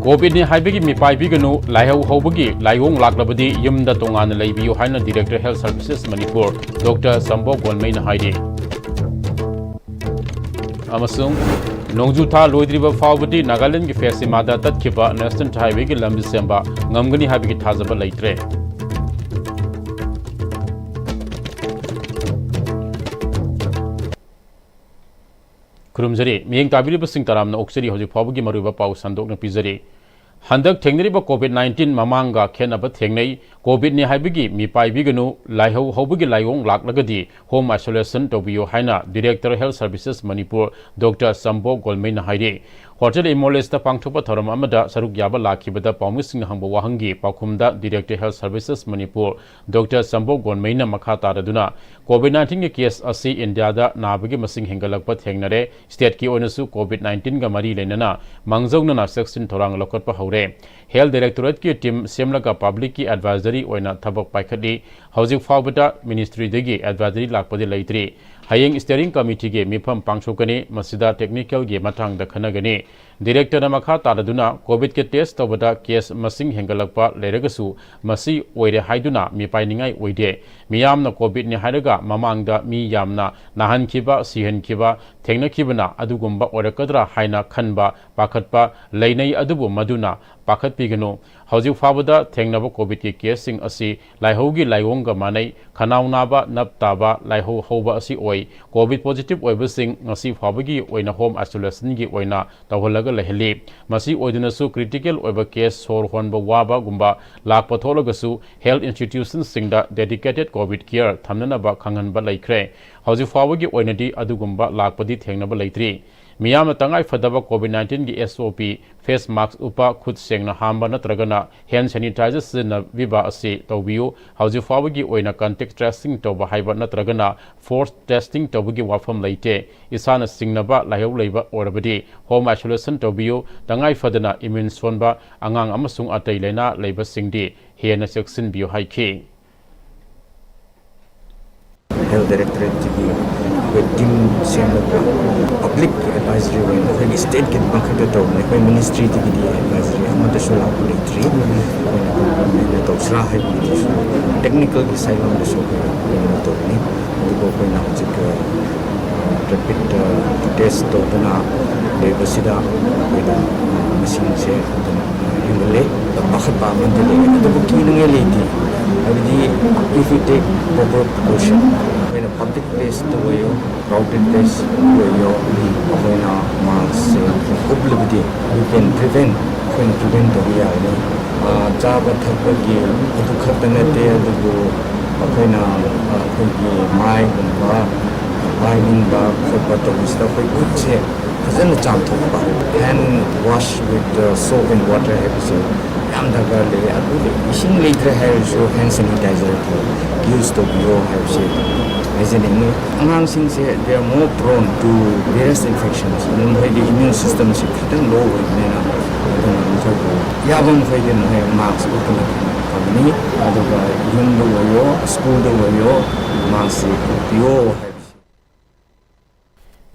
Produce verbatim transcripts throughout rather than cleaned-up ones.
ꯀꯣꯚꯤꯗꯅꯤ ꯍꯥꯏꯕꯒꯤ ꯃꯤꯄꯥꯏꯕꯤꯒꯅꯨ, ꯂꯥꯏꯍꯧ ꯍꯧꯕꯒꯤ ꯂꯥꯏꯑꯣꯡ ꯂꯥꯛꯂꯕꯗꯤ ꯌꯨꯝꯗ ꯇꯣꯉꯥꯟꯅ ꯂꯩꯕꯤꯌꯨ ꯍꯥꯏꯅ Director Health Services Manipur doctor Sambo ꯒꯣꯟꯃꯩꯅ ꯍꯥꯏꯔꯤ꯫ ꯑꯃꯁꯨꯡ ꯅꯣꯡꯖꯨ ꯊꯥ ꯂꯣꯏꯗ꯭ꯔꯤꯕ ꯐꯥꯎꯕꯗꯤ ꯅꯥꯒꯥꯂꯦꯟꯗꯒꯤ ꯐꯦꯁꯤꯃꯥꯗ ꯇꯠꯈꯤꯕ National Highwayꯒꯤ ꯂꯝꯕꯤ ꯁꯦꯝꯕ ꯉꯝꯒꯅꯤ ꯍꯥꯏꯕꯒꯤ ꯊꯥꯖꯕ ꯂꯩꯇ꯭ꯔꯦ꯫ ꯈꯨꯔꯨꯝꯖꯔꯤ꯫ ꯃꯤꯠꯌꯦꯡ ꯇꯥꯕꯤꯔꯤꯕꯁꯤꯡ ꯇꯔꯥꯝꯅ ꯑꯣꯛꯆꯔꯤ꯫ ꯍꯧꯖꯤꯛ ꯐꯥꯎꯕꯒꯤ ꯃꯔꯨꯑꯣꯏꯕ ꯄꯥꯎ ꯁꯟꯗꯣꯛꯅ ꯄꯤꯖꯔꯤ꯫ ꯍꯟꯗꯛ ꯊꯦꯡꯅꯔꯤꯕ ꯀꯣꯚꯤꯗ ꯅꯥꯏꯟꯇꯤꯟ ꯃꯃꯥꯡꯒ ꯈꯦꯠꯅꯕ ꯊꯦꯡꯅꯩ꯫ ꯀꯣꯚꯤꯗꯅꯤ ꯍꯥꯏꯕꯒꯤ ꯃꯤꯄꯥꯏꯕꯤꯒꯅꯨ, ꯂꯥꯏꯍꯧ ꯍꯧꯕꯒꯤ ꯂꯥꯏꯑꯣꯡ ꯂꯥꯛꯂꯒꯗꯤ home isolation ꯇꯧꯕꯤꯌꯨ ꯍꯥꯏꯅ Director Health Services Manipur doctor Sambo ꯒꯣꯜꯃꯩꯅ ꯍꯥꯏꯔꯤ꯫ ꯍꯣꯇꯦꯜ ꯏꯃꯣꯂꯦꯁꯇ ꯄꯥꯡꯊꯣꯛꯄ ꯊꯧꯔꯝ ꯑꯃꯗ ꯁꯔꯨꯛ ꯌꯥꯕ ꯂꯥꯛꯈꯤꯕꯗ ꯄꯥꯎꯃꯤꯁꯤꯡꯅ ꯍꯪꯕ ꯋꯥꯍꯪꯒꯤ ꯄꯥꯎꯈꯨꯝꯗ Director Health Services Manipur doctor Sambo ꯒꯣꯟꯃꯩꯅ ꯃꯈꯥ ꯇꯥꯔꯗꯨꯅ, ꯀꯣꯚꯤꯗ ꯅꯥꯏꯟꯇꯤꯟꯒꯤ ꯀꯦꯁ ꯑꯁꯤ ꯏꯟꯗꯤꯌꯥꯗ ꯅꯥꯕꯒꯤ ꯃꯁꯤꯡ ꯍꯦꯟꯒꯠꯂꯛꯄ ꯊꯦꯡꯅꯔꯦ꯫ ꯁ꯭ꯇꯦꯠꯀꯤ ꯑꯣꯏꯅꯁꯨ ꯀꯣꯚꯤꯗ ꯅꯥꯏꯟꯇꯤꯟꯒ ꯃꯔꯤ ꯂꯩꯅꯅ ꯃꯥꯡꯖꯧꯅꯅ ꯆꯦꯛꯁꯤꯟ ꯊꯧꯔꯥꯡ ꯂꯧꯈꯠꯄ ꯍꯧꯔꯦ꯫ ꯍꯦꯜꯊ ꯗꯥꯏꯔꯦꯛꯇꯣꯔꯦꯠꯀꯤ ꯇꯤꯝ ꯁꯦꯝꯂꯒ ꯄꯕ꯭ꯂꯤꯛꯀꯤ ꯑꯦꯗꯚꯥꯏꯖꯔꯤ ꯑꯣꯏꯅ ꯊꯕꯛ ꯄꯥꯏꯈꯠꯂꯤ꯫ ꯍꯧꯖꯤꯛ ꯐꯥꯎꯕꯗ ꯃꯤꯅꯤꯁꯇ꯭ꯔꯤꯗꯒꯤ ꯑꯦꯗꯚꯥꯏꯖꯔꯤ ꯂꯥꯛꯄꯗꯤ ꯂꯩꯇ꯭ꯔꯤ꯫ ꯍꯌꯦꯡ ꯁ꯭ꯇꯤꯌꯔꯤꯡ ꯀꯃꯤꯇꯤꯒꯤ ꯃꯤꯐꯝ ꯄꯥꯡꯊꯣꯛꯀꯅꯤ꯫ ꯃꯁꯤꯗ ꯇꯦꯛꯅꯤꯀꯦꯜꯒꯤ ꯃꯇꯥꯡꯗ ꯈꯟꯅꯒꯅꯤ꯫ ꯗꯥꯏꯔꯦꯛꯇꯔꯅ ꯃꯈꯥ ꯇꯥꯔꯗꯨꯅ, ꯀꯣꯚꯤꯗꯀꯤ ꯇꯦꯁ ꯇꯧꯕꯗ ꯀꯦꯁ ꯃꯁꯤꯡ ꯍꯦꯟꯒꯠꯂꯛꯄ ꯂꯩꯔꯒꯁꯨ ꯃꯁꯤ ꯑꯣꯏꯔꯦ ꯍꯥꯏꯗꯨꯅ ꯃꯤꯄꯥꯏꯅꯤꯡꯉꯥꯏ ꯑꯣꯏꯗꯦ꯫ ꯃꯤꯌꯥꯝꯅ ꯀꯣꯚꯤꯗꯅꯤ ꯍꯥꯏꯔꯒ ꯃꯃꯥꯡꯗ ꯃꯤ ꯌꯥꯝꯅ ꯅꯥꯍꯟꯈꯤꯕ, ꯁꯤꯍꯟꯈꯤꯕ ꯊꯦꯡꯅꯈꯤꯕꯅ ꯑꯗꯨꯒꯨꯝꯕ ꯑꯣꯏꯔꯛꯀꯗ꯭ꯔꯥ ꯍꯥꯏꯅ ꯈꯟꯕ, ꯄꯥꯈꯠꯄ ꯂꯩꯅꯩ꯫ ꯑꯗꯨꯕꯨ ꯃꯗꯨꯅ ꯄꯥꯈꯠꯄꯤꯒꯅꯨ꯫ ꯍꯧꯖꯤꯛ ꯐꯥꯎꯕꯗ ꯊꯦꯡꯅꯕ ꯀꯣꯚꯤꯗꯀꯤ ꯀꯦꯁꯁꯤꯡ ꯑꯁꯤ ꯂꯥꯏꯍꯧꯒꯤ ꯂꯥꯏꯑꯣꯡꯒ ꯃꯥꯟꯅꯩ꯫ ꯈꯅꯥꯎ ꯅꯥꯕ, ꯅꯞ ꯇꯥꯕ, ꯂꯥꯏꯍꯧ ꯍꯧꯕ ꯑꯁꯤ ꯑꯣꯏ꯫ ꯀꯣꯚꯤꯗ ꯄꯣꯖꯤꯇꯤꯚ ꯑꯣꯏꯕꯁꯤꯡ ꯉꯁꯤ ꯐꯥꯎꯕꯒꯤ ꯑꯣꯏꯅ ꯍꯣꯝ ꯑꯥꯏꯁꯣꯂꯦꯁꯟꯒꯤ ꯑꯣꯏꯅ ꯇꯧꯍꯜꯂꯒ ꯂꯩꯍꯜꯂꯤ꯫ ꯃꯁꯤ ꯑꯣꯏꯗꯨꯅꯁꯨ ꯀ꯭ꯔꯤꯇꯤꯀꯦꯜ ꯑꯣꯏꯕ ꯀꯦꯁ, ꯁꯣꯔ ꯍꯣꯟꯕ ꯋꯥꯕꯒꯨꯝꯕ ꯂꯥꯛꯄ ꯊꯣꯛꯂꯒꯁꯨ ꯍꯦꯜꯊ ꯏꯟꯁꯇꯤꯇ꯭ꯌꯨꯁꯟꯁꯤꯡꯗ ꯗꯦꯗꯤꯀꯦꯇꯦꯗ ꯀꯣꯚꯤꯗ ꯀꯦꯌꯔ ꯊꯝꯅꯅꯕ ꯈꯪꯍꯟꯕ ꯂꯩꯈ꯭ꯔꯦ꯫ ꯍꯧꯖꯤꯛ ꯐꯥꯎꯕꯒꯤ ꯑꯣꯏꯅꯗꯤ ꯑꯗꯨꯒꯨꯝꯕ ꯂꯥꯛꯄꯗꯤ ꯊꯦꯡꯅꯕ ꯂꯩꯇ꯭ꯔꯤ꯫ ꯃꯤꯌꯥꯝꯅ ꯇꯉꯥꯏ ꯐꯗꯕ ꯀꯣꯚꯤꯗ ꯅꯥꯏꯟꯇꯤꯟꯒꯤ ꯑꯦꯁ ꯑꯣ ꯄꯤ, ꯐꯦꯁ ꯃꯥꯁꯛ ꯎꯞꯄ, ꯈꯨꯠ ꯁꯦꯡꯅ ꯍꯥꯝꯕ ꯅꯠꯇ꯭ꯔꯒꯅ ꯍꯦꯟ ꯁꯦꯅꯤꯇꯥꯏꯖꯔ ꯁꯤꯖꯤꯟꯅꯕꯤꯕ ꯑꯁꯤ ꯇꯧꯕꯤꯌꯨ꯫ ꯍꯧꯖꯤꯛ ꯐꯥꯎꯕꯒꯤ ꯑꯣꯏꯅ ꯀꯟꯇꯦꯛ ꯇ꯭ꯔꯦꯁꯤꯡ ꯇꯧꯕ ꯍꯥꯏꯕ ꯅꯠꯇ꯭ꯔꯒꯅ ꯐꯣꯔꯁ ꯇꯦꯁꯇꯤꯡ ꯇꯧꯕꯒꯤ ꯋꯥꯐꯝ ꯂꯩꯇꯦ꯫ ꯏꯁꯥꯅ ꯆꯤꯡꯅꯕ ꯂꯥꯏꯍꯧ ꯂꯩꯕ ꯑꯣꯏꯔꯕꯗꯤ ꯍꯣꯝ ꯑꯥꯏꯁꯣꯂꯦꯁꯟ ꯇꯧꯕꯤꯌꯨ꯫ ꯇꯉꯥꯏ ꯐꯗꯅ ꯏꯃ꯭ꯌꯨꯟ ꯁꯣꯟꯕ, ꯑꯉꯥꯡ ꯑꯃꯁꯨꯡ ꯑꯇꯩ ꯂꯥꯏꯅꯥ ꯂꯩꯕꯁꯤꯡꯗꯤ ꯍꯦꯟꯅ ꯆꯦꯛꯁꯤꯟꯕꯤꯌꯨ ꯍꯥꯏꯈꯤ꯫ ꯍꯦꯜꯊ ꯗꯥꯏꯔꯦꯛꯇꯣꯔꯦꯠꯁꯤꯒꯤ ꯇꯤꯝ ꯁꯦꯝꯂꯒ ꯄꯕ꯭ꯂꯤꯛ ꯑꯦꯗꯚꯥꯏꯖꯔꯤ ꯑꯣꯏꯅ ꯑꯩꯈꯣꯏꯒꯤ ꯁ꯭ꯇꯦꯠꯀꯤ ꯈꯛꯇ ꯇꯧꯕꯅꯤ꯫ ꯑꯩꯈꯣꯏ ꯃꯤꯅꯤꯁꯇ꯭ꯔꯤꯗꯒꯤꯗꯤ ꯑꯦꯗꯚꯥꯏꯖꯔꯤ ꯑꯃꯠꯇꯁꯨ ꯂꯥꯛꯄ ꯂꯩꯇ꯭ꯔꯤ꯫ ꯑꯩꯈꯣꯏꯅ ꯀꯔꯝꯍꯥꯏꯅ ꯇꯧꯁꯤꯔꯥ ꯍꯥꯏꯕꯒꯤꯗꯨꯁꯨ ꯇꯦꯛꯅꯤꯀꯦꯜꯒꯤ ꯁꯥꯏꯠ ꯂꯣꯝꯗꯁꯨ ꯑꯩꯈꯣꯏ ꯀꯩꯅꯣ ꯇꯧꯕꯅꯤ꯫ ꯑꯗꯨꯕꯨ ꯑꯩꯈꯣꯏꯅ ꯍꯧꯖꯤꯛ ꯔꯦꯄꯤꯠ ꯇꯦꯁ ꯇꯧꯗꯨꯅ ꯂꯩꯕꯁꯤꯗ ꯑꯩꯈꯣꯏꯗ ꯃꯁꯤꯡꯁꯦ ꯑꯗꯨꯝ ꯍꯦꯟꯒꯠꯂꯦ꯫ ꯄꯥꯈꯠꯄ ꯑꯃꯗꯤ ꯂꯩ, ꯑꯗꯨꯕꯨ ꯀꯤꯅꯤꯡꯉꯥꯏ ꯂꯩꯇꯦ꯫ ꯍꯥꯏꯕꯗꯤ, if you take proper precaution, ꯑꯩꯈꯣꯏꯅ ꯄꯕ꯭ꯂꯤꯛ ꯄ꯭ꯂꯦꯁꯇ ꯑꯣꯏꯌꯣ, ꯀ꯭ꯔꯥꯎꯗꯦꯠ ꯄ꯭ꯂꯦꯁ ꯑꯣꯏꯌꯣ, ꯑꯩꯈꯣꯏꯅ ꯃꯥꯁꯛꯁꯦ ꯎꯞꯂꯕꯗꯤ we can prevent, ꯑꯩꯈꯣꯏꯅ ꯄ꯭ꯔꯤꯚꯦꯟ ꯇꯧꯕ ꯌꯥꯒꯅꯤ꯫ ꯑ, ꯆꯥꯕ ꯊꯛꯄꯒꯤ ꯑꯗꯨ ꯈꯛꯇ ꯅꯠꯇꯦ, ꯑꯗꯨꯕꯨ ꯑꯩꯈꯣꯏꯅ, ꯑ, ꯑꯩꯈꯣꯏꯒꯤ ꯃꯥꯏꯒꯨꯝꯕ ꯄꯥꯏꯅꯤꯡꯕ ꯈꯣꯠꯄ ꯇꯧꯕꯁꯤꯗ ꯑꯩꯈꯣꯏ ꯈꯨꯠꯁꯦ ꯐꯖꯅ ꯆꯥꯝꯊꯣꯛꯄ, hand wash with soap and water ꯍꯥꯏꯕꯁꯦ ꯌꯥꯝ ꯗꯔꯀꯥꯔ ꯂꯩ꯫ ꯑꯗꯨꯒ ꯏꯁꯤꯡ ꯂꯩꯇ꯭ꯔꯦ ꯍꯥꯏꯔꯁꯨ ꯍꯦꯟ ꯁꯦꯅꯤꯇꯥꯏꯖꯔ ꯌꯨꯁ ꯇꯧꯕꯤꯌꯣ ꯍꯥꯏꯕꯁꯦ ꯍꯥꯏꯖꯅꯤꯡꯉꯤ꯫ ꯑꯉꯥꯡꯁꯤꯡꯁꯦ they are more prone to various infections꯫ ꯑꯗꯨꯝ ꯃꯈꯣꯏꯒꯤ ꯏꯃ꯭ꯌꯨꯟ ꯁꯤꯁꯇꯝꯁꯤ ꯈꯤꯇꯪ ꯂꯣ ꯑꯣꯏꯕꯅꯤꯅ, ꯑꯗꯨꯅ ꯃꯈꯣꯏꯕꯨ ꯌꯥꯕ ꯃꯈꯩꯗꯤ ꯃꯈꯣꯏ ꯃꯥꯁꯛ ꯎꯞꯄꯅ ꯐꯒꯅꯤ꯫ ꯑꯗꯨꯒ ꯌꯨꯝꯗ ꯑꯣꯏꯌꯣ, ꯁ꯭ꯀꯨꯜꯗ ꯑꯣꯏꯌꯣ, ꯃꯥꯁꯛꯁꯤ ꯎꯞꯄꯤꯌꯣ ꯍꯥꯏꯕꯁꯤ꯫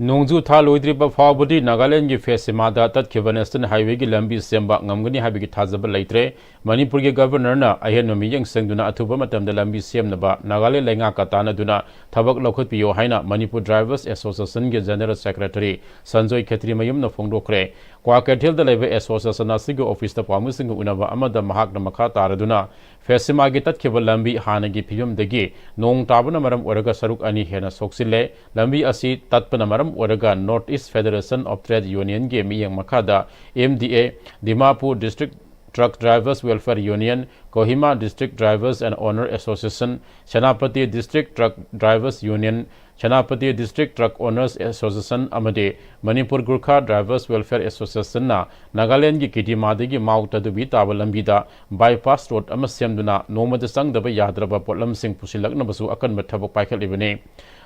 ꯅꯣꯡꯖꯨ ꯊꯥ ꯂꯣꯏꯗ꯭ꯔꯤꯕ ꯐꯥꯎꯕꯗꯤ ꯅꯥꯒꯥꯂꯦꯟꯒꯤ ꯐꯦꯁꯤꯃꯥꯗ ꯇꯠꯈꯤꯕ ꯅꯦꯁꯅꯦꯜ ꯍꯥꯏꯋꯦꯒꯤ ꯂꯝꯕꯤ ꯁꯦꯝꯕ ꯉꯝꯒꯅꯤ ꯍꯥꯏꯕꯒꯤ ꯊꯥꯖꯕ ꯂꯩꯇ꯭ꯔꯦ꯫ ꯃꯅꯤꯄꯨꯔꯒꯤ ꯒꯕꯔꯅꯔꯅ ꯑꯍꯦꯟꯕ ꯃꯤꯠꯌꯦꯡ ꯆꯪꯗꯨꯅ ꯑꯊꯨꯕ ꯃꯇꯝꯗ ꯂꯝꯕꯤ ꯁꯦꯝꯅꯕ ꯅꯥꯒꯥꯂꯦꯟ ꯂꯩꯉꯥꯛꯀ ꯇꯥꯟꯅꯗꯨꯅ ꯊꯕꯛ ꯂꯧꯈꯠꯄꯤꯌꯣ ꯍꯥꯏꯅ Manipur drivers ꯑꯦꯁꯣꯁꯤꯌꯦꯁꯟꯒꯤ general secretary Sanjoy ꯈꯦꯇ꯭ꯔꯤꯃꯌꯨꯝꯅ ꯐꯣꯡꯗꯣꯛꯈ꯭ꯔꯦ꯫ ꯀ꯭ꯋꯥꯀꯩꯊꯦꯜꯗ ꯂꯩꯕ ꯑꯦꯁꯣꯁꯤꯌꯦꯁꯟ ꯑꯁꯤꯒꯤ ꯑꯣꯐꯤꯁꯇ ꯄꯥꯎꯃꯤꯁꯤꯡꯒ ꯎꯅꯕ ꯑꯃꯗ ꯃꯍꯥꯛꯅ ꯃꯈꯥ ꯇꯥꯔꯗꯨꯅ, ꯐꯦꯁꯤꯃꯥꯒꯤ ꯇꯠꯈꯤꯕ ꯂꯝꯕꯤ ꯍꯥꯟꯅꯒꯤ ꯐꯤꯕꯝꯗꯒꯤ ꯅꯣꯡ ꯇꯥꯕꯅ ꯃꯔꯝ ꯑꯣꯏꯔꯒ ꯁꯔꯨꯛ ꯑꯅꯤ ꯍꯦꯟꯅ ꯁꯣꯛꯆꯤꯜꯂꯦ꯫ ꯂꯝꯕꯤ ꯑꯁꯤ ꯇꯠꯄꯅ ꯃꯔꯝ ꯑꯣꯏꯔꯒ North East Federation of Trade Unionꯒꯤ ꯃꯤꯠꯌꯦꯡ ꯃꯈꯥꯗ M D A, Dimapur District Truck Drivers Welfare Union, Kohima District Drivers and Owner Association, Senapati District Truck Drivers Union, Senapati District Truck Owners Association ꯑꯃꯗꯤ ꯃꯅꯤꯄꯨꯔ ꯒꯨꯔꯈꯥ ꯗ꯭ꯔꯥꯏꯚꯔꯁ ꯋꯦꯜꯐꯤꯌꯔ ꯑꯦꯁꯣꯁꯤꯌꯦꯁꯟꯅ ꯅꯥꯒꯥꯂꯦꯟꯗꯒꯤ ꯀꯤꯗꯤꯃꯥꯗꯒꯤ ꯃꯥꯎ ꯇꯗꯨꯕꯤ ꯇꯥꯕ ꯂꯝꯕꯤꯗ ꯕꯥꯏꯄꯥꯁ road ꯑꯃ ꯁꯦꯝꯗꯨꯅ ꯅꯣꯡꯃꯗ ꯆꯪꯗꯕ ꯌꯥꯗ꯭ꯔꯕ ꯄꯣꯠꯂꯝꯁꯤꯡ ꯄꯨꯁꯤꯜꯂꯛꯅꯕꯁꯨ ꯑꯀꯟꯕ ꯊꯕꯛ ꯄꯥꯏꯈꯠꯂꯤꯕꯅꯤ꯫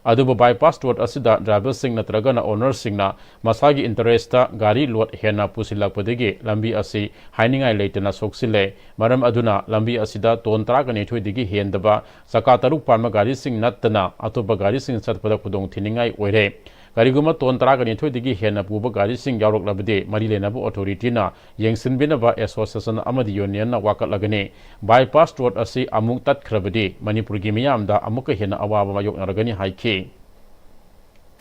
ꯑꯗꯨꯕꯨ ꯕꯥꯏꯄꯥꯁ ꯔꯣꯗ ꯑꯁꯤꯗ ꯗ꯭ꯔꯥꯏꯚꯔꯁꯤꯡ ꯅꯠꯇ꯭ꯔꯒꯅ ꯑꯣꯅꯔꯁꯤꯡꯅ ꯃꯁꯥꯒꯤ ꯏꯟꯇꯔꯦꯁꯇ ꯒꯥꯔꯤ ꯂꯣꯗ ꯍꯦꯟꯅ ꯄꯨꯁꯤꯜꯂꯛꯄꯗꯒꯤ ꯂꯝꯕꯤ ꯑꯁꯤ ꯍꯥꯏꯅꯤꯡꯉꯥꯏ ꯂꯩꯇꯅ ꯁꯣꯛꯆꯤꯜꯂꯦ꯫ ꯃꯔꯝ ꯑꯗꯨꯅ ꯂꯝꯕꯤ ꯑꯁꯤꯗ ꯇꯣꯟ ꯇꯔꯥꯒ ꯅꯤꯊꯣꯏꯗꯒꯤ ꯍꯦꯟꯗꯕ ꯆꯀꯥ ꯇꯔꯨꯛ ꯄꯥꯟꯕ ꯒꯥꯔꯤꯁꯤꯡ ꯅꯠꯇꯅ ꯑꯇꯣꯞꯄ ꯒꯥꯔꯤꯁꯤꯡ ꯆꯠꯄ ꯈꯨꯗꯣꯡ ꯊꯤꯅꯤꯡꯉꯥꯏ ꯑꯣꯏꯔꯦ꯫ ꯀꯔꯤꯒꯨꯝꯕ ꯇꯣꯟ ꯇꯔꯥꯒ ꯅꯤꯊꯣꯏꯗꯒꯤ ꯍꯦꯟꯅ ꯄꯨꯕ ꯒꯥꯔꯤꯁꯤꯡ ꯌꯥꯎꯔꯛꯂꯕꯗꯤ ꯃꯔꯤ ꯂꯩꯅꯕ ꯑꯣꯊꯣꯔꯤꯇꯤꯅ ꯌꯦꯡꯁꯤꯟꯕꯤꯅꯕ ꯑꯦꯁꯣꯁꯤꯌꯦꯁꯟ ꯑꯃꯗꯤ ꯌꯨꯅꯤꯌꯟꯅ ꯋꯥꯀꯠꯂꯒꯅꯤ꯫ ꯕꯥꯏꯄꯥꯁ ꯔꯣꯗ ꯑꯁꯤ ꯑꯃꯨꯛ ꯇꯠꯈ꯭ꯔꯕꯗꯤ ꯃꯅꯤꯄꯨꯔꯒꯤ ꯃꯤꯌꯥꯝꯗ ꯑꯃꯨꯛꯀ ꯍꯦꯟꯅ ꯑꯋꯥꯕ ꯃꯥꯌꯣꯛꯅꯔꯒꯅꯤ ꯍꯥꯏꯈꯤ꯫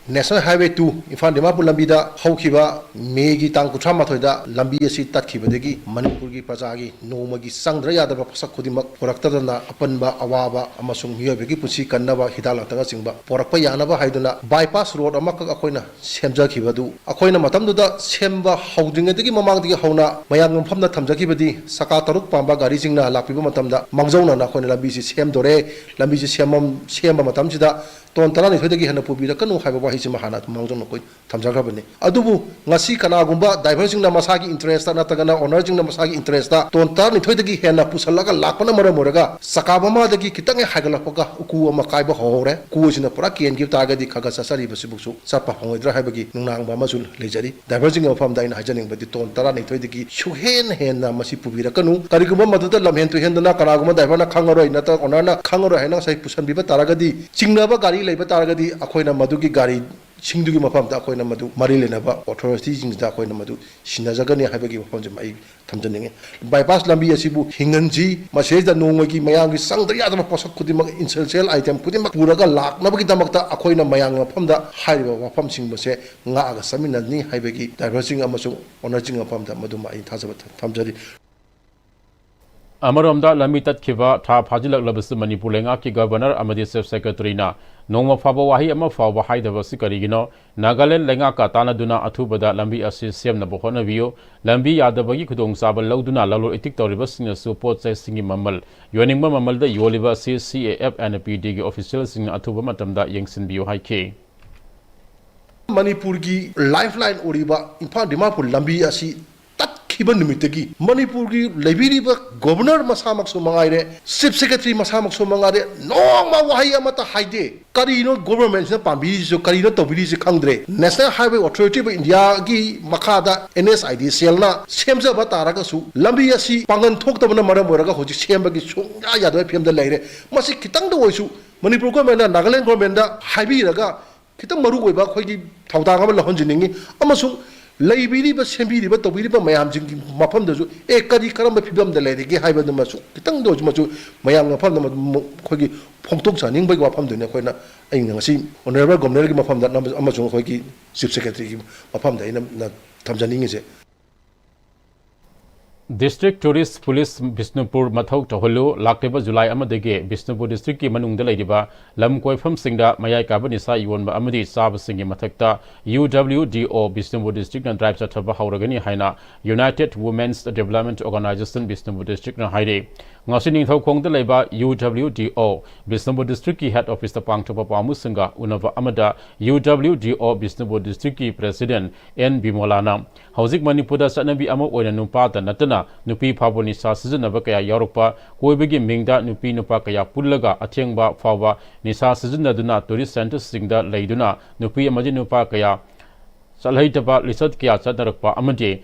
National Highway two Imphal Dimapur ꯂꯝꯕꯤꯗ ꯍꯧꯈꯤꯕ ꯃꯦꯒꯤ ꯇꯥꯡ ꯀꯨꯟꯊ꯭ꯔꯥ ꯃꯥꯊꯣꯏꯗ ꯂꯝꯕꯤ ꯑꯁꯤ ꯇꯠꯈꯤꯕꯗꯒꯤ ꯃꯅꯤꯄꯨꯔꯒꯤ ꯄ꯭ꯔꯖꯥꯒꯤ ꯅꯣꯡꯃꯒꯤ ꯆꯪꯗ꯭ꯔ ꯌꯥꯗꯕ ꯄꯣꯠꯁꯛ ꯈꯨꯗꯤꯡꯃꯛ ꯄꯨꯔꯛꯇꯗꯅ ꯑꯄꯟꯕ ꯑꯋꯥꯕ ꯑꯃꯁꯨꯡ ꯃꯤꯑꯣꯏꯕꯒꯤ ꯄꯨꯟꯁꯤ ꯀꯟꯅꯕ ꯍꯤꯗꯥꯛ ꯂꯥꯡꯊꯛꯅꯆꯤꯡꯕ ꯄꯣꯔꯛꯄ ꯌꯥꯅꯕ ꯍꯥꯏꯗꯨꯅ ꯕꯥꯏꯄꯥꯁ ꯔꯣꯗ ꯑꯃꯈꯛ ꯑꯩꯈꯣꯏꯅ ꯁꯦꯝꯖꯈꯤꯕꯗꯨ, ꯑꯩꯈꯣꯏꯅ ꯃꯇꯝꯗꯨꯗ ꯁꯦꯝꯕ ꯍꯧꯗ꯭ꯔꯤꯉꯩꯗꯒꯤ ꯃꯃꯥꯡꯗꯒꯤ ꯍꯧꯅ ꯃꯌꯥꯝꯒꯤ ꯃꯐꯝꯗ ꯊꯝꯖꯈꯤꯕꯗꯤ ꯆꯀꯥ ꯇꯔꯨꯛ ꯄꯥꯟꯕ ꯒꯥꯔꯤꯁꯤꯡꯅ ꯂꯥꯛꯄꯤꯕ ꯃꯇꯝꯗ ꯃꯥꯡꯖꯧꯅꯅ ꯑꯩꯈꯣꯏꯅ ꯂꯝꯕꯤꯁꯤ ꯁꯦꯝꯗꯣꯔꯦ, ꯂꯝꯕꯤꯁꯤ ꯁꯦꯝꯃꯝ-, ꯁꯦꯝꯕ ꯃꯇꯝꯁꯤꯗ ꯇꯣꯟ ꯇꯔꯥꯅꯤꯊꯣꯏꯗꯒꯤ ꯍꯦꯟꯅ ꯄꯨꯕꯤꯔꯛꯀꯅꯨ ꯍꯥꯏꯕ ꯋꯥꯍꯩꯁꯤꯃ ꯍꯥꯟꯅ ꯃꯥꯡꯖꯧꯅꯅ ꯑꯩꯈꯣꯏ ꯊꯝꯖꯈ꯭ꯔꯕꯅꯤ꯫ ꯑꯗꯨꯕꯨ ꯉꯁꯤ ꯀꯅꯥꯒꯨꯝꯕ ꯗ꯭ꯔꯥꯏꯚꯔꯁꯤꯡꯅ ꯃꯁꯥꯒꯤ ꯏꯟꯇꯔꯦꯁꯇ ꯅꯠꯇ꯭ꯔꯒꯅ ꯑꯣꯅꯔꯁꯤꯡꯅ ꯃꯁꯥꯒꯤ ꯏꯟꯇꯔꯦꯁꯇ ꯇꯣꯟ ꯇꯔꯥꯅꯤꯊꯣꯏꯗꯒꯤ ꯍꯦꯟꯅ ꯄꯨꯁꯜꯂꯒ ꯂꯥꯛꯄꯅ ꯃꯔꯝ ꯑꯣꯏꯔꯒ ꯆꯀꯥ ꯃꯃꯥꯗꯒꯤ ꯈꯤꯇꯪ ꯍꯦꯛ ꯍꯥꯏꯒꯠꯂꯛꯄꯒ ꯎꯀꯨ ꯑꯃ ꯀꯥꯏꯕ ꯍꯧꯍꯧꯔꯦ꯫ ꯎꯀꯨ ꯑꯁꯤꯅ ꯄꯨꯔꯥ ꯀꯦꯟꯈꯤꯕ ꯇꯥꯔꯒꯗꯤ ꯈꯔ ꯈꯔ ꯆꯠꯆꯔꯤꯕꯁꯤꯕꯨꯁꯨ ꯆꯠꯄ ꯐꯪꯉꯣꯏꯗ꯭ꯔꯥ ꯍꯥꯏꯕꯒꯤ ꯅꯨꯡꯅꯥꯡꯕ ꯑꯃꯁꯨ ꯂꯩꯖꯔꯤ꯫ ꯗ꯭ꯔꯥꯏꯚꯔꯁꯤꯡꯒꯤ ꯃꯐꯝꯗ ꯑꯩꯅ ꯍꯥꯏꯖꯅꯤꯡꯕꯗꯤ ꯇꯣꯟ ꯇꯔꯥꯅꯤꯊꯣꯏꯗꯒꯤ ꯁꯨꯛꯍꯦꯟ ꯍꯦꯟꯅ ꯃꯁꯤ ꯄꯨꯕꯤꯔꯛꯀꯅꯨ꯫ ꯀꯔꯤꯒꯨꯝꯕ ꯃꯗꯨꯗ ꯂꯝꯍꯦꯟ ꯇꯨꯍꯦꯟꯗꯅ ꯀꯅꯥꯒꯨꯝꯕ ꯗ꯭ꯔꯥꯏꯚꯔꯅ ꯈꯪꯉꯔꯣꯏ ꯅꯠꯇ꯭ꯔꯒ ꯑꯣꯅꯔꯅ ꯈꯪꯉꯔꯣꯏ ꯍꯥꯏꯅ ꯉꯁꯥꯏ ꯄꯨꯁꯟꯕꯤꯕ ꯇꯥꯔꯒꯗꯤ, ꯆꯤꯡꯅꯕ ꯒꯥꯔꯤ ꯂꯩꯕ ꯇꯥꯔꯒꯗꯤ ꯑꯩꯈꯣꯏꯅ ꯃꯗꯨꯒꯤ ꯒꯥꯔꯤꯁꯤꯡꯗꯨꯒꯤ ꯃꯐꯝꯗ ꯑꯩꯈꯣꯏꯅ ꯃꯗꯨ ꯃꯔꯤ ꯂꯩꯅꯕ ꯑꯣꯊꯣꯔꯤꯇꯤꯁꯤꯡꯁꯤꯗ ꯑꯩꯈꯣꯏꯅ ꯃꯗꯨ ꯁꯤꯟꯅꯖꯒꯅꯤ ꯍꯥꯏꯕꯒꯤ ꯋꯥꯐꯝꯁꯤꯃ ꯑꯩ ꯊꯝꯖꯅꯤꯡꯉꯤ꯫ ꯕꯥꯏꯄꯥꯁ ꯂꯝꯕꯤ ꯑꯁꯤꯕꯨ ꯍꯤꯡꯍꯟꯁꯤ, ꯃꯁꯤꯗꯩꯗ ꯅꯣꯡꯃꯒꯤ ꯃꯌꯥꯝꯒꯤ ꯆꯪꯗ ꯌꯥꯗꯕ ꯄꯣꯠꯁꯛ ꯈꯨꯗꯤꯡꯃꯛ, essential item ꯈꯨꯗꯤꯡꯃꯛ ꯄꯨꯔꯒ ꯂꯥꯛꯅꯕꯒꯤꯗꯃꯛꯇ ꯑꯩꯈꯣꯏꯅ ꯃꯌꯥꯝꯒꯤ ꯃꯐꯝꯗ ꯍꯥꯏꯔꯤꯕ ꯋꯥꯐꯝꯁꯤꯡ ꯑꯁꯦ ꯉꯥꯛꯑꯒ ꯆꯠꯃꯤꯟꯅꯅꯤ ꯍꯥꯏꯕꯒꯤ ꯗ꯭ꯔꯥꯏꯚꯔꯁꯤꯡ ꯑꯃꯁꯨꯡ ꯑꯣꯅꯔꯁꯤꯡꯒꯤ ꯃꯐꯝꯗ ꯃꯗꯨꯃ ꯑꯩ ꯊꯥꯖꯕ ꯊꯝꯖꯔꯤ꯫ ꯑꯃꯔꯣꯝꯗ ꯂꯝꯕꯤ ꯇꯠꯈꯤꯕ ꯊꯥ ꯐꯥꯖꯤꯜꯂꯛꯂꯕꯁꯨ ꯃꯅꯤꯄꯨꯔ ꯂꯩꯉꯥꯛꯀꯤ ꯒꯕꯔꯅꯔ ꯑꯃꯗꯤ ꯆꯤꯐ ꯁꯦꯀ꯭ꯔꯦꯇꯔꯤꯅ ꯅꯣꯡꯃ ꯐꯥꯎꯕ ꯋꯥꯍꯩ ꯑꯃ ꯐꯥꯎꯕ ꯍꯥꯏꯗꯕ ꯑꯁꯤ ꯀꯔꯤꯒꯤꯅꯣ? ꯅꯥꯒꯥꯂꯦꯟ ꯂꯩꯉꯥꯛꯀ ꯇꯥꯟꯅꯗꯨꯅ ꯑꯊꯨꯕꯗ ꯂꯝꯕꯤ ꯑꯁꯤ ꯁꯦꯝꯅꯕ ꯍꯣꯠꯅꯕꯤꯌꯨ꯫ ꯂꯝꯕꯤ ꯌꯥꯗꯕꯒꯤ ꯈꯨꯗꯣꯡꯆꯥꯕ ꯂꯧꯗꯨꯅ ꯂꯂꯣꯟ ꯏꯇꯤꯛ ꯇꯧꯔꯤꯕꯁꯤꯡꯅꯁꯨ ꯄꯣꯠ ꯆꯩꯁꯤꯡꯒꯤ ꯃꯃꯜ, ꯌꯣꯟꯅꯤꯡꯕ ꯃꯃꯜꯗ ꯌꯣꯜꯂꯤꯕ ꯑꯁꯤ C A F and P D ꯒꯤ ꯑꯣꯐꯤꯁꯤꯌꯦꯜꯁꯤꯡꯅ ꯑꯊꯨꯕ ꯃꯇꯝꯗ ꯌꯦꯡꯁꯤꯟꯕꯤꯌꯨ ꯍꯥꯏꯈꯤ꯫ ꯃꯅꯤꯄꯨꯔꯒꯤ ꯂꯥꯏꯐ ꯂꯥꯏꯟ ꯑꯣꯏꯔꯤꯕ ꯏꯝꯐꯥꯜ ꯗꯤꯃꯥꯄꯨꯔ ꯂꯝꯕꯤ ꯑꯁꯤ ꯇꯠꯈꯤ ꯍꯥꯏꯈꯤꯕ ꯅꯨꯃꯤꯠꯇꯒꯤ ꯃꯅꯤꯄꯨꯔꯒꯤ ꯂꯩꯕꯤꯔꯤꯕ ꯒꯣꯕꯔꯅꯔ ꯃꯁꯥꯃꯛꯁꯨ ꯃꯉꯥꯏꯔꯦ, ꯆꯤꯐ ꯁꯦꯀ꯭ꯔꯦꯇꯔꯤ ꯃꯁꯥꯃꯛꯁꯨ ꯃꯉꯥꯏꯔꯦ, ꯅꯣꯡꯃ ꯋꯥꯍꯩ ꯑꯃꯠꯇ ꯍꯥꯏꯗꯦ꯫ ꯀꯔꯤꯅꯣ ꯒꯣꯕꯔꯃꯦꯟꯁꯤꯅ ꯄꯥꯝꯕꯤꯔꯤꯁꯤꯁꯨ, ꯀꯔꯤꯅꯣ ꯇꯧꯕꯤꯔꯤꯁꯤ ꯈꯪꯗ꯭ꯔꯦ꯫ National Highway Authority of Indiaꯒꯤ ꯃꯈꯥꯗ NHIDCLꯅ ꯁꯦꯝꯖꯕ ꯇꯥꯔꯒꯁꯨ, ꯂꯝꯕꯤ ꯑꯁꯤ ꯄꯥꯡꯒꯜ ꯊꯣꯛꯇꯕꯅ ꯃꯔꯝ ꯑꯣꯏꯔꯒ ꯍꯧꯖꯤꯛ ꯁꯦꯝꯕꯒꯤ ꯁꯨꯡꯌꯥ ꯌꯥꯗꯕ ꯐꯤꯕꯝꯗ ꯂꯩꯔꯦ꯫ ꯃꯁꯤ ꯈꯤꯇꯪꯗ ꯑꯣꯏꯁꯨ ꯃꯅꯤꯄꯨꯔ ꯒꯣꯕꯔꯃꯦꯟꯅ, ꯅꯥꯒꯥꯂꯦꯟ ꯒꯣꯕꯔꯃꯦꯟꯗ ꯍꯥꯏꯕꯤꯔꯒ ꯈꯤꯇꯪ ꯃꯔꯨ ꯑꯣꯏꯕ ꯑꯩꯈꯣꯏꯒꯤ ꯊꯧꯗꯥꯡ ꯑꯃ ꯂꯧꯍꯟꯖꯅꯤꯡꯉꯤ꯫ ꯑꯃꯁꯨꯡ ꯂꯩꯕꯤꯔꯤꯕ, ꯁꯦꯝꯕꯤꯔꯤꯕ, ꯇꯧꯕꯤꯔꯤꯕ ꯃꯌꯥꯝꯁꯤꯡꯒꯤ ꯃꯐꯝꯗꯁꯨ, ꯑꯦ, ꯀꯔꯤ, ꯀꯔꯝꯕ ꯐꯤꯕꯝꯗ ꯂꯩꯔꯤꯒꯦ ꯍꯥꯏꯕꯗꯨꯃꯁꯨ ꯈꯤꯇꯪꯗ ꯑꯣꯏꯔꯁꯨ ꯃꯆꯨ ꯃꯌꯥꯝꯒꯤ ꯃꯐꯝꯗ ꯃ-, ꯃ-, ꯑꯩꯈꯣꯏꯒꯤ ꯐꯣꯡꯗꯣꯛꯆꯍꯟꯅꯤꯡꯕꯒꯤ ꯋꯥꯐꯝꯗꯨꯅꯤ ꯑꯩꯈꯣꯏꯅ, ꯑꯩꯅ ꯉꯁꯤ ꯑꯣꯅꯔꯦꯕꯜ ꯒꯣꯕꯔꯅꯔꯒꯤ ꯃꯐꯝꯗ ꯑꯃ-, ꯑꯃꯁꯨꯡ ꯑꯩꯈꯣꯏꯒꯤ ꯆꯤꯐ ꯁꯦꯀ꯭ꯔꯦꯇꯔꯤꯒꯤ ꯃꯐꯝꯗ ꯑꯩꯅ ꯅ-, ꯊꯝꯖꯅꯤꯡꯉꯤꯁꯦ꯫ District Tourist Police ꯕꯤꯁꯅꯨꯄꯨꯔ ꯃꯊꯧ ꯇꯧꯍꯜꯂꯨ꯫ ꯂꯥꯛꯂꯤꯕ ꯖꯨꯂꯥꯏ ꯑꯃꯗꯒꯤ ꯕꯤꯁꯅꯨꯄꯨꯔ districtꯀꯤ ꯃꯅꯨꯡꯗ ꯂꯩꯔꯤꯕ ꯂꯝ ꯀꯣꯏꯐꯝꯁꯤꯡꯗ ꯃꯌꯥꯏ ꯀꯥꯕ ꯅꯤꯁꯥ ꯌꯣꯟꯕ ꯑꯃꯗꯤ ꯆꯥꯕꯁꯤꯡꯒꯤ ꯃꯊꯛꯇ UWDO ꯕꯤꯁꯅꯨꯄꯨꯔ districtꯅ drive ꯆꯠꯊꯕ ꯍꯧꯔꯒꯅꯤ ꯍꯥꯏꯅ United Women's Development Organisation Bishnupur districtꯅ ꯍꯥꯏꯔꯤ꯫ ꯉꯁꯤ ꯅꯤꯡꯊꯧꯈꯣꯡꯗ ꯂꯩꯕ UWDO ꯕꯤꯁꯅꯨꯄꯨꯔ districtꯀꯤ head officeꯇ ꯄꯥꯡꯊꯣꯛꯄ ꯄꯥꯎꯃꯤꯁꯤꯡꯒ ꯎꯅꯕ ꯑꯃꯗ UWDO ꯕꯤꯁꯅꯨꯄꯨꯔ districtꯀꯤ president N ꯕꯤꯃꯣꯂꯥꯅ ꯍꯧꯖꯤꯛ ꯃꯅꯤꯄꯨꯔꯗ ꯆꯠꯅꯕꯤ ꯑꯃ ꯑꯣꯏꯅ ꯅꯨꯄꯥꯗ ꯅꯠꯇꯅ ꯅꯨꯄꯤ ꯐꯥꯎꯕ ꯅꯤꯁꯥ ꯁꯤꯖꯤꯟꯅꯕ ꯀꯌꯥ ꯌꯥꯎꯔꯛꯄ, ꯀꯣꯏꯕꯒꯤ ꯃꯤꯡꯗ ꯅꯨꯄꯤ ꯅꯨꯄꯥ ꯀꯌꯥ ꯄꯨꯜꯂꯒ ꯑꯊꯦꯡꯕ ꯐꯥꯎꯕ ꯅꯤꯁꯥ ꯁꯤꯖꯤꯟꯅꯗꯨꯅ tourist centreꯁꯤꯡꯗ ꯂꯩꯗꯨꯅ ꯅꯨꯄꯤ ꯑꯃꯗꯤ ꯅꯨꯄꯥ ꯀꯌꯥ ꯆꯠꯍꯩꯇꯕ ꯂꯤꯆꯠ ꯀꯌꯥ ꯆꯠꯅꯔꯛꯄ ꯑꯃꯗꯤ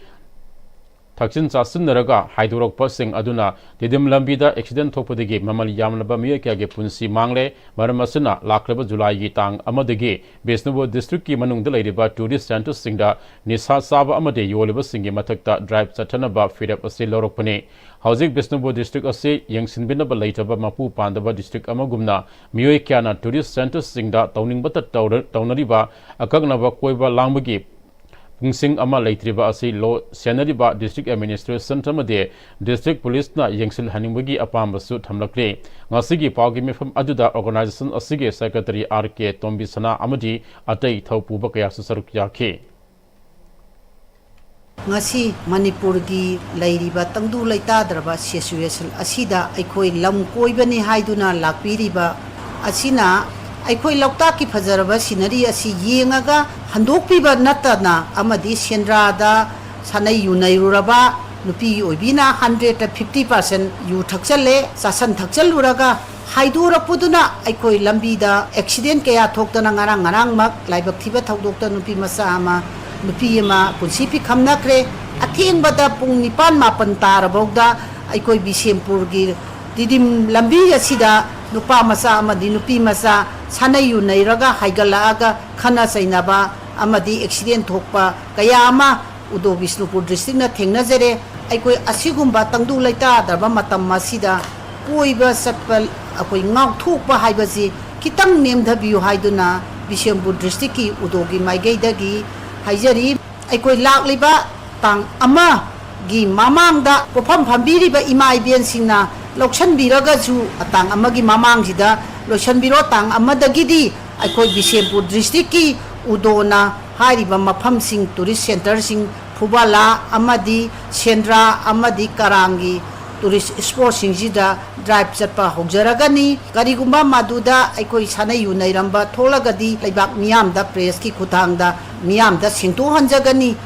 ꯊꯛꯆꯤꯟ ꯆꯥꯁꯤꯟꯅꯔꯒ ꯍꯥꯏꯗꯣꯔꯛꯄꯁꯤꯡ ꯑꯗꯨꯅ ꯇꯤꯗꯤꯝ ꯂꯝꯕꯤꯗ accident ꯊꯣꯛꯄꯗꯒꯤ ꯃꯃꯜ ꯌꯥꯝꯂꯕ ꯃꯤꯑꯣꯏ ꯀꯌꯥꯒꯤ ꯄꯨꯟꯁꯤ ꯃꯥꯡꯂꯦ꯫ ꯃꯔꯝ ꯑꯁꯤꯅ ꯂꯥꯛꯂꯤꯕ ꯖꯨꯂꯥꯏꯒꯤ ꯇꯥꯡ ꯑꯃꯗꯒꯤ ꯕꯤꯁꯅꯨꯄꯨꯔ districtꯀꯤ ꯃꯅꯨꯡꯗ ꯂꯩꯔꯤꯕ tourist centreꯁꯤꯡꯗ ꯅꯤꯁꯥ ꯆꯥꯕ ꯑꯃꯗꯤ ꯌꯣꯜꯂꯤꯕꯁꯤꯡꯒꯤ ꯃꯊꯛꯇ drive ꯆꯠꯊꯅꯕ ꯐꯤꯔꯦꯞ ꯑꯁꯤ ꯂꯧꯔꯛꯄꯅꯤ꯫ ꯍꯧꯖꯤꯛ ꯕꯤꯁꯅꯨꯄꯨꯔ district ꯑꯁꯤ ꯌꯦꯡꯁꯤꯟꯕꯤꯅꯕ ꯂꯩꯇꯕ ꯃꯄꯨ ꯄꯥꯟꯗꯕ district ꯑꯃꯒꯨꯝꯅ ꯃꯤꯑꯣꯏ ꯀꯌꯥꯅ tourist centreꯁꯤꯡꯗ ꯇꯧꯅꯤꯡꯕꯇ ꯇꯧꯔ-, ꯇꯧꯅꯔꯤꯕ ꯑꯀꯛꯅꯕ ꯀꯣꯏꯕ ꯂꯥꯡꯕꯒꯤ ꯄꯨꯡꯁꯤꯡ ꯑꯃ ꯂꯩꯇ꯭ꯔꯤꯕ ꯑꯁꯤ ꯂꯣ ꯁꯦꯟꯅꯔꯤꯕ district administration ꯑꯃꯗꯤ district policeꯅ ꯌꯦꯡꯁꯤꯜꯍꯟꯅꯤꯡꯕꯒꯤ ꯑꯄꯥꯝꯕꯁꯨ ꯊꯝꯂꯛꯂꯤ꯫ ꯉꯁꯤꯒꯤ ꯄꯥꯎꯒꯤ ꯃꯤꯐꯝ ꯑꯗꯨꯗ organisation ꯑꯁꯤꯒꯤ secretary R K ꯇꯣꯝꯕꯤꯁꯅꯥ ꯑꯃꯗꯤ ꯑꯇꯩ ꯊꯧꯄꯨꯕ ꯀꯌꯥꯁꯨ ꯁꯔꯨꯛ ꯌꯥꯈꯤ꯫ ꯉꯁꯤ ꯃꯅꯤꯄꯨꯔꯒꯤ ꯂꯩꯔꯤꯕ ꯇꯪꯗꯨ ꯂꯩꯇꯥꯗ꯭ꯔꯕ situation ꯑꯁꯤꯗ ꯑꯩꯈꯣꯏ ꯂꯝ ꯀꯣꯏꯕꯅꯤ ꯍꯥꯏꯗꯨꯅ ꯂꯥꯛꯄꯤꯔꯤꯕ ꯑꯁꯤꯅ ꯑꯩꯈꯣꯏ ꯂꯣꯛꯇꯥꯛꯀꯤ ꯐꯖꯔꯕ scenery ꯑꯁꯤ ꯌꯦꯡꯉꯒ ꯍꯟꯗꯣꯛꯄꯤꯕ ꯅꯠꯇꯅ ꯑꯃꯗꯤ ꯁꯦꯟꯗ꯭ꯔꯥꯗ ꯁꯥꯟꯅꯩ ꯌꯨ ꯅꯩꯔꯨꯔꯕ ꯅꯨꯄꯤ ꯑꯣꯏꯕꯤꯅ ꯍꯟꯗ꯭ꯔꯦꯠꯇ ꯐꯤꯐꯇꯤ ꯄꯥꯔꯁꯦꯟ ꯌꯨ ꯊꯛꯆꯜꯂꯦ꯫ ꯆꯥꯁꯟ ꯊꯛꯆꯜꯂꯨꯔꯒ ꯍꯥꯏꯗꯣꯔꯛꯄꯗꯨꯅ ꯑꯩꯈꯣꯏ ꯂꯝꯕꯤꯗ ꯑꯦꯛꯁꯤꯗꯦꯟ ꯀꯌꯥ ꯊꯣꯛꯇꯅ ꯉꯔꯥꯡ ꯉꯔꯥꯡꯃꯛ ꯂꯥꯏꯕꯛ ꯊꯤꯕ ꯊꯧꯗꯣꯛꯇ ꯅꯨꯄꯤ ꯃꯆꯥ ꯑꯃ, ꯅꯨꯄꯤ ꯑꯃ ꯄꯨꯟꯁꯤ ꯄꯤꯈꯝꯅꯈ꯭ꯔꯦ꯫ ꯑꯊꯦꯡꯕꯗ ꯄꯨꯡ ꯅꯤꯄꯥꯟ ꯃꯥꯄꯟ ꯇꯥꯔꯐꯥꯎꯗ ꯑꯩꯈꯣꯏ ꯕꯤꯁꯦꯝꯄꯨꯔꯒꯤ ꯇꯤꯗꯤꯝ ꯂꯝꯕꯤ ꯑꯁꯤꯗ ꯅꯨꯄꯥ ꯃꯆꯥ ꯑꯃꯗꯤ ꯅꯨꯄꯤ ꯃꯆꯥ ꯁꯥꯟꯅꯩ ꯌꯨ ꯅꯩꯔꯒ ꯍꯥꯏꯒꯠꯂꯛꯑꯒ ꯈꯠꯅ ꯆꯩꯅꯕ ꯑꯃꯗꯤ ꯑꯦꯛꯁꯤꯗꯦꯟ ꯊꯣꯛꯄ ꯀꯌꯥ ꯑꯃ ꯎꯗꯣ ꯕꯤꯁꯅꯨꯄꯨꯔ ꯗꯤꯁꯇ꯭ꯔꯤꯛꯅ ꯊꯦꯡꯅꯖꯔꯦ꯫ ꯑꯩꯈꯣꯏ ꯑꯁꯤꯒꯨꯝꯕ ꯇꯪꯗꯨ ꯂꯩꯇꯥꯗꯕ ꯃꯇꯝ ꯑꯁꯤꯗ ꯀꯣꯏꯕ ꯆꯠꯄ, ꯑꯩꯈꯣꯏ ꯉꯥꯎꯊꯣꯛꯄ ꯍꯥꯏꯕꯁꯤ ꯈꯤꯇꯪ ꯅꯦꯝꯊꯕꯤꯌꯨ ꯍꯥꯏꯗꯨꯅ ꯕꯤꯁꯦꯝꯄꯨꯔ ꯗꯤꯁꯇ꯭ꯔꯤꯛꯀꯤ ꯎꯗꯣꯒꯤ ꯃꯥꯏꯀꯩꯗꯒꯤ ꯍꯥꯏꯖꯔꯤ꯫ ꯑꯩꯈꯣꯏ ꯂꯥꯛꯂꯤꯕ ꯇꯥꯡ ꯑꯃꯒꯤ ꯃꯃꯥꯡꯗ ꯄꯣꯠꯐꯝ ꯐꯝꯕꯤꯔꯤꯕ ꯏꯃꯥ ꯏꯕꯦꯟꯁꯤꯡꯅ ꯂꯧꯁꯤꯟꯕꯤꯔꯒꯁꯨ ꯇꯥꯡ ꯑꯃꯒꯤ ꯃꯃꯥꯡꯁꯤꯗ ꯂꯣꯏꯁꯤꯟꯕꯤꯔꯣ꯫ ꯇꯥꯡ ꯑꯃꯗꯒꯤꯗꯤ ꯑꯩꯈꯣꯏ ꯕꯤꯁꯦꯝꯄꯨꯔ ꯗꯤꯁꯇ꯭ꯔꯤꯛꯀꯤ ꯎꯗꯣꯅ ꯍꯥꯏꯔꯤꯕ ꯃꯐꯝꯁꯤꯡ, ꯇꯨꯔꯤꯁ ꯁꯦꯟꯇꯔꯁꯤꯡ, ꯐꯨꯕꯥꯂꯥ ꯑꯃꯗꯤ ꯁꯦꯟꯗ꯭ꯔꯥ ꯑꯃꯗꯤ ꯀꯔꯥꯡꯒꯤ ꯇꯨꯔꯤꯁ ꯏꯁꯄꯣꯠꯁꯤꯡꯁꯤꯗ ꯗ꯭ꯔꯥꯏꯚ ꯆꯠꯄ ꯍꯧꯖꯔꯒꯅꯤ꯫ ꯀꯔꯤꯒꯨꯝꯕ ꯃꯗꯨꯗ ꯑꯩꯈꯣꯏ ꯁꯥꯟꯅꯩ ꯌꯨ ꯅꯩꯔꯝꯕ ꯊꯣꯛꯂꯒꯗꯤ ꯂꯩꯕꯥꯛ ꯃꯤꯌꯥꯝꯗ ꯄ꯭ꯔꯦꯁꯀꯤ ꯈꯨꯠꯊꯥꯡꯗ ꯃꯤꯌꯥꯝꯗ ꯁꯦꯡꯗꯣꯛꯍꯟꯖꯒꯅꯤ꯫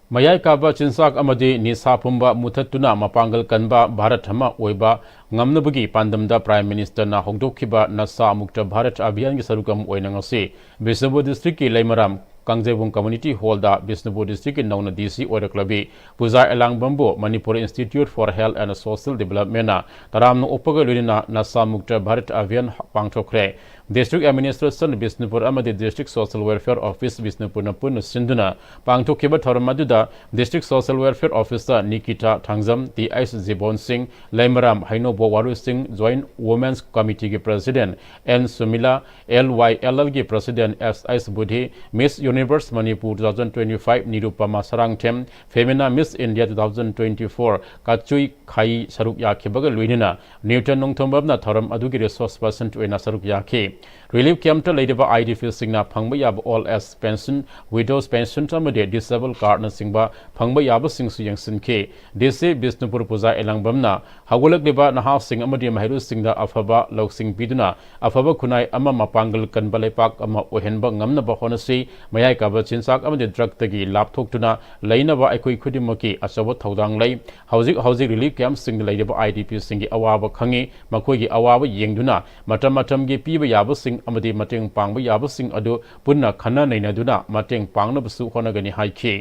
ꯃꯌꯥꯏ ꯀꯥꯕ ꯆꯤꯟꯖꯥꯛ ꯑꯃꯗꯤ ꯅꯤꯁꯥ ꯄꯨꯝꯕ ꯃꯨꯊꯠꯇꯨꯅ ꯃꯄꯥꯡꯒꯜ ꯀꯟꯕ ꯚꯥꯔꯠ ꯑꯃ ꯑꯣꯏꯕ ꯉꯝꯅꯕꯒꯤ ꯄꯥꯟꯗꯝꯗ ꯄ꯭ꯔꯥꯏꯝ ꯃꯤꯅꯤꯁꯇꯔꯅ ꯍꯧꯗꯣꯛꯈꯤꯕ ꯅꯁꯥ ꯃꯨꯛꯇ ꯚꯥꯔꯠ ꯑꯚꯤꯌꯥꯟꯒꯤ ꯁꯔꯨꯛ ꯑꯃ ꯑꯣꯏꯅ ꯉꯁꯤ ꯕꯤꯁꯅꯨꯄꯨꯔ ꯗꯤꯁꯇ꯭ꯔꯤꯛꯀꯤ ꯂꯩꯃꯔꯥꯝ ꯀꯥꯡꯖꯩꯕꯨꯡ ꯀꯝꯃ꯭ꯌꯨꯅꯤꯇꯤ ꯍꯣꯜꯗ ꯕꯤꯁꯅꯨꯄꯨꯔ ꯗꯤꯁꯇ꯭ꯔꯤꯛꯀꯤ ꯅꯧꯅ ꯗꯤ ꯁꯤ ꯑꯣꯏꯔꯛꯂꯕꯤ ꯄꯨꯖꯥ ꯑꯦꯂꯥꯡꯕꯝꯕꯨ Manipur institute for health and social ꯗꯤꯕꯦꯂꯞꯃꯦꯟꯅ ꯇꯔꯥꯝꯅ ꯑꯣꯛꯄꯒ ꯂꯣꯏꯅꯅ ꯅꯁꯥ ꯃꯨꯛꯇ ꯚꯥꯔꯠ ꯑꯚꯤꯌꯥꯟ ꯄꯥꯡꯊꯣꯛꯈ꯭ꯔꯦ꯫ ꯗꯤꯁꯇ꯭ꯔꯤꯛ ꯑꯦꯗꯃꯤꯅꯤꯁꯇ꯭ꯔꯦꯁꯟ ꯕꯤꯁꯅꯨꯄꯨꯔ ꯑꯃꯗꯤ ꯗꯤꯁꯇ꯭ꯔꯤꯛ ꯁꯣꯁꯤꯌꯦꯜ ꯋꯦꯜꯐꯤꯌꯔ ꯑꯣꯐꯤꯁ ꯕꯤꯁꯅꯨꯄꯨꯔꯅ ꯄꯨꯟꯅ ꯁꯤꯟꯗꯨꯅ ꯄꯥꯡꯊꯣꯛꯈꯤꯕ ꯊꯧꯔꯝ ꯑꯗꯨꯗ district social welfare officer Nikita Thangjam, T H Jibon Singh, Leimaram Heinoubok Waru Singh, joint women's ꯀꯃꯤꯇꯤꯒꯤ president N Sumila, L Y L ꯑꯦꯜꯒꯤ president S H Budhi, miss universe Manipur two thousand twenty five Nirupama Sarangthem, Femina miss India two thousand twenty four ꯀꯥꯆꯨꯏ ꯈꯥꯏ ꯁꯔꯨꯛ ꯌꯥꯈꯤꯕꯒ ꯂꯣꯏꯅꯅ ꯅ꯭ꯌꯨꯇꯟ ꯅꯣꯡꯊꯣꯝꯕꯝꯅ ꯊꯧꯔꯝ ꯑꯗꯨꯒꯤ ꯔꯤꯁꯣꯔꯁ ꯄꯔꯁꯟ ꯑꯣꯏꯅ ꯁꯔꯨꯛ ꯌꯥꯈꯤ꯫ Relief camp ꯇ ꯂꯩꯔꯤꯕ I D P ꯁꯤꯡꯅ ꯐꯪꯕ ꯌꯥꯕ old age pension, widows pension ꯑꯃꯗꯤ disable card ꯅꯆꯤꯡꯕ ꯐꯪꯕ ꯌꯥꯕꯁꯤꯡꯁꯨ ꯌꯦꯡꯁꯤꯟꯈꯤ꯫ D C ꯕꯤꯁꯅꯨꯄꯨꯔ ꯄꯨꯖꯥ ꯏꯂꯥꯡꯕꯝꯅ ꯍꯧꯒꯠꯂꯛꯂꯤꯕ ꯅꯍꯥꯁꯤꯡ ꯑꯃꯗꯤ ꯃꯍꯩꯔꯣꯏꯁꯤꯡꯗ ꯑꯐꯕ ꯂꯧꯁꯤꯡ ꯄꯤꯗꯨꯅ ꯑꯐꯕ ꯈꯨꯟꯅꯥꯏ ꯑꯃ ꯃꯄꯥꯡꯒꯜ ꯀꯟꯕ ꯂꯩꯄꯥꯛ ꯑꯃ ꯑꯣꯏꯍꯟꯕ ꯉꯝꯅꯕ ꯍꯣꯠꯅꯁꯤ꯫ ꯃꯌꯥꯏ ꯀꯥꯕ ꯆꯤꯟꯖꯥꯛ ꯑꯃꯗꯤ drug ꯇꯒꯤ ꯂꯥꯞꯊꯣꯛꯇꯨꯅ ꯂꯩꯅꯕ ꯑꯩꯈꯣꯏ ꯈꯨꯗꯤꯡꯃꯛꯀꯤ ꯑꯆꯧꯕ ꯊꯧꯗꯥꯡ ꯂꯩ꯫ ꯍꯧꯖꯤꯛ ꯍꯧꯖꯤꯛ relief camp ꯁꯤꯡꯗ ꯂꯩꯔꯤꯕ I D P ꯁꯤꯡꯒꯤ ꯑꯋꯥꯕ ꯈꯪꯉꯤ꯫ ꯃꯈꯣꯏꯒꯤ ꯑꯋꯥꯕ ꯌꯦꯡꯗꯨꯅ ꯃꯇꯝ ꯃꯇꯝꯒꯤ ꯄꯤꯕ ꯌꯥꯕꯁꯤꯡ ꯑꯃꯗꯤ ꯃꯇꯦꯡ ꯄꯥꯡꯕ ꯌꯥꯕꯁꯤꯡ ꯑꯗꯨ ꯄꯨꯟꯅ ꯈꯟꯅ ꯅꯩꯅꯗꯨꯅ ꯃꯇꯦꯡ ꯄꯥꯡꯅꯕꯁꯨ ꯍꯣꯠꯅꯒꯅꯤ ꯍꯥꯏꯈꯤ꯫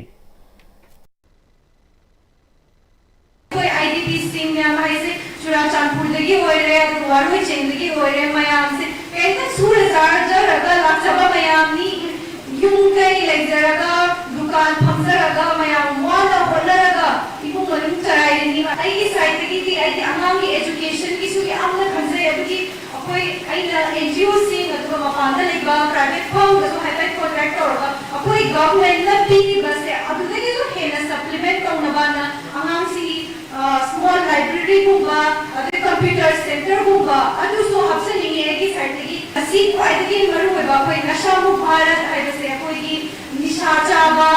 ꯑꯩꯈꯣꯏ I D P ꯁꯤꯡ ꯃꯌꯥꯝ ꯍꯥꯏꯁꯦ ꯆꯨꯔꯥꯆꯥꯟꯄꯨꯔꯗꯒꯤ ꯑꯣꯏꯔꯦ, ꯑꯗꯨꯒ ꯋꯥꯔꯣꯏꯆꯦꯡꯗꯒꯤ ꯑꯣꯏꯔꯦ, ꯃꯌꯥꯝꯁꯦ ꯀꯩꯝꯇ ꯁꯨꯔ ꯆꯥꯔꯖꯔꯒ ꯂꯥꯛꯆꯕ ꯃꯌꯥꯝꯅꯤ꯫ ꯌꯨꯝ ꯀꯩ ꯂꯩꯖꯔꯒ, ꯗꯨꯀꯥꯟ ꯐꯝꯖꯔꯒ, ꯃꯌꯥꯝ ꯋꯥꯅ ꯍꯣꯠꯅꯔꯒ ꯏꯃꯨꯡ ꯃꯅꯨꯡ ꯆꯂꯥꯏꯔꯤꯅꯤ꯫ ꯑꯩꯒꯤ side ꯇꯒꯤꯗꯤ ꯑꯩꯒꯤ ꯑꯉꯥꯡꯒꯤ education ꯒꯤꯁꯨ ꯌꯥꯝꯅ ꯈꯟꯖꯩ꯫ ꯑꯗꯨꯒꯤ ꯑꯩꯈꯣꯏ, ꯑꯩꯅ N G O ꯁꯤꯡ, ꯑꯗꯨꯒ ꯃꯄꯥꯟꯗ ꯂꯩꯕ private firm ꯗꯁꯨ ꯍꯥꯏꯐꯦꯠ contact ꯇꯧꯔꯒ ꯑꯩꯈꯣꯏ government ꯅ ꯄꯤꯔꯤꯕꯁꯦ ꯑꯗꯨꯗꯒꯤꯁꯨ ꯍꯦꯟꯅ supplement ꯇꯧꯅꯕꯅ ꯑꯉꯥꯡꯁꯤꯡꯒꯤ, ꯑ, small library ꯒꯨꯝꯕ, ꯑꯗꯩ computer center ꯒꯨꯝꯕ ꯑꯗꯨꯁꯨ ꯍꯥꯞꯆꯅꯤꯡꯉꯤ ꯑꯩꯒꯤ side ꯇꯒꯤ꯫ ꯑꯁꯤ ꯈ꯭ꯋꯥꯏꯗꯒꯤ ꯃꯔꯨꯑꯣꯏꯕ ꯑꯩꯈꯣꯏ ꯅꯁꯥ ꯃꯨꯛ ꯚꯥꯔꯠ ꯍꯥꯏꯕꯁꯦ ꯑꯩꯈꯣꯏꯒꯤ ꯅꯤꯁꯥ ꯆꯥꯕ,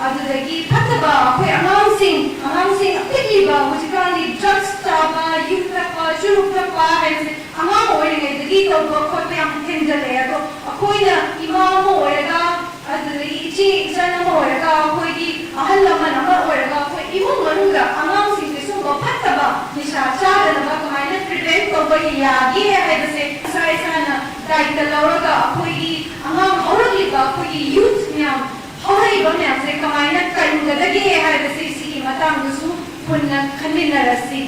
ꯑꯗꯨꯗꯒꯤ ꯐꯠꯇꯕ ꯑꯩꯈꯣꯏ ꯑꯉꯥꯡꯁꯤꯡ, ꯑꯉꯥꯡꯁꯤꯡ ꯑꯄꯤꯛꯂꯤꯕ ꯍꯧꯖꯤꯛꯀꯥꯟꯒꯤ drugs ꯆꯥꯕ, ꯌꯨ ꯊꯛꯄ, ꯆꯨꯔꯨꯞ ꯊꯛꯄ ꯍꯥꯏꯕꯁꯦ ꯑꯉꯥꯡ ꯑꯣꯏꯔꯤꯉꯩꯗꯒꯤ ꯇꯧꯕ ꯈꯣꯠꯄ ꯌꯥꯝ ꯍꯦꯟꯒꯠꯂꯛꯑꯦ꯫ ꯑꯗꯣ ꯑꯩꯈꯣꯏꯅ ꯏꯃꯥ ꯑꯃ ꯑꯣꯏꯔꯒ, ꯑꯗꯨꯗꯒꯤ ꯏꯆꯦ ꯏꯆꯟ ꯑꯃ ꯑꯣꯏꯔꯒ, ꯑꯩꯈꯣꯏꯒꯤ ꯑꯍꯜ ꯂꯃꯟ ꯑꯃ ꯑꯣꯏꯔꯒ, ꯑꯩꯈꯣꯏ ꯏꯃꯨꯡ ꯃꯅꯨꯡꯗ ꯑꯉꯥꯡꯁꯤꯡꯁꯦ ꯁꯨꯝꯕ ꯐꯠꯇꯕ ꯅꯤꯁꯥ ꯆꯥꯗꯅꯕ ꯀꯃꯥꯏꯅ prevent ꯇꯧꯕ ꯌꯥꯒꯦ ꯍꯥꯏꯕꯁꯦ ꯏꯁꯥ ꯏꯁꯥꯅ ꯗꯥꯏꯇ ꯂꯧꯔꯒ ꯑꯩꯈꯣꯏꯒꯤ ꯑꯉꯥꯡ ꯍꯧꯔꯛꯂꯤꯕ ꯑꯩꯈꯣꯏꯒꯤ youth ꯃꯌꯥꯝ, ꯍꯧꯔꯛꯏꯕ ꯃꯌꯥꯝꯁꯦ ꯀꯃꯥꯏꯅ ꯀꯟꯒꯗꯒꯦ ꯍꯥꯏꯕꯁꯦ ꯁꯤꯒꯤ ꯃꯇꯥꯡꯗꯁꯨ ꯄꯨꯟꯅ ꯈꯟꯃꯤꯟꯅꯔꯁꯤ꯫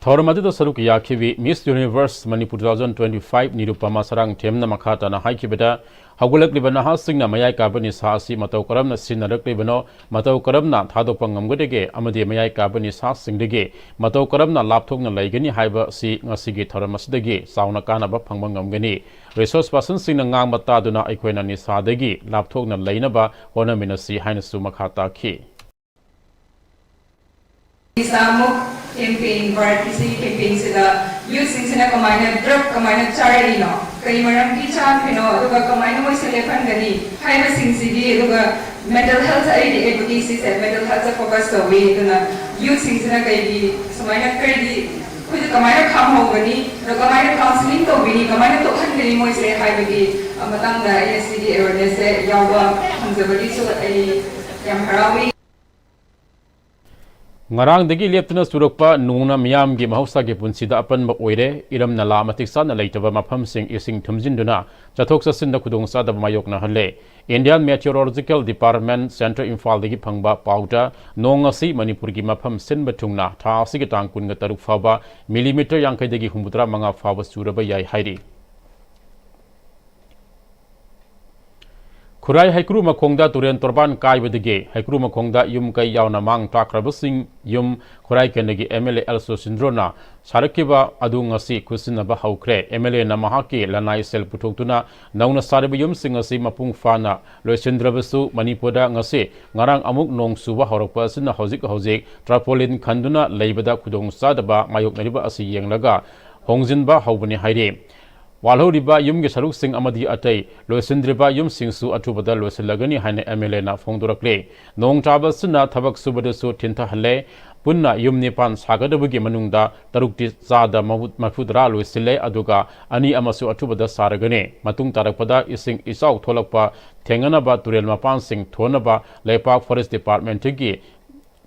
ꯊꯧꯔꯝ ꯑꯗꯨꯗ ꯁꯔꯨꯛ ꯌꯥꯈꯤꯕꯤ Miss Universe Manipur two thousand twenty-five Nirupama ꯁꯔꯥꯡꯊꯦꯝꯅ ꯃꯈꯥ ꯇꯥꯅ ꯍꯥꯏꯈꯤꯕꯗ, ꯍꯧꯒꯠꯂꯛꯂꯤꯕ ꯅꯍꯥꯁꯤꯡꯅ ꯃꯌꯥꯏ ꯀꯥꯕ ꯅꯤꯁꯥ ꯑꯁꯤ ꯃꯇꯧ ꯀꯔꯝꯅ ꯁꯤꯖꯤꯟꯅꯔꯛꯂꯤꯕꯅꯣ, ꯃꯇꯧ ꯀꯔꯝꯅ ꯊꯥꯗꯣꯛꯄ ꯉꯝꯒꯗꯒꯦ ꯑꯃꯗꯤ ꯃꯌꯥꯏ ꯀꯥꯕ ꯅꯤꯁꯥꯁꯤꯡꯗꯒꯤ ꯃꯇꯧ ꯀꯔꯝꯅ ꯂꯥꯞꯊꯣꯛꯅ ꯂꯩꯒꯅꯤ ꯍꯥꯏꯕ ꯑꯁꯤ ꯉꯁꯤꯒꯤ ꯊꯧꯔꯝ ꯑꯁꯤꯗꯒꯤ ꯆꯥꯎꯅ ꯀꯥꯟꯅꯕ ꯐꯪꯕ ꯉꯝꯒꯅꯤ꯫ Resource personꯁꯤꯡꯅ ꯉꯥꯡꯕ ꯇꯥꯗꯨꯅ ꯑꯩꯈꯣꯏꯅ ꯅꯤꯁꯥꯗꯒꯤ ꯂꯥꯞꯊꯣꯛꯅ ꯂꯩꯅꯕ ꯍꯣꯠꯅꯃꯤꯟꯅꯁꯤ ꯍꯥꯏꯅꯁꯨ ꯃꯈꯥ ꯇꯥꯈꯤ꯫ ꯅꯤꯁꯥꯃꯨꯛ campaign, ꯚꯥꯔꯠꯀꯤ ꯁꯤꯒꯤ campaignꯁꯤꯗ ꯌꯨꯠꯁꯤꯡꯁꯤꯅ ꯀꯃꯥꯏꯅ ꯗ꯭ꯔꯒ ꯀꯃꯥꯏꯅ ꯆꯥꯔꯛꯏꯅꯣ, ꯀꯔꯤ ꯃꯔꯝꯒꯤ ꯆꯥꯈ꯭ꯔꯤꯅꯣ, ꯑꯗꯨꯒ ꯀꯃꯥꯏꯅ ꯃꯣꯏꯁꯦ ꯂꯦꯞꯍꯟꯒꯅꯤ ꯍꯥꯏꯕꯁꯤꯡꯁꯤꯒꯤ, ꯑꯗꯨꯒ ꯃꯦꯟꯇꯦꯜ ꯍꯦꯜꯊ, ꯑꯩꯒꯤ ꯑꯦꯗꯚꯣꯀꯦꯁꯤꯁꯦ ꯃꯦꯟꯇꯦꯜ ꯍꯦꯜꯊꯇ ꯐꯣꯀꯁ ꯇꯧꯏ꯫ ꯑꯗꯨꯅ ꯌꯨꯠꯁꯤꯡꯁꯤꯅ ꯀꯩꯒꯤ ꯁꯨꯃꯥꯏꯅ, ꯀꯔꯤꯒꯤ ꯑꯩꯈꯣꯏꯗ ꯀꯃꯥꯏꯅ ꯈꯥꯝꯍꯧꯒꯅꯤ, ꯑꯗꯣ ꯀꯃꯥꯏꯅ ꯀꯥꯎꯟꯁꯤꯂꯤꯡ ꯇꯧꯕꯤꯅꯤ, ꯀꯃꯥꯏꯅ ꯇꯣꯛꯍꯟꯒꯅꯤ ꯃꯣꯏꯁꯦ ꯍꯥꯏꯕꯒꯤ ꯃꯇꯥꯡꯗ ꯑꯩꯅ ꯁꯤꯒꯤ ꯑꯦꯋꯦꯔꯅꯦꯁꯁꯦ ꯌꯥꯎꯕ ꯐꯪꯖꯕꯒꯤꯁꯨ ꯑꯩ ꯌꯥꯝ ꯍꯔꯥꯎꯏ꯫ ꯉꯔꯥꯡꯗꯒꯤ ꯂꯦꯞꯇꯅ ꯆꯨꯔꯛꯄ ꯅꯣꯡꯅ ꯃꯤꯌꯥꯝꯒꯤ ꯃꯍꯧꯁꯥꯒꯤ ꯄꯨꯟꯁꯤꯗ ꯑꯄꯟꯕ ꯑꯣꯏꯔꯦ꯫ ꯏꯔꯝ ꯅꯂꯥ ꯃꯇꯤꯛ ꯆꯥꯅ ꯂꯩꯇꯕ ꯃꯐꯝꯁꯤꯡ ꯏꯁꯤꯡ ꯊꯨꯝꯖꯤꯟꯗꯨꯅ ꯆꯠꯊꯣꯛ ꯆꯠꯁꯤꯟꯗ ꯈꯨꯗꯣꯡꯆꯥꯗꯕ ꯃꯥꯌꯣꯛꯅꯍꯜꯂꯦ꯫ Indian Meteorological Department, Centre ꯏꯝꯐꯥꯜꯗꯒꯤ ꯐꯪꯕ ꯄꯥꯎꯗ, ꯅꯣꯡ ꯑꯁꯤ ꯃꯅꯤꯄꯨꯔꯒꯤ ꯃꯐꯝ ꯁꯤꯟꯕ ꯊꯨꯡꯅ ꯊꯥ ꯑꯁꯤꯒꯤ ꯇꯥꯡ ꯀꯨꯟꯒ ꯇꯔꯨꯛ ꯐꯥꯎꯕ ꯃꯤꯂꯤꯃꯤꯇꯔ ꯌꯥꯡꯈꯩꯗꯒꯤ ꯍꯨꯝꯐꯨꯇꯔꯥ ꯃꯉꯥ ꯐꯥꯎꯕ ꯆꯨꯔꯕ ꯌꯥꯏ ꯍꯥꯏꯔꯤ꯫ ꯈꯨꯔꯥꯏ ꯍꯩꯀ꯭ꯔꯨ ꯃꯈꯣꯡꯗ ꯇꯨꯔꯦꯟ ꯇꯣꯔꯕꯥꯟ ꯀꯥꯏꯕꯗꯒꯤ ꯍꯩꯀ꯭ꯔꯨ ꯃꯈꯣꯡꯗ ꯌꯨꯝ ꯀꯩ ꯌꯥꯎꯅ ꯃꯥꯡ ꯇꯥꯛꯈ꯭ꯔꯕꯁꯤꯡ ꯌꯨꯝ ꯈꯨꯔꯥꯏ ꯀꯦꯟꯗ꯭ꯔꯒꯤ ꯑꯦꯝ ꯑꯦꯜ ꯑꯦ ꯑꯦꯜ ꯁꯨꯁꯤꯟꯗ꯭ꯔꯣꯅ ꯁꯥꯔꯛꯈꯤꯕ ꯑꯗꯨ ꯉꯁꯤ ꯈꯨꯠꯁꯤꯟꯅꯕ ꯍꯧꯈ꯭ꯔꯦ꯫ ꯑꯦꯝ ꯑꯦꯜ ꯑꯦꯅ ꯃꯍꯥꯛꯀꯤ ꯂꯅꯥꯏ ꯁꯦꯜ ꯄꯨꯊꯣꯛꯇꯨꯅ ꯅꯧꯅ ꯁꯥꯔꯤꯕ ꯌꯨꯝꯁꯤꯡ ꯑꯁꯤ ꯃꯄꯨꯡ ꯐꯥꯅ ꯂꯣꯏꯁꯤꯟꯗ꯭ꯔꯕꯁꯨ, ꯃꯅꯤꯄꯨꯔꯗ ꯉꯁꯤ ꯉꯔꯥꯡ ꯑꯃꯨꯛ ꯅꯣꯡ ꯆꯨꯕ ꯍꯧꯔꯛꯄ ꯑꯁꯤꯅ ꯍꯧꯖꯤꯛ ꯍꯧꯖꯤꯛ ꯇ꯭ꯔꯄꯣꯂꯤꯟ ꯈꯟꯗꯨꯅ ꯂꯩꯕꯗ ꯈꯨꯗꯣꯡꯆꯥꯗꯕ ꯃꯥꯌꯣꯛꯅꯔꯤꯕ ꯑꯁꯤ ꯌꯦꯡꯂꯒ ꯍꯣꯡꯖꯤꯟꯕ ꯍꯧꯕꯅꯤ ꯍꯥꯏꯔꯤ꯫ ꯋꯥꯜꯍꯧꯔꯤꯕ ꯌꯨꯝꯒꯤ ꯁꯔꯨꯛꯁꯤꯡ ꯑꯃꯗꯤ ꯑꯇꯩ ꯂꯣꯏꯁꯤꯟꯗ꯭ꯔꯤꯕ ꯌꯨꯝꯁꯤꯡꯁꯨ ꯑꯊꯨꯕꯗ ꯂꯣꯏꯁꯤꯜꯂꯒꯅꯤ ꯍꯥꯏꯅ ꯑꯦꯝ ꯑꯦꯜ ꯑꯦꯅ ꯐꯣꯡꯗꯣꯔꯛꯂꯤ꯫ ꯅꯣꯡ ꯇꯥꯕ ꯑꯁꯤꯅ ꯊꯕꯛ ꯁꯨꯕꯗꯁꯨ ꯊꯤꯟꯊꯍꯜꯂꯦ꯫ ꯄꯨꯟꯅ ꯌꯨꯝ ꯅꯤꯄꯥꯟ ꯁꯥꯒꯗꯕꯒꯤ ꯃꯅꯨꯡꯗ ꯇꯔꯨꯛꯇꯤ ꯆꯥꯗ ꯃꯔꯐꯨꯇꯔꯥ ꯂꯣꯏꯁꯤꯜꯂꯦ, ꯑꯗꯨꯒ ꯑꯅꯤ ꯑꯃꯁꯨ ꯑꯊꯨꯕꯗ ꯁꯥꯔꯒꯅꯤ꯫ ꯃꯇꯨꯡ ꯇꯥꯔꯛꯄꯗ ꯏꯁꯤꯡ ꯏꯆꯥꯎ ꯊꯣꯛꯂꯛꯄ ꯊꯦꯡꯅꯅꯕ ꯇꯨꯔꯦꯜ ꯃꯄꯥꯟꯁꯤꯡ ꯊꯣꯟꯅꯕ ꯂꯩꯄꯥꯛ ꯐꯣꯔꯦꯁ ꯗꯤꯄꯥꯔꯠꯃꯦꯟꯠꯀꯤ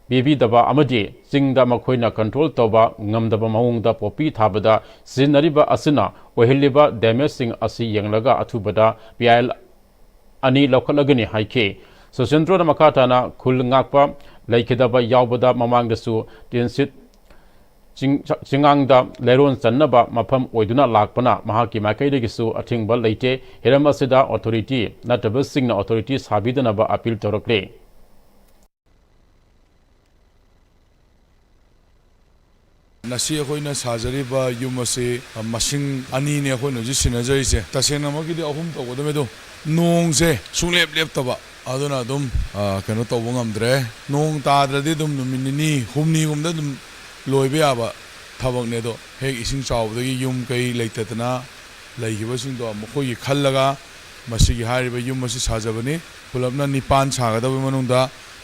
ꯄꯤꯕꯤꯗꯕ ꯑꯃꯗꯤ ꯆꯤꯡꯗ ꯃꯈꯣꯏꯅ ꯀꯟꯇ꯭ꯔꯣꯜ ꯇꯧꯕ ꯉꯝꯗꯕ ꯃꯑꯣꯡꯗ ꯄꯣꯄꯤ ꯊꯥꯕꯗ ꯁꯤꯖꯤꯟꯅꯔꯤꯕ ꯑꯁꯤꯅ ꯑꯣꯏꯍꯜꯂꯤꯕ ꯗꯦꯃꯦꯖꯁꯤꯡ ꯑꯁꯤ ꯌꯦꯡꯂꯒ ꯑꯊꯨꯕꯗ ꯄꯤ ꯑꯥꯏ ꯑꯦꯜ ꯑꯅꯤ ꯂꯧꯈꯠꯂꯒꯅꯤ ꯍꯥꯏꯈꯤ꯫ ꯁꯨꯁꯤꯟꯗ꯭ꯔꯣꯅ ꯃꯈꯥ ꯇꯥꯅ ꯈꯨꯜ ꯉꯥꯛꯄ ꯂꯩꯈꯤꯗꯕ ꯌꯥꯎꯕꯗ ꯃꯃꯥꯡꯗꯁꯨ ꯇꯤꯟꯁꯤꯠ ꯆꯤꯡ-, ꯆꯤꯡꯉꯥꯡꯗ ꯂꯩꯔꯣꯟ ꯆꯟꯅꯕ ꯃꯐꯝ ꯑꯣꯏꯗꯨꯅ ꯂꯥꯛꯄꯅ ꯃꯍꯥꯛꯀꯤ ꯃꯥꯏꯀꯩꯗꯒꯤꯁꯨ ꯑꯊꯤꯡꯕ ꯂꯩꯇꯦ꯫ ꯍꯤꯔꯝ ꯑꯁꯤꯗ ꯑꯣꯊꯣꯔꯤꯇꯤ ꯅꯠꯇꯕꯁꯤꯡꯅ ꯑꯣꯊꯣꯔꯤꯇꯤ ꯁꯥꯕꯤꯗꯅꯕ ꯑꯄꯤꯜ ꯇꯧꯔꯛꯂꯤ꯫ ꯉꯁꯤ ꯑꯩꯈꯣꯏꯅ ꯁꯥꯖꯔꯤꯕ ꯌꯨꯝ ꯑꯁꯤ, ꯑ, ꯃꯁꯤꯡ ꯑꯅꯤꯅꯦ ꯑꯩꯈꯣꯏꯅ ꯍꯧꯖꯤꯛ ꯁꯤꯟꯅꯖꯔꯤꯁꯦ꯫ ꯇꯁꯦꯡꯅꯃꯛꯀꯤꯗꯤ ꯑꯍꯨꯝ ꯇꯧꯒꯗꯕꯅꯦ, ꯑꯗꯣ ꯅꯣꯡꯁꯦ ꯁꯨꯡꯂꯦꯞ ꯂꯦꯞꯇꯕ, ꯑꯗꯨꯅ ꯑꯗꯨꯝ, ꯑ, ꯀꯩꯅꯣ ꯇꯧꯕ ꯉꯝꯗ꯭ꯔꯦ꯫ ꯅꯣꯡ ꯇꯥꯗ꯭ꯔꯗꯤ ꯑꯗꯨꯝ ꯅꯨꯃꯤꯠ ꯅꯤꯅꯤ ꯍꯨꯝꯅꯤꯒꯨꯝꯕꯗ ꯑꯗꯨꯝ ꯂꯣꯏꯕ ꯌꯥꯕ ꯊꯕꯛꯅꯦ꯫ ꯑꯗꯣ ꯍꯦꯛ ꯏꯁꯤꯡ ꯆꯥꯎꯕꯗꯒꯤ ꯌꯨꯝ ꯀꯩ ꯂꯩꯇꯗꯅ ꯂꯩꯈꯤꯕꯁꯤꯡꯗꯣ ꯃꯈꯣꯏꯒꯤ ꯈꯜꯂꯒ ꯃꯁꯤꯒꯤ ꯍꯥꯏꯔꯤꯕ ꯌꯨꯝ ꯑꯁꯤ ꯁꯥꯖꯕꯅꯤ꯫ ꯄꯨꯂꯞꯅ ꯅꯤꯄꯥꯟ ꯁꯥꯒꯗꯕꯒꯤ ꯃꯅꯨꯡꯗ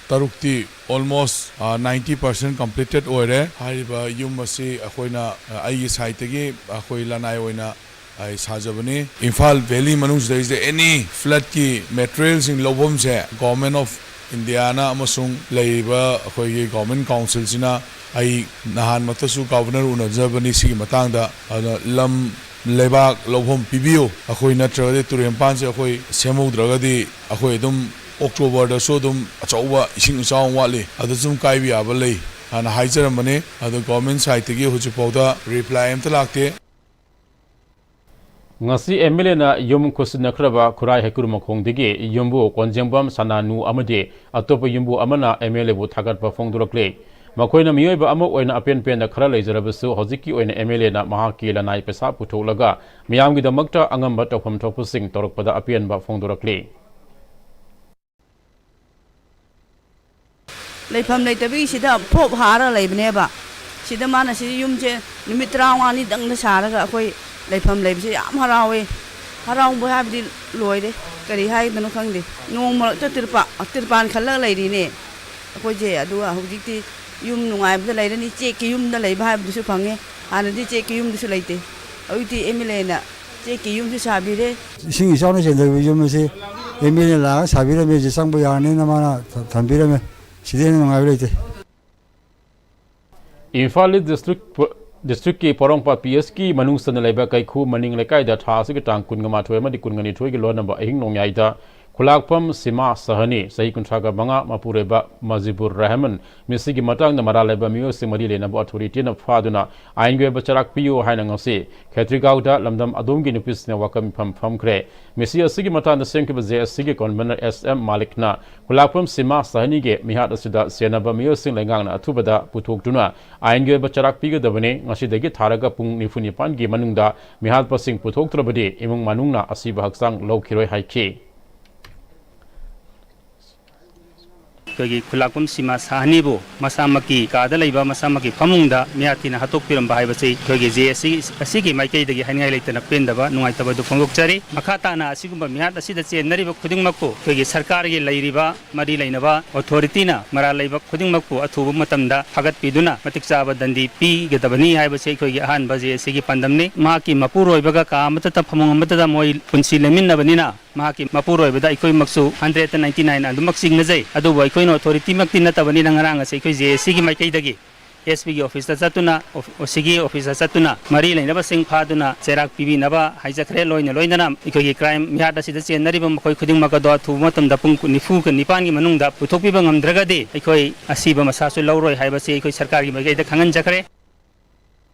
ꯇꯔꯨꯛꯇꯤ almost ninety percent completed ꯑꯣꯏꯔꯦ꯫ ꯍꯥꯏꯔꯤꯕ ꯌꯨꯝ ꯑꯁꯤ ꯑꯩꯈꯣꯏꯅ, ꯑ, ꯑꯩꯒꯤ ꯁꯥꯏꯠꯇꯒꯤ ꯑꯩꯈꯣꯏ ꯂꯅꯥꯏ ꯑꯣꯏꯅ ꯑꯩ ꯁꯥꯖꯕꯅꯤ꯫ ꯏꯝꯐꯥꯜ ꯚꯦꯂꯤ ꯃꯅꯨꯡꯁꯤꯗꯩꯁꯤꯗ any floodꯀꯤ materialꯁꯤꯡ ꯂꯧꯐꯝꯁꯦ Government of Indiaꯅ ꯑꯃꯁꯨꯡ ꯂꯩꯔꯤꯕ ꯑꯩꯈꯣꯏꯒꯤ Government Councilꯁꯤꯅ, ꯑꯩ ꯅꯍꯥꯟꯃꯛꯇꯁꯨ Governor ꯎꯅꯖꯕꯅꯤ ꯁꯤꯒꯤ ꯃꯇꯥꯡꯗ꯫ ꯑꯗꯨꯅ ꯂꯝ ꯂꯩꯕꯥꯛ ꯂꯧꯐꯝ ꯄꯤꯕꯤꯌꯨ꯫ ꯑꯩꯈꯣꯏ ꯅꯠꯇ꯭ꯔꯒꯗꯤ ꯇꯨꯔꯦꯟ ꯃꯄꯥꯟꯁꯦ ꯑꯩꯈꯣꯏ ꯁꯦꯝꯍꯧꯗ꯭ꯔꯒꯗꯤ ꯑꯩꯈꯣꯏ ꯑꯗꯨꯝ Octoberꯗꯁꯨ ꯑꯗꯨꯝ ꯑꯆꯧꯕ ꯏꯁꯤꯡ ꯏꯆꯥꯎ ꯑꯃ ꯋꯥꯠꯂꯤ, ꯑꯗꯨ ꯁꯨꯝ ꯀꯥꯏꯕ ꯌꯥꯕ ꯂꯩ ꯍꯥꯏꯅ ꯍꯥꯏꯖꯔꯝꯕꯅꯤ꯫ ꯑꯗꯣ Government sideꯇꯒꯤ ꯍꯧꯖꯤꯛꯐꯥꯎꯗ reply ꯑꯝꯇ ꯂꯥꯛꯇꯦ꯫ ꯉꯁꯤ MLAꯅ ꯌꯨꯝ ꯈꯨꯠꯁꯤꯟꯅꯈ꯭ꯔꯕ ꯈꯨꯔꯥꯏ ꯍꯩꯀ꯭ꯔꯨ ꯃꯈꯣꯡꯗꯒꯤ ꯌꯨꯝꯕꯨ ꯀꯣꯟꯖꯦꯡꯕꯝ ꯁꯅꯥꯅꯨ ꯑꯃꯗꯤ ꯑꯇꯣꯞꯄ ꯌꯨꯝꯕꯨ ꯑꯃꯅ MLAꯕꯨ ꯊꯥꯒꯠꯄ ꯐꯣꯡꯗꯣꯔꯛꯂꯤ꯫ ꯃꯈꯣꯏꯅ ꯃꯤꯑꯣꯏꯕ ꯑꯃ ꯑꯣꯏꯅ ꯑꯄꯦꯟ ꯄꯦꯟꯗ ꯈꯔ ꯂꯩꯖꯔꯕꯁꯨ, ꯍꯧꯖꯤꯛꯀꯤ ꯑꯣꯏꯅ MLAꯅ ꯃꯍꯥꯛꯀꯤ ꯂꯅꯥꯏ ꯄꯩꯁꯥ ꯄꯨꯊꯣꯛꯂꯒ ꯃꯤꯌꯥꯝꯒꯤꯗꯃꯛꯇ ꯑꯉꯝꯕ ꯇꯧꯐꯝ ꯊꯣꯛꯄꯁꯤꯡ ꯇꯧꯔꯛꯄꯗ ꯑꯄꯦꯟꯕ ꯐꯣꯡꯗꯣꯔꯛꯂꯤ꯫ ꯂꯩꯐꯝ ꯂꯩꯇꯕꯒꯤ ꯁꯤꯗ ꯐꯣꯞ ꯍꯥꯔ ꯂꯩꯕꯅꯦꯕ꯫ ꯁꯤꯗ ꯃꯥꯅ ꯁꯤ ꯌꯨꯝꯁꯦ ꯅꯨꯃꯤꯠ ꯇꯔꯥꯃꯉꯥꯅꯤꯗꯪꯗ ꯁꯥꯔꯒ ꯑꯩꯈꯣꯏ ꯂꯩꯐꯝ ꯂꯩꯕꯁꯦ ꯌꯥꯝ ꯍꯔꯥꯎꯋꯦ꯫ ꯍꯔꯥꯎꯕ ꯍꯥꯏꯕꯗꯤ ꯂꯣꯏꯔꯦ꯫ ꯀꯔꯤ ꯍꯥꯏꯗꯅꯣ ꯈꯪꯗꯦ꯫ ꯅꯣꯡ ꯃꯔꯛꯇ ꯇꯤꯔꯄꯥ-, ꯇꯤꯔꯄꯥꯟ ꯈꯜꯂꯒ ꯂꯩꯔꯤꯅꯦ ꯑꯩꯈꯣꯏꯁꯦ꯫ ꯑꯗꯨꯒ ꯍꯧꯖꯤꯛꯇꯤ ꯌꯨꯝ ꯅꯨꯡꯉꯥꯏꯕꯗ ꯂꯩꯔꯅꯤ꯫ ꯆꯦꯛꯀꯤ ꯌꯨꯝꯗ ꯂꯩꯕ ꯍꯥꯏꯕꯗꯨꯁꯨ ꯐꯪꯉꯦ꯫ ꯍꯥꯟꯅꯗꯤ ꯆꯦꯛꯀꯤ ꯌꯨꯝꯗꯨꯁꯨ ꯂꯩꯇꯦ꯫ ꯍꯧꯖꯤꯛꯇꯤ MLAꯅ ꯆꯦꯛꯀꯤ ꯌꯨꯝꯁꯨ ꯁꯥꯕꯤꯔꯦ꯫ ꯏꯁꯤꯡ ꯏꯆꯥꯎꯅ ꯆꯦꯟꯊꯔꯤꯕ ꯌꯨꯝ ꯑꯁꯤ MLA ꯂꯥꯛꯑꯒ ꯁꯥꯕꯤꯔꯝꯃꯦ꯫ ꯍꯧꯖꯤꯛ ꯆꯪꯕ ꯌꯥꯔꯅꯤꯅ ꯃꯥꯅ ꯊ-, ꯊꯝꯕꯤꯔꯝꯃꯦ꯫ ꯁꯤꯗꯩ ꯍꯦꯟꯅ ꯅꯨꯡꯉꯥꯏꯕ ꯂꯩꯇꯦ꯫ ꯏꯝꯐꯥꯜ ꯏꯁ ꯗꯤꯁꯇ꯭ꯔꯤꯛ ꯄ-, ꯗꯤꯁꯇ꯭ꯔꯤꯛꯀꯤ ꯄꯣꯔꯣꯝꯄꯥꯠ ꯄꯤ ꯑꯦꯁꯀꯤ ꯃꯅꯨꯡ ꯆꯟꯅ ꯂꯩꯕ ꯀꯩꯈꯨ ꯃꯅꯤꯡ ꯂꯩꯀꯥꯏꯗ ꯊꯥ ꯑꯁꯤꯒꯤ ꯇꯥꯡ ꯀꯨꯟꯃꯥꯊꯣꯏ ꯑꯃꯗꯤ ꯀꯨꯟꯅꯤꯊꯣꯏꯒꯤ ꯂꯣꯟꯅꯕ ꯑꯍꯤꯡ ꯅꯣꯡꯌꯥꯏꯗ ꯈꯨꯂꯥꯛꯐꯝ ꯁꯤꯃꯥ ꯁꯍꯅꯤ, ꯆꯍꯤ ꯀꯨꯟꯊ꯭ꯔꯥꯒ ꯃꯉꯥ, ꯃꯄꯨꯔꯣꯏꯕ ꯃꯖꯤꯕꯨꯔ ꯔꯍꯃꯟ, ꯃꯁꯤꯒꯤ ꯃꯇꯥꯡꯗ ꯃꯔꯥꯜ ꯂꯩꯕ ꯃꯤꯑꯣꯏꯁꯤꯡ ꯃꯔꯤ ꯂꯩꯅꯕ ꯑꯣꯊꯣꯔꯤꯇꯤꯅ ꯐꯥꯗꯨꯅ ꯑꯥꯏꯟꯒꯤ ꯑꯣꯏꯕ ꯆꯩꯔꯥꯛ ꯄꯤꯌꯨ ꯍꯥꯏꯅ ꯉꯁꯤ ꯈꯦꯇ꯭ꯔꯤꯒꯥꯎꯗ ꯂꯝꯗꯝ ꯑꯗꯣꯝꯒꯤ ꯅꯨꯄꯤꯁꯤꯡꯅ ꯋꯥꯀꯠ ꯃꯤꯐꯝ ꯐꯝꯈ꯭ꯔꯦ꯫ ꯃꯤꯁꯤ ꯑꯁꯤꯒꯤ ꯃꯇꯥꯡꯗ ꯁꯦꯝꯈꯤꯕ JACꯒꯤ convener S M ꯃꯥꯂꯤꯛꯅ ꯈꯨꯂꯥꯛꯐꯝ ꯁꯤꯃꯥ ꯁꯍꯅꯤꯒꯤ ꯃꯤꯍꯥꯠ ꯑꯁꯤꯗ ꯁꯦꯟꯅꯕ ꯃꯤꯑꯣꯏꯁꯤꯡ ꯂꯩꯉꯥꯛꯅ ꯑꯊꯨꯕꯗ ꯄꯨꯊꯣꯛꯇꯨꯅ ꯑꯥꯏꯟꯒꯤ ꯑꯣꯏꯕ ꯆꯩꯔꯥꯛ ꯄꯤꯒꯗꯕꯅꯤ꯫ ꯉꯁꯤꯗꯒꯤ ꯊꯥꯔꯒ ꯄꯨꯡ ꯅꯤꯐꯨ ꯅꯤꯄꯥꯟꯒꯤ ꯃꯅꯨꯡꯗ ꯃꯤꯍꯥꯠꯄꯁꯤꯡ ꯄꯨꯊꯣꯛꯇ꯭ꯔꯕꯗꯤ ꯏꯃꯨꯡ ꯃꯅꯨꯡꯅ ꯑꯁꯤꯕ ꯍꯛꯆꯥꯡ ꯂꯧꯈꯤꯔꯣꯏ ꯍꯥꯏꯈꯤ꯫ ꯑꯩꯈꯣꯏꯒꯤ ꯈꯨꯂꯥꯛꯄꯝ ꯁꯤꯃꯥ ꯁꯥꯍꯅꯤꯕꯨ ꯃꯁꯥꯃꯛꯀꯤ ꯀꯥꯗ ꯂꯩꯕ ꯃꯁꯥꯃꯛꯀꯤ ꯐꯃꯨꯡꯗ ꯃꯤꯍꯥꯠ ꯊꯤꯅ ꯍꯥꯠꯇꯣꯛꯄꯤꯔꯝꯕ ꯍꯥꯏꯕꯁꯤ ꯑꯩꯈꯣꯏꯒꯤ ꯖꯦ ꯑꯦꯁ ꯁꯤ ꯑꯁꯤꯒꯤ ꯃꯥꯏꯀꯩꯗꯒꯤ ꯍꯥꯏꯅꯤꯡꯉꯥꯏ ꯂꯩꯇꯅ ꯄꯦꯟꯗꯕ ꯅꯨꯡꯉꯥꯏꯇꯕ ꯑꯗꯨ ꯐꯣꯡꯗꯣꯛꯆꯔꯤ꯫ ꯃꯈꯥ ꯇꯥꯅ ꯑꯁꯤꯒꯨꯝꯕ ꯃꯤꯍꯥꯠ ꯑꯁꯤꯗ ꯆꯦꯟꯅꯔꯤꯕ ꯈꯨꯗꯤꯡꯃꯛꯄꯨ ꯑꯩꯈꯣꯏꯒꯤ ꯁꯔꯀꯥꯔꯒꯤ ꯂꯩꯔꯤꯕ ꯃꯔꯤ ꯂꯩꯅꯕ ꯑꯣꯊꯣꯔꯤꯇꯤꯅ ꯃꯔꯥꯜ ꯂꯩꯕ ꯈꯨꯗꯤꯡꯃꯛꯄꯨ ꯑꯊꯨꯕ ꯃꯇꯝꯗ ꯐꯥꯒꯠꯄꯤꯗꯨꯅ ꯃꯇꯤꯛ ꯆꯥꯕ ꯗꯟꯗꯤ ꯄꯤꯒꯗꯕꯅꯤ ꯍꯥꯏꯕꯁꯤ ꯑꯩꯈꯣꯏꯒꯤ ꯑꯍꯥꯟꯕ ꯖꯦ ꯑꯦꯁ ꯁꯤꯒꯤ ꯄꯥꯟꯗꯝꯅꯤ꯫ ꯃꯍꯥꯛꯀꯤ ꯃꯄꯨꯔꯣꯏꯕꯒ ꯀꯥ ꯑꯃꯠꯇꯗ ꯐꯃꯨꯡ ꯑꯃꯠꯇꯗ ꯃꯣꯏ ꯄꯨꯟꯁꯤ ꯂꯦꯟꯃꯤꯟꯅꯕꯅꯤꯅ ꯃꯍꯥꯛꯀꯤ ꯃꯄꯨꯔꯣꯏꯕꯗ ꯑꯩꯈꯣꯏꯃꯛꯁꯨ ꯍꯟꯗ꯭ꯔꯦꯠꯇ ꯅꯥꯏꯟꯇꯤ ꯅꯥꯏꯟ ꯑꯗꯨꯃꯛ ꯆꯤꯡꯅꯖꯩ꯫ ꯑꯗꯨꯕꯨ ꯑꯩꯈꯣꯏꯅ ꯑꯣꯊꯣꯔꯤꯇꯤꯃꯛꯇꯤ ꯅꯠꯇꯕꯅꯤꯅ ꯉꯔꯥꯡ ꯑꯁꯤ ꯑꯩꯈꯣꯏ ꯖꯦ ꯑꯦꯁ ꯁꯤꯒꯤ ꯃꯥꯏꯀꯩꯗꯒꯤ ꯑꯦꯁ ꯄꯤꯒꯤ ꯑꯣꯐꯤꯁꯇ ꯆꯠꯇꯨꯅ, ꯑꯣ-, ꯑꯣ ꯁꯤꯒꯤ ꯑꯣꯐꯤꯁꯇ ꯆꯠꯇꯨꯅ ꯃꯔꯤ ꯂꯩꯅꯕꯁꯤꯡ ꯐꯥꯗꯨꯅ ꯆꯩꯔꯥꯛ ꯄꯤꯕꯤꯅꯕ ꯍꯥꯏꯖꯈ꯭ꯔꯦ꯫ ꯂꯣꯏꯅ ꯂꯣꯏꯅꯅ ꯑꯩꯈꯣꯏꯒꯤ ꯀ꯭ꯔꯥꯏꯝ ꯌꯥꯔꯗ ꯑꯁꯤꯗ ꯆꯦꯟꯅꯔꯤꯕ ꯃꯈꯣꯏ ꯈꯨꯗꯤꯡꯃꯛ ꯑꯗꯣ ꯑꯊꯨꯕ ꯃꯇꯝꯗ ꯄꯨꯡ ꯅꯤꯐꯨꯒ ꯅꯤꯄꯥꯟꯒꯤ ꯃꯅꯨꯡꯗ ꯄꯨꯊꯣꯛꯄꯤꯕ ꯉꯝꯗ꯭ꯔꯒꯗꯤ ꯑꯩꯈꯣꯏ ꯑꯁꯤꯕ ꯃꯁꯥꯁꯨ ꯂꯧꯔꯣꯏ ꯍꯥꯏꯕꯁꯤ ꯑꯩꯈꯣꯏ ꯁꯔꯀꯥꯔꯒꯤ ꯃꯥꯏꯀꯩꯗ ꯈꯪꯍꯟꯖꯈ꯭ꯔꯦ꯫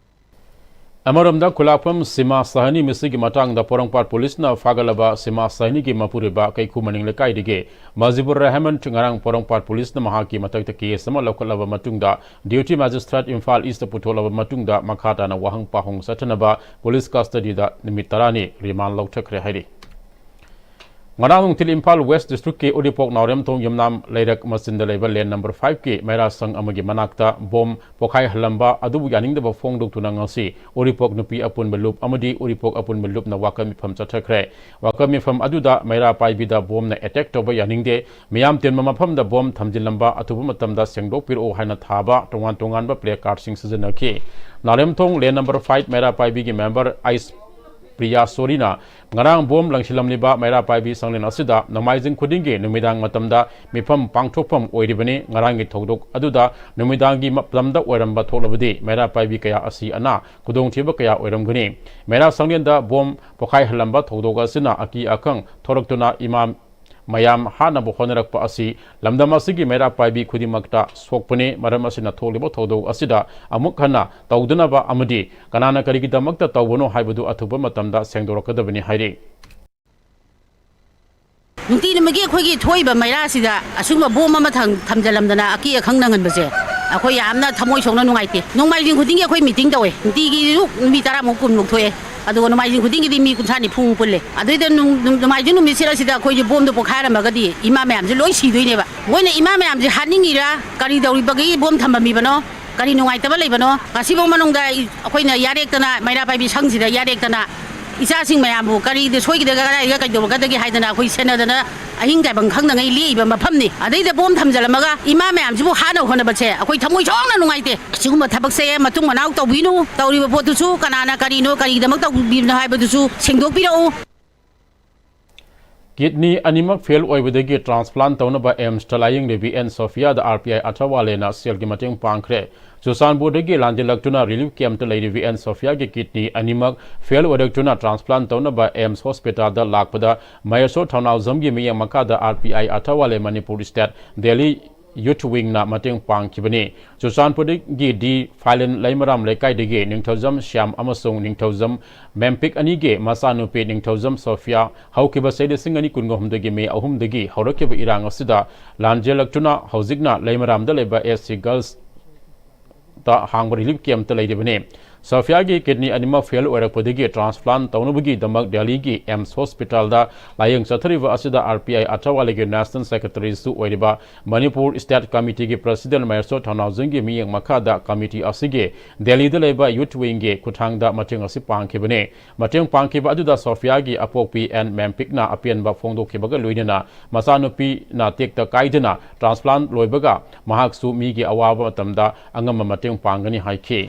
ꯑꯃꯔꯣꯝꯗ ꯈꯨꯂꯥꯛꯐꯝ ꯁꯤꯃꯥ ꯁꯍꯅꯤ ꯃꯤꯁꯤꯒꯤ ꯃꯇꯥꯡꯗ ꯄꯣꯔꯣꯝꯄꯥꯠ ꯄꯨꯂꯤꯁꯅ ꯐꯥꯒꯠꯂꯕ ꯁꯤꯃꯥ ꯁꯍꯅꯤꯒꯤ ꯃꯄꯨꯔꯣꯏꯕ ꯀꯩꯈꯨ ꯃꯅꯤꯡ ꯂꯩꯀꯥꯏꯗꯒꯤ ꯃꯖꯤꯕꯨꯔ ꯔꯍꯃꯟ ꯉꯔꯥꯡ ꯄꯣꯔꯣꯝꯄꯥꯠ ꯄꯨꯂꯤꯁꯅ ꯃꯍꯥꯛꯀꯤ ꯃꯊꯛꯇ ꯀꯦꯁ ꯑꯃ ꯂꯧꯈꯠꯂꯕ ꯃꯇꯨꯡꯗ ꯗ꯭ꯌꯨꯇꯤ ꯃꯦꯖꯤꯁꯇ꯭ꯔꯦꯠ ꯏꯝꯐꯥꯜ ꯏꯁꯇ ꯄꯨꯊꯣꯛꯂꯕ ꯃꯇꯨꯡꯗ ꯃꯈꯥ ꯇꯥꯅ ꯋꯥꯍꯪ ꯄꯥꯎꯍꯪ ꯆꯠꯊꯅꯕ ꯄꯨꯂꯤꯁ ꯀꯁꯇꯗꯤꯗ ꯅꯨꯃꯤꯠ ꯇꯔꯥꯅꯤ ꯔꯤꯃꯥꯟ ꯂꯧꯊꯈ꯭ꯔꯦ ꯍꯥꯏꯔꯤ꯫ ꯉꯔꯥꯡ ꯅꯨꯡꯊꯤꯜ ꯏꯝꯐꯥꯜ ꯋꯦꯁ ꯗꯤꯁꯇ꯭ꯔꯤꯛꯀꯤ ꯎꯔꯤꯄꯣꯛ ꯅꯥꯎꯔꯦꯝꯊꯣꯡ ꯌꯨꯝꯅꯥꯝ ꯂꯩꯔꯛ ꯃꯆꯤꯟꯗ ꯂꯩꯕ ꯂꯦꯟ ꯅꯝꯕꯔ ꯐꯥꯏꯚꯀꯤ ꯃꯩꯔꯥ ꯁꯪ ꯑꯃꯒꯤ ꯃꯅꯥꯛꯇ ꯕꯣꯝ ꯄꯣꯈꯥꯏꯍꯜꯂꯝꯕ ꯑꯗꯨꯕꯨ ꯌꯥꯅꯤꯡꯗꯕ ꯐꯣꯡꯗꯣꯛꯇꯨꯅ ꯉꯁꯤ ꯎꯔꯤꯄꯣꯛ ꯅꯨꯄꯤ ꯑꯄꯨꯟꯕ ꯂꯨꯞ ꯑꯃꯗꯤ ꯎꯔꯤꯄꯣꯛ ꯑꯄꯨꯟꯕ ꯂꯨꯞꯅ ꯋꯥꯀꯠ ꯃꯤꯐꯝ ꯆꯠꯊꯈ꯭ꯔꯦ꯫ ꯋꯥꯀꯠ ꯃꯤꯐꯝ ꯑꯗꯨꯗ ꯃꯩꯔꯥ ꯄꯥꯏꯕꯤꯗ ꯕꯣꯝꯅ ꯑꯦꯇꯦꯛ ꯇꯧꯕ ꯌꯥꯅꯤꯡꯗꯦ, ꯃꯤꯌꯥꯝ ꯇꯤꯟꯕ ꯃꯐꯝꯗ ꯕꯣꯝ ꯊꯝꯖꯤꯜꯂꯝꯕ ꯑꯊꯨꯕ ꯃꯇꯝꯗ ꯁꯦꯡꯗꯣꯛꯄꯤꯔꯛꯎ ꯍꯥꯏꯅ ꯊꯥꯕ ꯇꯣꯉꯥꯟ ꯇꯣꯉꯥꯟꯕ ꯄ꯭ꯂꯦ ꯀꯥꯔꯗꯁꯤꯡ ꯁꯤꯖꯤꯟꯅꯈꯤ꯫ ꯅꯥꯎꯔꯦꯝꯊꯣꯡ ꯂꯦꯟ ꯅꯝꯕꯔ ꯐꯥꯏꯚ ꯃꯩꯔꯥ ꯄꯥꯏꯕꯤꯒꯤ ꯃꯦꯝꯕꯔ ꯑꯩꯁ ꯄ꯭ꯔꯤꯌꯥ ꯁꯣꯔꯤꯅ ꯉꯔꯥꯡ ꯕꯣꯝ ꯂꯪꯁꯤꯜꯂꯝꯂꯤꯕ ꯃꯩꯔꯥ ꯄꯥꯏꯕꯤ ꯁꯪꯂꯦꯟ ꯑꯁꯤꯗ ꯅꯣꯡꯃꯥꯏꯖꯤꯡ ꯈꯨꯗꯤꯡꯒꯤ ꯅꯨꯃꯤꯗꯥꯡ ꯃꯇꯝꯗ ꯃꯤꯐꯝ ꯄꯥꯡꯊꯣꯛꯐꯝ ꯑꯣꯏꯔꯤꯕꯅꯤ꯫ ꯉꯔꯥꯡꯒꯤ ꯊꯧꯗꯣꯛ ꯑꯗꯨꯗ ꯅꯨꯃꯤꯗꯥꯡꯒꯤ ꯃꯇꯝꯗ ꯑꯣꯏꯔꯝꯕ ꯊꯣꯛꯂꯕꯗꯤ ꯃꯩꯔꯥ ꯄꯥꯏꯕꯤ ꯀꯌꯥ ꯑꯁꯤ ꯑꯅꯥ ꯈꯨꯗꯣꯡꯊꯤꯕ ꯀꯌꯥ ꯑꯣꯏꯔꯝꯒꯅꯤ꯫ ꯃꯩꯔꯥ ꯁꯪꯂꯦꯟꯗ ꯕꯣꯝ ꯄꯣꯈꯥꯏꯍꯜꯂꯝꯕ ꯊꯧꯗꯣꯛ ꯑꯁꯤꯅ ꯑꯀꯤ ꯑꯈꯪ ꯊꯣꯔꯛꯇꯨꯅ ꯏꯃꯥ ꯃꯌꯥꯝ ꯍꯥꯠꯅꯕ ꯍꯣꯠꯅꯔꯛꯄ ꯑꯁꯤ ꯂꯝꯗꯝ ꯑꯁꯤꯒꯤ ꯃꯩꯔꯥ ꯄꯥꯏꯕꯤ ꯈꯨꯗꯤꯡꯃꯛꯇ ꯁꯣꯛꯄꯅꯤ꯫ ꯃꯔꯝ ꯑꯁꯤꯅ ꯊꯣꯛꯂꯤꯕ ꯊꯧꯗꯣꯛ ꯑꯁꯤꯗ ꯑꯃꯨꯛ ꯍꯟꯅ ꯇꯧꯗꯅꯕ ꯑꯃꯗꯤ ꯀꯅꯥꯅ ꯀꯔꯤꯒꯤꯗꯃꯛꯇ ꯇꯧꯕꯅꯣ ꯍꯥꯏꯕꯗꯨ ꯑꯊꯨꯕ ꯃꯇꯝꯗ ꯁꯦꯡꯗꯣꯔꯛꯀꯗꯕꯅꯤ ꯍꯥꯏꯔꯤ꯫ ꯅꯨꯡꯇꯤ ꯅꯨꯃꯤꯠꯀꯤ ꯑꯩꯈꯣꯏꯒꯤ ꯊꯣꯛꯏꯕ ꯃꯩꯔꯥꯁꯤꯗ ꯑꯁꯤꯒꯨꯝꯕ ꯕꯣꯝ ꯑꯃ ꯊꯝ-, ꯊꯝꯖꯤꯜꯂꯝꯗꯅ ꯑꯀꯤ ꯑꯈꯪ ꯅꯪꯍꯟꯕꯁꯦ ꯑꯩꯈꯣꯏ ꯌꯥꯝꯅ ꯊꯃꯣꯏ ꯁꯣꯛꯅ ꯅꯨꯡꯉꯥꯏꯇꯦ꯫ ꯅꯣꯡꯃꯥꯏꯖꯤꯡ ꯈꯨꯗꯤꯡꯒꯤ ꯑꯩꯈꯣꯏ ꯃꯤꯇꯤꯡ ꯇꯧꯋꯦ, ꯅꯨꯡꯇꯤꯒꯤ ꯅꯨꯃꯤꯠ ꯇꯔꯥꯃꯨꯛ ꯀꯨꯟꯃꯨꯛ ꯊꯣꯛꯑꯦ꯫ ꯑꯗꯨꯒ ꯅꯣꯡꯃꯥꯏꯖꯤꯡ ꯈꯨꯗꯤꯡꯒꯤꯗꯤ ꯃꯤ ꯀꯨꯟꯊ꯭ꯥ ꯅꯤꯐꯨꯃꯨꯛ ꯄꯨꯜꯂꯦ꯫ ꯑꯗꯨꯏꯗ ꯅꯨꯡ-, ꯅꯨꯡ-, ꯅꯣꯡꯃꯥꯏꯖꯤꯡ ꯅꯨꯃꯤꯠꯁꯤꯗ ꯑꯁꯤꯗ ꯑꯩꯈꯣꯏꯁꯦ ꯕꯣꯝꯗꯣ ꯄꯣꯈꯥꯏꯔꯝꯃꯒꯗꯤ ꯏꯃꯥ ꯃꯌꯥꯝꯁꯦ ꯂꯣꯏ ꯁꯤꯗꯣꯏꯅꯦꯕ꯫ ꯃꯣꯏꯅ ꯏꯃꯥ ꯃꯌꯥꯝꯁꯦ ꯍꯥꯠꯅꯤꯡꯉꯤꯔꯥ, ꯀꯔꯤ ꯇꯧꯔꯤꯕꯒꯤ ꯕꯣꯝ ꯊꯝꯃꯝꯃꯤꯕꯅꯣ, ꯀꯔꯤ ꯅꯨꯡꯉꯥꯏꯇꯕ ꯂꯩꯕꯅꯣ? ꯉꯁꯤꯐꯥꯎ ꯃꯅꯨꯡꯗ ꯑꯩ-, ꯑꯩꯈꯣꯏꯅ ꯌꯥꯔꯦꯛꯇꯅ, ꯃꯩꯔꯥ ꯄꯥꯏꯕꯤ ꯁꯪꯁꯤꯗ ꯌꯥꯔꯦꯛꯇꯅ, ꯏꯆꯥꯁꯤꯡ ꯃꯌꯥꯝꯕꯨ ꯀꯔꯤꯗ ꯁꯣꯏꯈꯤꯗ, ꯀꯗꯥꯏꯗ ꯀꯩꯗꯧꯔꯒꯗꯒꯦ ꯍꯥꯏꯗꯅ ꯑꯩꯈꯣꯏ ꯁꯦꯟꯅꯗꯅ ꯑꯍꯤꯡ ꯀꯥꯏꯕꯝ ꯈꯪꯗꯉꯩ ꯂꯦꯛꯏꯕ ꯃꯐꯝꯅꯤ꯫ ꯑꯗꯩꯗ ꯕꯣꯝ ꯊꯝꯖꯤꯜꯂꯝꯃꯒ ꯏꯃꯥ ꯃꯌꯥꯝꯁꯤꯕꯨ ꯍꯥꯠꯅꯕ ꯍꯣꯠꯅꯕꯁꯦ ꯑꯩꯈꯣꯏ ꯊꯃꯣꯏ ꯁꯣꯛꯅ ꯅꯨꯡꯉꯥꯏꯇꯦ꯫ ꯁꯤꯒꯨꯝꯕ ꯊꯕꯛꯁꯦ ꯃꯇꯨꯡ ꯃꯅꯥꯎ ꯇꯧꯕꯤꯅꯨ꯫ ꯇꯧꯔꯤꯕ ꯄꯣꯠꯇꯨꯁꯨ ꯀꯅꯥꯅ ꯀꯔꯤꯅꯣ, ꯀꯔꯤꯒꯤꯗꯃꯛ ꯇꯧꯕꯤꯕꯅꯣ ꯍꯥꯏꯕꯗꯨꯁꯨ ꯁꯦꯡꯗꯣꯛꯄꯤꯔꯛꯎ꯫ ꯀꯤꯗꯅꯤ ꯑꯅꯤꯃꯛ ꯐꯦꯜ ꯑꯣꯏꯕꯗꯒꯤ ꯇ꯭ꯔꯥꯟꯁꯄ꯭ꯂꯥꯟ ꯇꯧꯅꯕ ꯑꯦꯝꯁꯇ ꯂꯥꯌꯦꯡꯂꯤꯕꯤ ꯑꯦꯟ ꯁꯣꯐꯤꯌꯥꯗ ꯑꯥꯔ ꯄꯤ ꯑꯥꯏ ꯑꯊꯋꯥꯂꯦꯅ ꯁꯦꯜꯒꯤ ꯃꯇꯦꯡ ꯄꯥꯡꯈ꯭ꯔꯦ꯫ ꯆꯨꯔꯆꯥꯟꯄꯨꯔꯗꯒꯤ ꯂꯥꯟꯖꯦꯜꯂꯛꯇꯨꯅ ꯔꯤꯂꯤꯐ ꯀꯦꯝꯞꯇ ꯂꯩꯔꯤꯕꯤ ꯑꯦꯟ ꯁꯣꯐꯤꯌꯥꯒꯤ ꯀꯤꯗꯅꯤ ꯑꯅꯤꯃꯛ ꯐꯦꯜ ꯑꯣꯏꯔꯛꯇꯨꯅ ꯇ꯭ꯔꯥꯟꯁꯄ꯭ꯂꯥꯟ ꯇꯧꯅꯕ ꯑꯦꯝꯁ ꯍꯣꯁꯄꯤꯇꯥꯜꯗ ꯂꯥꯛꯄꯗ ꯃꯍꯦꯁꯣꯔ ꯊꯧꯅꯥꯎꯖꯝꯒꯤ ꯃꯤꯠꯌꯦꯡ ꯃꯈꯥꯗ R P I Athawale Manipur state Delhi youth ꯋꯤꯡꯅ ꯃꯇꯦꯡ ꯄꯥꯡꯈꯤꯕꯅꯤ꯫ ꯆꯨꯔꯆꯥꯟꯄꯨꯔꯗꯒꯤ ꯗꯤ ꯐꯥꯏꯂꯦꯟ ꯂꯩꯃꯔꯥꯝ ꯂꯩꯀꯥꯏꯗꯒꯤ ꯅꯤꯡꯊꯧꯖꯝ ꯁ꯭ꯌꯥꯝ ꯑꯃꯁꯨꯡ ꯅꯤꯡꯊꯧꯖꯝ ꯃꯦꯝꯄꯤꯛ ꯑꯅꯤꯒꯤ ꯃꯆꯥꯅꯨꯄꯤ ꯅꯤꯡꯊꯧꯖꯝ ꯁꯣꯐꯤꯌꯥ ꯍꯧꯈꯤꯕ ꯆꯍꯤ ꯂꯤꯁꯤꯡ ꯑꯅꯤ ꯀꯨꯟꯒ ꯍꯨꯝꯗꯣꯏꯒꯤ ꯃꯦ ꯑꯍꯨꯝꯗꯒꯤ ꯍꯧꯔꯛꯈꯤꯕ ꯏꯔꯥꯡ ꯑꯁꯤꯗ ꯂꯥꯟꯖꯦꯜꯂꯛꯇꯨꯅ ꯍꯧꯖꯤꯛꯅ ꯂꯩꯃꯔꯥꯝꯗ ꯂꯩꯕ ꯑꯦꯁ ꯁꯤ ꯒꯔꯜꯁ ꯇ ꯍꯥꯡꯕ ꯔꯤꯂꯤꯐ ꯀꯦꯝꯞꯇ ꯂꯩꯔꯤꯕꯅꯤ꯫ ꯁꯣꯐꯤꯌꯥꯒꯤ ꯀꯤꯗꯅꯤ ꯑꯅꯤꯃꯛ ꯐꯦꯜ ꯑꯣꯏꯔꯛꯄꯗꯒꯤ ꯇ꯭ꯔꯥꯟꯁꯄ꯭ꯂꯥꯟ ꯇꯧꯅꯕꯒꯤꯗꯃꯛ ꯗꯦꯜꯂꯤꯒꯤ ꯑꯦꯝꯁ ꯍꯣꯁꯄꯤꯇꯥꯜꯗ ꯂꯥꯌꯦꯡ ꯆꯠꯊꯔꯤꯕ ꯑꯁꯤꯗ ꯑꯥꯔ ꯄꯤ ꯑꯥꯏ ꯑꯊꯋꯥꯂꯦꯒꯤ ꯅꯦꯁꯅꯦꯜ ꯁꯦꯀ꯭ꯔꯦꯇꯔꯤꯁꯨ ꯑꯣꯏꯔꯤꯕ ꯃꯅꯤꯄꯨꯔ ꯁ꯭ꯇꯦꯠ ꯀꯃꯤꯇꯤꯒꯤ ꯄ꯭ꯔꯁꯤꯗꯦꯟ ꯃꯍꯦꯁꯣꯔ ꯊꯧꯅꯥꯎꯖꯝꯒꯤ ꯃꯤꯠꯌꯦꯡ ꯃꯈꯥꯗ ꯀꯃꯤꯇꯤ ꯑꯁꯤꯒꯤ ꯗꯦꯜꯂꯤꯗ ꯂꯩꯕ ꯌꯨꯊ ꯋꯤꯡꯒꯤ ꯈꯨꯠꯊꯥꯡꯗ ꯃꯇꯦꯡ ꯑꯁꯤ ꯄꯥꯡꯈꯤꯕꯅꯤ꯫ ꯃꯇꯦꯡ ꯄꯥꯡꯈꯤꯕ ꯑꯗꯨꯗ ꯁꯣꯐꯤꯌꯥꯒꯤ ꯑꯄꯣꯛꯄꯤ ꯑꯦꯟ ꯃꯦꯝꯄꯤꯛꯅ ꯑꯄꯦꯟꯕ ꯐꯣꯡꯗꯣꯛꯈꯤꯕꯒ ꯂꯣꯏꯅꯅ ꯃꯆꯥꯅꯨꯄꯤꯅ ꯇꯦꯛꯇ ꯀꯥꯏꯗꯅ ꯇ꯭ꯔꯥꯟꯁꯄ꯭ꯂꯥꯟ ꯂꯣꯏꯕꯒ ꯃꯍꯥꯛꯁꯨ ꯃꯤꯒꯤ ꯑꯋꯥꯕ ꯃꯇꯝꯗ ꯑꯉꯝꯕ ꯃꯇꯦꯡ ꯄꯥꯡꯒꯅꯤ ꯍꯥꯏꯈꯤ꯫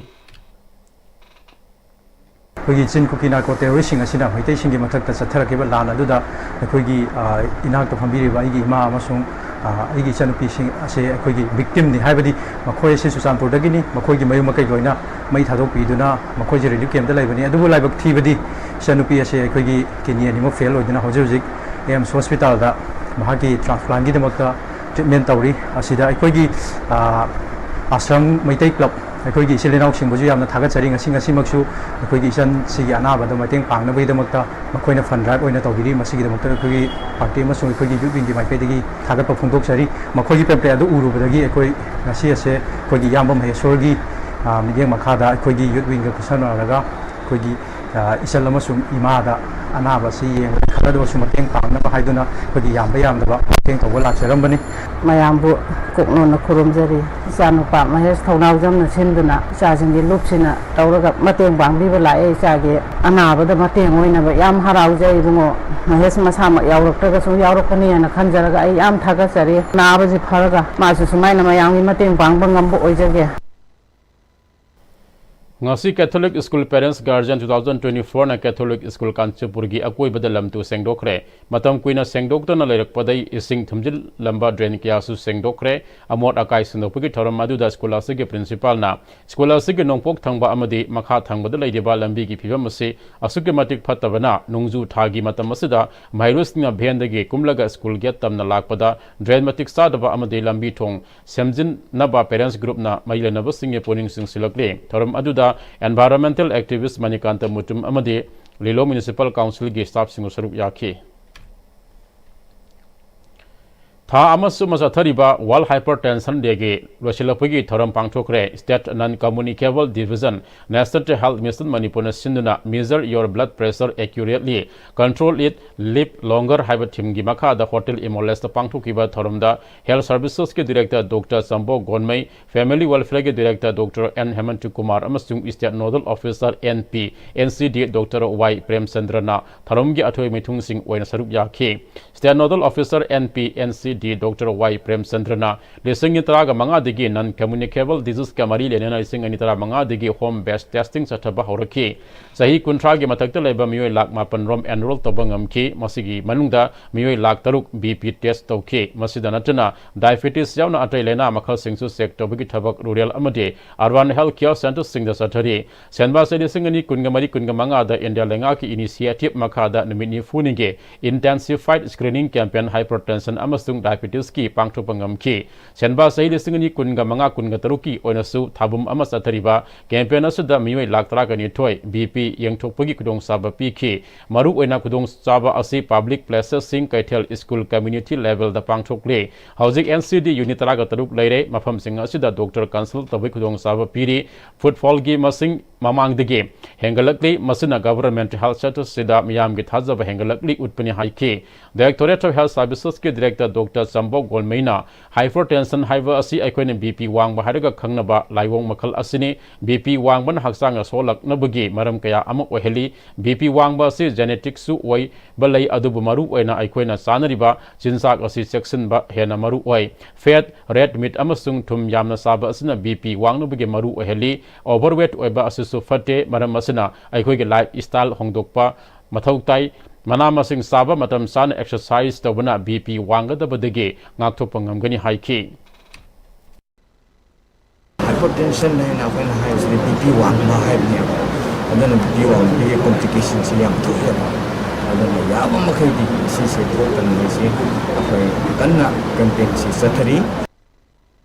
ꯑꯩꯈꯣꯏꯒꯤ ꯆꯤꯟ ꯀꯨꯀꯤ ꯅꯥꯔꯀꯣ ꯇꯦꯔꯣꯔꯤꯁꯁꯤꯡ ꯑꯁꯤꯅ ꯃꯩꯇꯩꯁꯤꯡꯒꯤ ꯃꯊꯛꯇ ꯆꯠꯊꯔꯛꯈꯤꯕ ꯂꯥꯟ ꯑꯗꯨꯗ ꯑꯩꯈꯣꯏꯒꯤ, ꯑ, ꯏꯅꯥꯛꯇ ꯐꯝꯕꯤꯔꯤꯕ ꯑꯩꯒꯤ ꯏꯃꯥ ꯑꯃꯁꯨꯡ, ꯑ, ꯑꯩꯒꯤ ꯏꯆꯟꯅꯨꯄꯤꯁꯤꯡ ꯑꯁꯦ ꯑꯩꯈꯣꯏꯒꯤ ꯚꯤꯛꯇꯤꯝꯅꯤ꯫ ꯍꯥꯏꯕꯗꯤ ꯃꯈꯣꯏ ꯑꯁꯤ ꯆꯨꯔꯆꯥꯟꯄꯨꯔꯗꯒꯤꯅꯤ, ꯃꯈꯣꯏꯒꯤ ꯃꯌꯨꯝ ꯃꯀꯩ ꯂꯣꯏꯅ ꯃꯩ ꯊꯥꯗꯣꯛꯄꯤꯗꯨꯅ ꯃꯈꯣꯏꯁꯦ ꯔꯤꯂꯤꯐ ꯀꯦꯝꯞꯇ ꯂꯩꯕꯅꯤ꯫ ꯑꯗꯨꯕꯨ ꯂꯥꯏꯕꯛ ꯊꯤꯕꯗꯤ ꯏꯆꯟꯅꯨꯄꯤ ꯑꯁꯦ ꯑꯩꯈꯣꯏꯒꯤ ꯀꯤꯗꯅꯤ ꯑꯅꯤꯃꯛ ꯐꯦꯜ ꯑꯣꯏꯗꯨꯅ ꯍꯧꯖꯤꯛ ꯍꯧꯖꯤꯛ ꯑꯦꯝꯁ ꯍꯣꯁꯄꯤꯇꯥꯜꯗ ꯃꯍꯥꯛꯀꯤ ꯇ꯭ꯔꯥꯟꯁꯄ꯭ꯂꯥꯟꯒꯤꯗꯃꯛꯇ ꯇ꯭ꯔꯤꯠꯃꯦꯟ ꯇꯧꯔꯤ꯫ ꯑꯁꯤꯗ ꯑꯩꯈꯣꯏꯒꯤ, ꯑ, ꯑꯁ꯭ꯔꯝ ꯃꯩꯇꯩ ꯀ꯭ꯂꯕ, ꯑꯩꯈꯣꯏꯒꯤ ꯏꯆꯤꯜ ꯏꯅꯥꯎꯁꯤꯡꯕꯨꯁꯨ ꯌꯥꯝꯅ ꯊꯥꯒꯠꯆꯔꯤ꯫ ꯉꯁꯤ, ꯉꯁꯤꯃꯛꯁꯨ ꯑꯩꯈꯣꯏꯒꯤ ꯏꯆꯟꯁꯤꯒꯤ ꯑꯅꯥꯕꯗ ꯃꯇꯦꯡ ꯄꯥꯡꯅꯕꯒꯤꯗꯃꯛꯇ ꯃꯈꯣꯏꯅ ꯐꯟ ꯗ꯭ꯔꯥꯏꯚ ꯑꯣꯏꯅ ꯇꯧꯕꯤꯔꯤ꯫ ꯃꯁꯤꯒꯤꯗꯃꯛꯇ ꯑꯩꯈꯣꯏꯒꯤ ꯄꯥꯔꯇꯤ ꯑꯃꯁꯨꯡ ꯑꯩꯈꯣꯏꯒꯤ ꯌꯨꯠ ꯋꯤꯡꯒꯤ ꯃꯥꯏꯀꯩꯗꯒꯤ ꯊꯥꯒꯠꯄ ꯐꯣꯡꯗꯣꯛꯆꯔꯤ꯫ ꯃꯈꯣꯏꯒꯤ ꯄꯦꯝꯄ꯭ꯂꯦꯠ ꯑꯗꯨ ꯎꯔꯨꯕꯗꯒꯤ ꯑꯩꯈꯣꯏ ꯉꯁꯤ ꯑꯁꯦ ꯑꯩꯈꯣꯏꯒꯤ ꯏꯌꯥꯝꯕ ꯃꯍꯦꯁꯣꯔꯒꯤ, ꯑ, ꯃꯤꯠꯌꯦꯡ ꯃꯈꯥꯗ ꯑꯩꯈꯣꯏꯒꯤ ꯌꯨꯠ ꯋꯤꯡꯒ ꯈꯨꯠꯁꯝꯅꯔꯒ ꯑꯩꯈꯣꯏꯒꯤ ꯏꯆꯜ ꯑꯃꯁꯨꯡ ꯏꯃꯥꯗ ꯑꯅꯥꯕ ꯑꯁꯤ ꯌꯦꯡꯕꯗ ꯈꯔꯗ ꯑꯣꯏꯔꯁꯨ ꯃꯇꯦꯡ ꯄꯥꯡꯅꯕ ꯍꯥꯏꯗꯨꯅ ꯑꯩꯈꯣꯏꯒꯤ ꯌꯥꯝꯕ ꯌꯥꯝꯗꯕ ꯃꯇꯦꯡ ꯇꯧꯕ ꯂꯥꯛꯆꯔꯝꯕꯅꯤ꯫ ꯃꯌꯥꯝꯕꯨ ꯀꯣꯛꯅꯣꯟꯅ ꯈꯨꯔꯨꯝꯖꯔꯤ꯫ ꯏꯆꯥꯅꯨꯄꯥ ꯃꯍꯦꯁ ꯊꯧꯅꯥꯎꯖꯝꯅ ꯁꯤꯟꯗꯨꯅ ꯏꯆꯥꯁꯤꯡꯒꯤ ꯂꯨꯞꯁꯤꯅ ꯇꯧꯔꯒ ꯃꯇꯦꯡ ꯄꯥꯡꯕꯤꯕ ꯂꯥꯛꯑꯦ꯫ ꯏꯆꯥꯒꯤ ꯑꯅꯥꯕꯗ ꯃꯇꯦꯡ ꯑꯣꯏꯅꯕ ꯌꯥꯝ ꯍꯔꯥꯎꯖꯩ ꯏꯕꯨꯡꯉꯣ꯫ ꯃꯍꯦꯁ ꯃꯁꯥꯃꯛ ꯌꯥꯎꯔꯛꯇ꯭ꯔꯒꯁꯨ ꯌꯥꯎꯔꯛꯄꯅꯦꯅ ꯈꯟꯖꯔꯒ ꯑꯩ ꯌꯥꯝ ꯊꯥꯒꯠꯆꯔꯤ꯫ ꯅꯥꯕꯁꯤ ꯐꯔꯒ ꯃꯥꯁꯨ ꯁꯨꯃꯥꯏꯅ ꯃꯌꯥꯝꯒꯤ ꯃꯇꯦꯡ ꯄꯥꯡꯕ ꯉꯝꯕ ꯑꯣꯏꯖꯒꯦ꯫ ꯉꯁꯤ Catholic School Parents Guardian two thousand twenty-fourꯅ Catholic School ꯀꯥꯟꯆꯤꯄꯨꯔꯒꯤ ꯑꯀꯣꯏꯕꯗ ꯂꯝ ꯇꯨ ꯁꯦꯡꯗꯣꯛꯈ꯭ꯔꯦ꯫ ꯃꯇꯝ ꯀꯨꯏꯅ ꯁꯦꯡꯗꯣꯛꯇꯅ ꯂꯩꯔꯛꯄꯗꯒꯤ ꯏꯁꯤꯡ ꯊꯨꯝꯖꯤꯜꯂꯝꯕ drain ꯀꯌꯥꯁꯨ ꯁꯦꯡꯗꯣꯛꯈ꯭ꯔꯦ꯫ ꯑꯃꯣꯠ ꯑꯀꯥꯏ ꯁꯦꯡꯗꯣꯛꯄꯒꯤ ꯊꯧꯔꯝ ꯑꯗꯨꯗ school ꯑꯁꯤꯒꯤ principalꯅ school ꯑꯁꯤꯒꯤ ꯅꯣꯡꯄꯣꯛ ꯊꯪꯕ ꯑꯃꯗꯤ ꯃꯈꯥ ꯊꯪꯕꯗ ꯂꯩꯔꯤꯕ ꯂꯝꯕꯤꯒꯤ ꯐꯤꯕꯝ ꯑꯁꯤ ꯑꯁꯨꯛꯀꯤ ꯃꯇꯤꯛ ꯐꯠꯇꯕꯅ, ꯅꯣꯡꯖꯨ ꯊꯥꯒꯤ ꯃꯇꯝ ꯑꯁꯤꯗ ꯃꯍꯩꯔꯣꯏꯁꯤꯡꯅ vanꯗꯒꯤ ꯀꯨꯝꯂꯒ school gate ꯇꯝꯅ ꯂꯥꯛꯄꯗ drain ꯃꯇꯤꯛ ꯆꯥꯗꯕ ꯑꯃꯗꯤ ꯂꯝꯕꯤ ꯊꯣꯡ ꯁꯦꯝꯖꯤꯟꯅꯕ parents groupꯅ ꯃꯔꯤ ꯂꯩꯅꯕꯁꯤꯡꯒꯤ ꯄꯨꯛꯅꯤꯡ ꯆꯤꯡꯁꯤꯜꯂꯛꯂꯤ꯫ ꯊꯧꯔꯝ ꯑꯗꯨꯗ environmental activist ꯃꯅꯤꯀꯥꯟꯇ ꯃꯨꯇꯨꯝ ꯑꯃꯗꯤ ꯂꯤꯂꯣꯡ Municipal Councilꯒꯤ staffꯁꯤꯡꯁꯨ ꯁꯔꯨꯛ ꯌꯥꯈꯤ꯫ ꯊꯥ ꯑꯃ ꯆꯨꯞꯅ ꯆꯠꯊꯔꯤꯕ World Hypertension Dayꯒꯤ ꯂꯣꯏꯁꯤꯜꯂꯛꯄꯒꯤ ꯊꯧꯔꯝ ꯄꯥꯡꯊꯣꯛꯈ꯭ꯔꯦ꯫ State Non Communicable Division, National Health Mission ꯃꯅꯤꯄꯨꯔꯅ ꯁꯤꯟꯗꯨꯅ Measure Your Blood Pressure Accurately, Control It, Live Longer ꯍꯥꯏꯕ themeꯒꯤ ꯃꯈꯥꯗ Hotel Imoleseꯇ ꯄꯥꯡꯊꯣꯛꯈꯤꯕ ꯊꯧꯔꯝꯗ Health Servicesꯀꯤ Director Doctor ꯆꯝꯕꯣ ꯒꯣꯟꯃꯩ, Family Welfareꯒꯤ Director Doctor N ꯍꯦꯃꯟꯇ Kumar ꯑꯃꯁꯨꯡ State Nodal Officer N P, N C D Doctor Y ꯄ꯭ꯔꯦꯝꯆꯟꯗ꯭ꯔꯅ ꯊꯧꯔꯝꯒꯤ ꯑꯊꯣꯏ ꯃꯤꯊꯨꯡꯁꯤꯡ ꯑꯣꯏꯅ ꯁꯔꯨꯛ ꯌꯥꯈꯤ꯫ State Nodal Officer N P, N C D Doctor Y ꯄ꯭ꯔꯦꯝꯆꯟꯗ꯭ꯔꯅ ꯂꯤꯁꯤꯡ ꯑꯅꯤ ꯇꯔꯥꯒ ꯃꯉꯥꯗꯒꯤ Non Communicable Diseaseꯀ ꯃꯔꯤ ꯂꯩꯅꯅ ꯂꯤꯁꯤꯡ ꯑꯅꯤ ꯇꯔꯥꯃꯉꯥꯗꯒꯤ home based testing ꯆꯠꯊꯕ ꯍꯧꯔꯛꯈꯤ꯫ ꯆꯍꯤ ꯀꯨꯟꯊ꯭ꯔꯥꯒꯤ ꯃꯊꯛꯇ ꯂꯩꯕ ꯃꯤꯑꯣꯏ ꯂꯥꯈ ꯃꯥꯄꯟ ꯔꯣꯝ enroll ꯇꯧꯕ ꯉꯝꯈꯤ꯫ ꯃꯁꯤꯒꯤ ꯃꯅꯨꯡꯗ ꯃꯤꯑꯣꯏ ꯂꯥꯈ ꯇꯔꯨꯛ BP test ꯇꯧꯈꯤ꯫ ꯃꯁꯤꯗ ꯅꯠꯇꯅ diabetes ꯌꯥꯎꯅ ꯑꯇꯩ ꯂꯥꯏꯅꯥ ꯃꯈꯜꯁꯤꯡꯁꯨ check ꯇꯧꯕꯒꯤ ꯊꯕꯛ rural ꯑꯃꯗꯤ urban health care centresꯁꯤꯡꯗ ꯆꯠꯊꯔꯤ꯫ ꯁꯦꯟꯕꯥ ꯆꯍꯤ ꯂꯤꯁꯤꯡ ꯑꯅꯤ ꯀꯨꯟꯒ ꯃꯔꯤ ꯀꯨꯟꯒ ꯃꯉꯥꯗ India ꯂꯩꯉꯥꯛꯀꯤ initiative ꯃꯈꯥꯗ ꯅꯨꯃꯤꯠ ꯅꯤꯐꯨꯅꯤꯒꯤ intensified screening campaign hypertension ꯑꯃꯁꯨꯡ diabetesꯀꯤ ꯄꯥꯡꯊꯣꯛꯄ ꯉꯝꯈꯤ꯫ ꯁꯦꯟꯕꯥ ꯆꯍꯤ ꯂꯤꯁꯤꯡ ꯑꯅꯤ ꯀꯨꯟꯒ ꯃꯉꯥ ꯀꯨꯟꯒ ꯇꯔꯨꯛꯀꯤ ꯑꯣꯏꯅꯁꯨ ꯊꯥꯕꯨꯝ ꯑꯃ ꯆꯠꯊꯔꯤꯕ campaign ꯑꯁꯤꯗ ꯃꯤꯑꯣꯏ ꯂꯥꯈ ꯇꯔꯥꯒ ꯅꯤꯊꯣꯏ BP ꯌꯦꯡꯊꯣꯛꯄꯒꯤ ꯈꯨꯗꯣꯡꯆꯥꯕ ꯄꯤꯈꯤ꯫ ꯃꯔꯨꯑꯣꯏꯅ ꯈꯨꯗꯣꯡꯆꯥꯕ ꯑꯁꯤ public placesꯁꯤꯡ, ꯀꯩꯊꯦꯜ, school, community levelꯗ ꯄꯥꯡꯊꯣꯛꯂꯤ꯫ ꯍꯧꯖꯤꯛ N C D unit ꯇꯔꯥꯒ ꯇꯔꯨꯛ ꯂꯩꯔꯦ꯫ ꯃꯐꯝꯁꯤꯡ ꯑꯁꯤꯗ doctor consult ꯇꯧꯕꯒꯤ ꯈꯨꯗꯣꯡꯆꯥꯕ ꯄꯤꯔꯤ꯫ Footfallꯒꯤ ꯃꯁꯤꯡ ꯃꯃꯥꯡꯗꯒꯤ ꯍꯦꯟꯒꯠꯂꯛꯂꯤ꯫ ꯃꯁꯤꯅ government health sector ꯁꯤꯗ ꯃꯤꯌꯥꯝꯒꯤ ꯊꯥꯖꯕ ꯍꯦꯟꯒꯠꯂꯛꯂꯤ ꯎꯠꯄꯅꯤ ꯍꯥꯏꯈꯤ꯫ Directorate of Health Services ꯀꯤ director Doctor ꯆꯝꯕꯣ ꯒꯣꯜꯃꯩꯅ hypertension ꯍꯥꯏꯕ ꯑꯁꯤ ꯑꯩꯈꯣꯏꯅ BP ꯋꯥꯡꯕ ꯍꯥꯏꯔꯒ ꯈꯪꯅꯕ ꯂꯥꯏꯑꯣꯡ ꯃꯈꯜ ꯑꯁꯤꯅꯤ꯫ BP ꯋꯥꯡꯕꯅ ꯍꯛꯆꯥꯡ ꯁꯣꯛꯍꯜꯂꯛꯅꯕꯒꯤ ꯃꯔꯝ ꯀꯌꯥ ꯑꯃ ꯑꯣꯏꯍꯜꯂꯤ꯫ BP ꯋꯥꯡꯕ ꯑꯁꯤ genetic ꯁꯨ ꯑꯣꯏꯕ ꯂꯩ, ꯑꯗꯨꯕꯨ ꯃꯔꯨ ꯑꯣꯏꯅ ꯑꯩꯈꯣꯏꯅ ꯆꯥꯅꯔꯤꯕ ꯆꯤꯟꯖꯥꯛ ꯑꯁꯤ ꯆꯦꯛꯁꯤꯟꯕ ꯍꯦꯟꯅ ꯃꯔꯨ ꯑꯣꯏ꯫ Fat, red meat ꯑꯃꯁꯨꯡ ꯊꯨꯝ ꯌꯥꯝꯅ ꯆꯥꯕ ꯑꯁꯤꯅ BP ꯋꯥꯡꯅꯕꯒꯤ ꯃꯔꯨ ꯑꯣꯏꯍꯜꯂꯤ꯫ Overweight ꯑꯣꯏꯕ ꯑꯁꯤꯁꯨ ꯐꯠꯇꯦ, ꯃꯔꯝ ꯑꯁꯤꯅ ꯑꯩꯈꯣꯏꯒꯤ lifestyle ꯍꯣꯡꯗꯣꯛꯄ ꯃꯊꯧ ꯇꯥꯏ꯫ ꯃꯅꯥ ꯃꯁꯤꯡ ꯆꯥꯕ, ꯃꯇꯝ ꯆꯥꯅ exercise ꯇꯧꯕꯅ BP ꯋꯥꯡꯒꯗꯕꯗꯒꯤ ꯉꯥꯛꯊꯣꯛꯄ ꯉꯝꯒꯅꯤ ꯍꯥꯏꯈꯤ꯫ Hypertension ꯍꯥꯏꯅ ꯑꯩꯈꯣꯏꯅ ꯍꯥꯏꯔꯤꯁꯤꯗꯤ BP ꯋꯥꯡꯕ ꯍꯥꯏꯕꯅꯦꯕ꯫ ꯑꯗꯨꯅ BP ꯋꯥꯡꯕꯒꯤ complication ꯁꯤ ꯌꯥꯝ ꯊꯣꯛꯑꯦꯕ꯫ ꯑꯗꯨꯅ ꯌꯥꯕ ꯃꯈꯩꯗꯤ ꯁꯤꯁꯦ ꯊꯣꯛꯇꯅꯕꯁꯤ ꯑꯩꯈꯣꯏ ꯀꯟꯅ campaign ꯁꯤ ꯆꯠꯊꯔꯤ꯫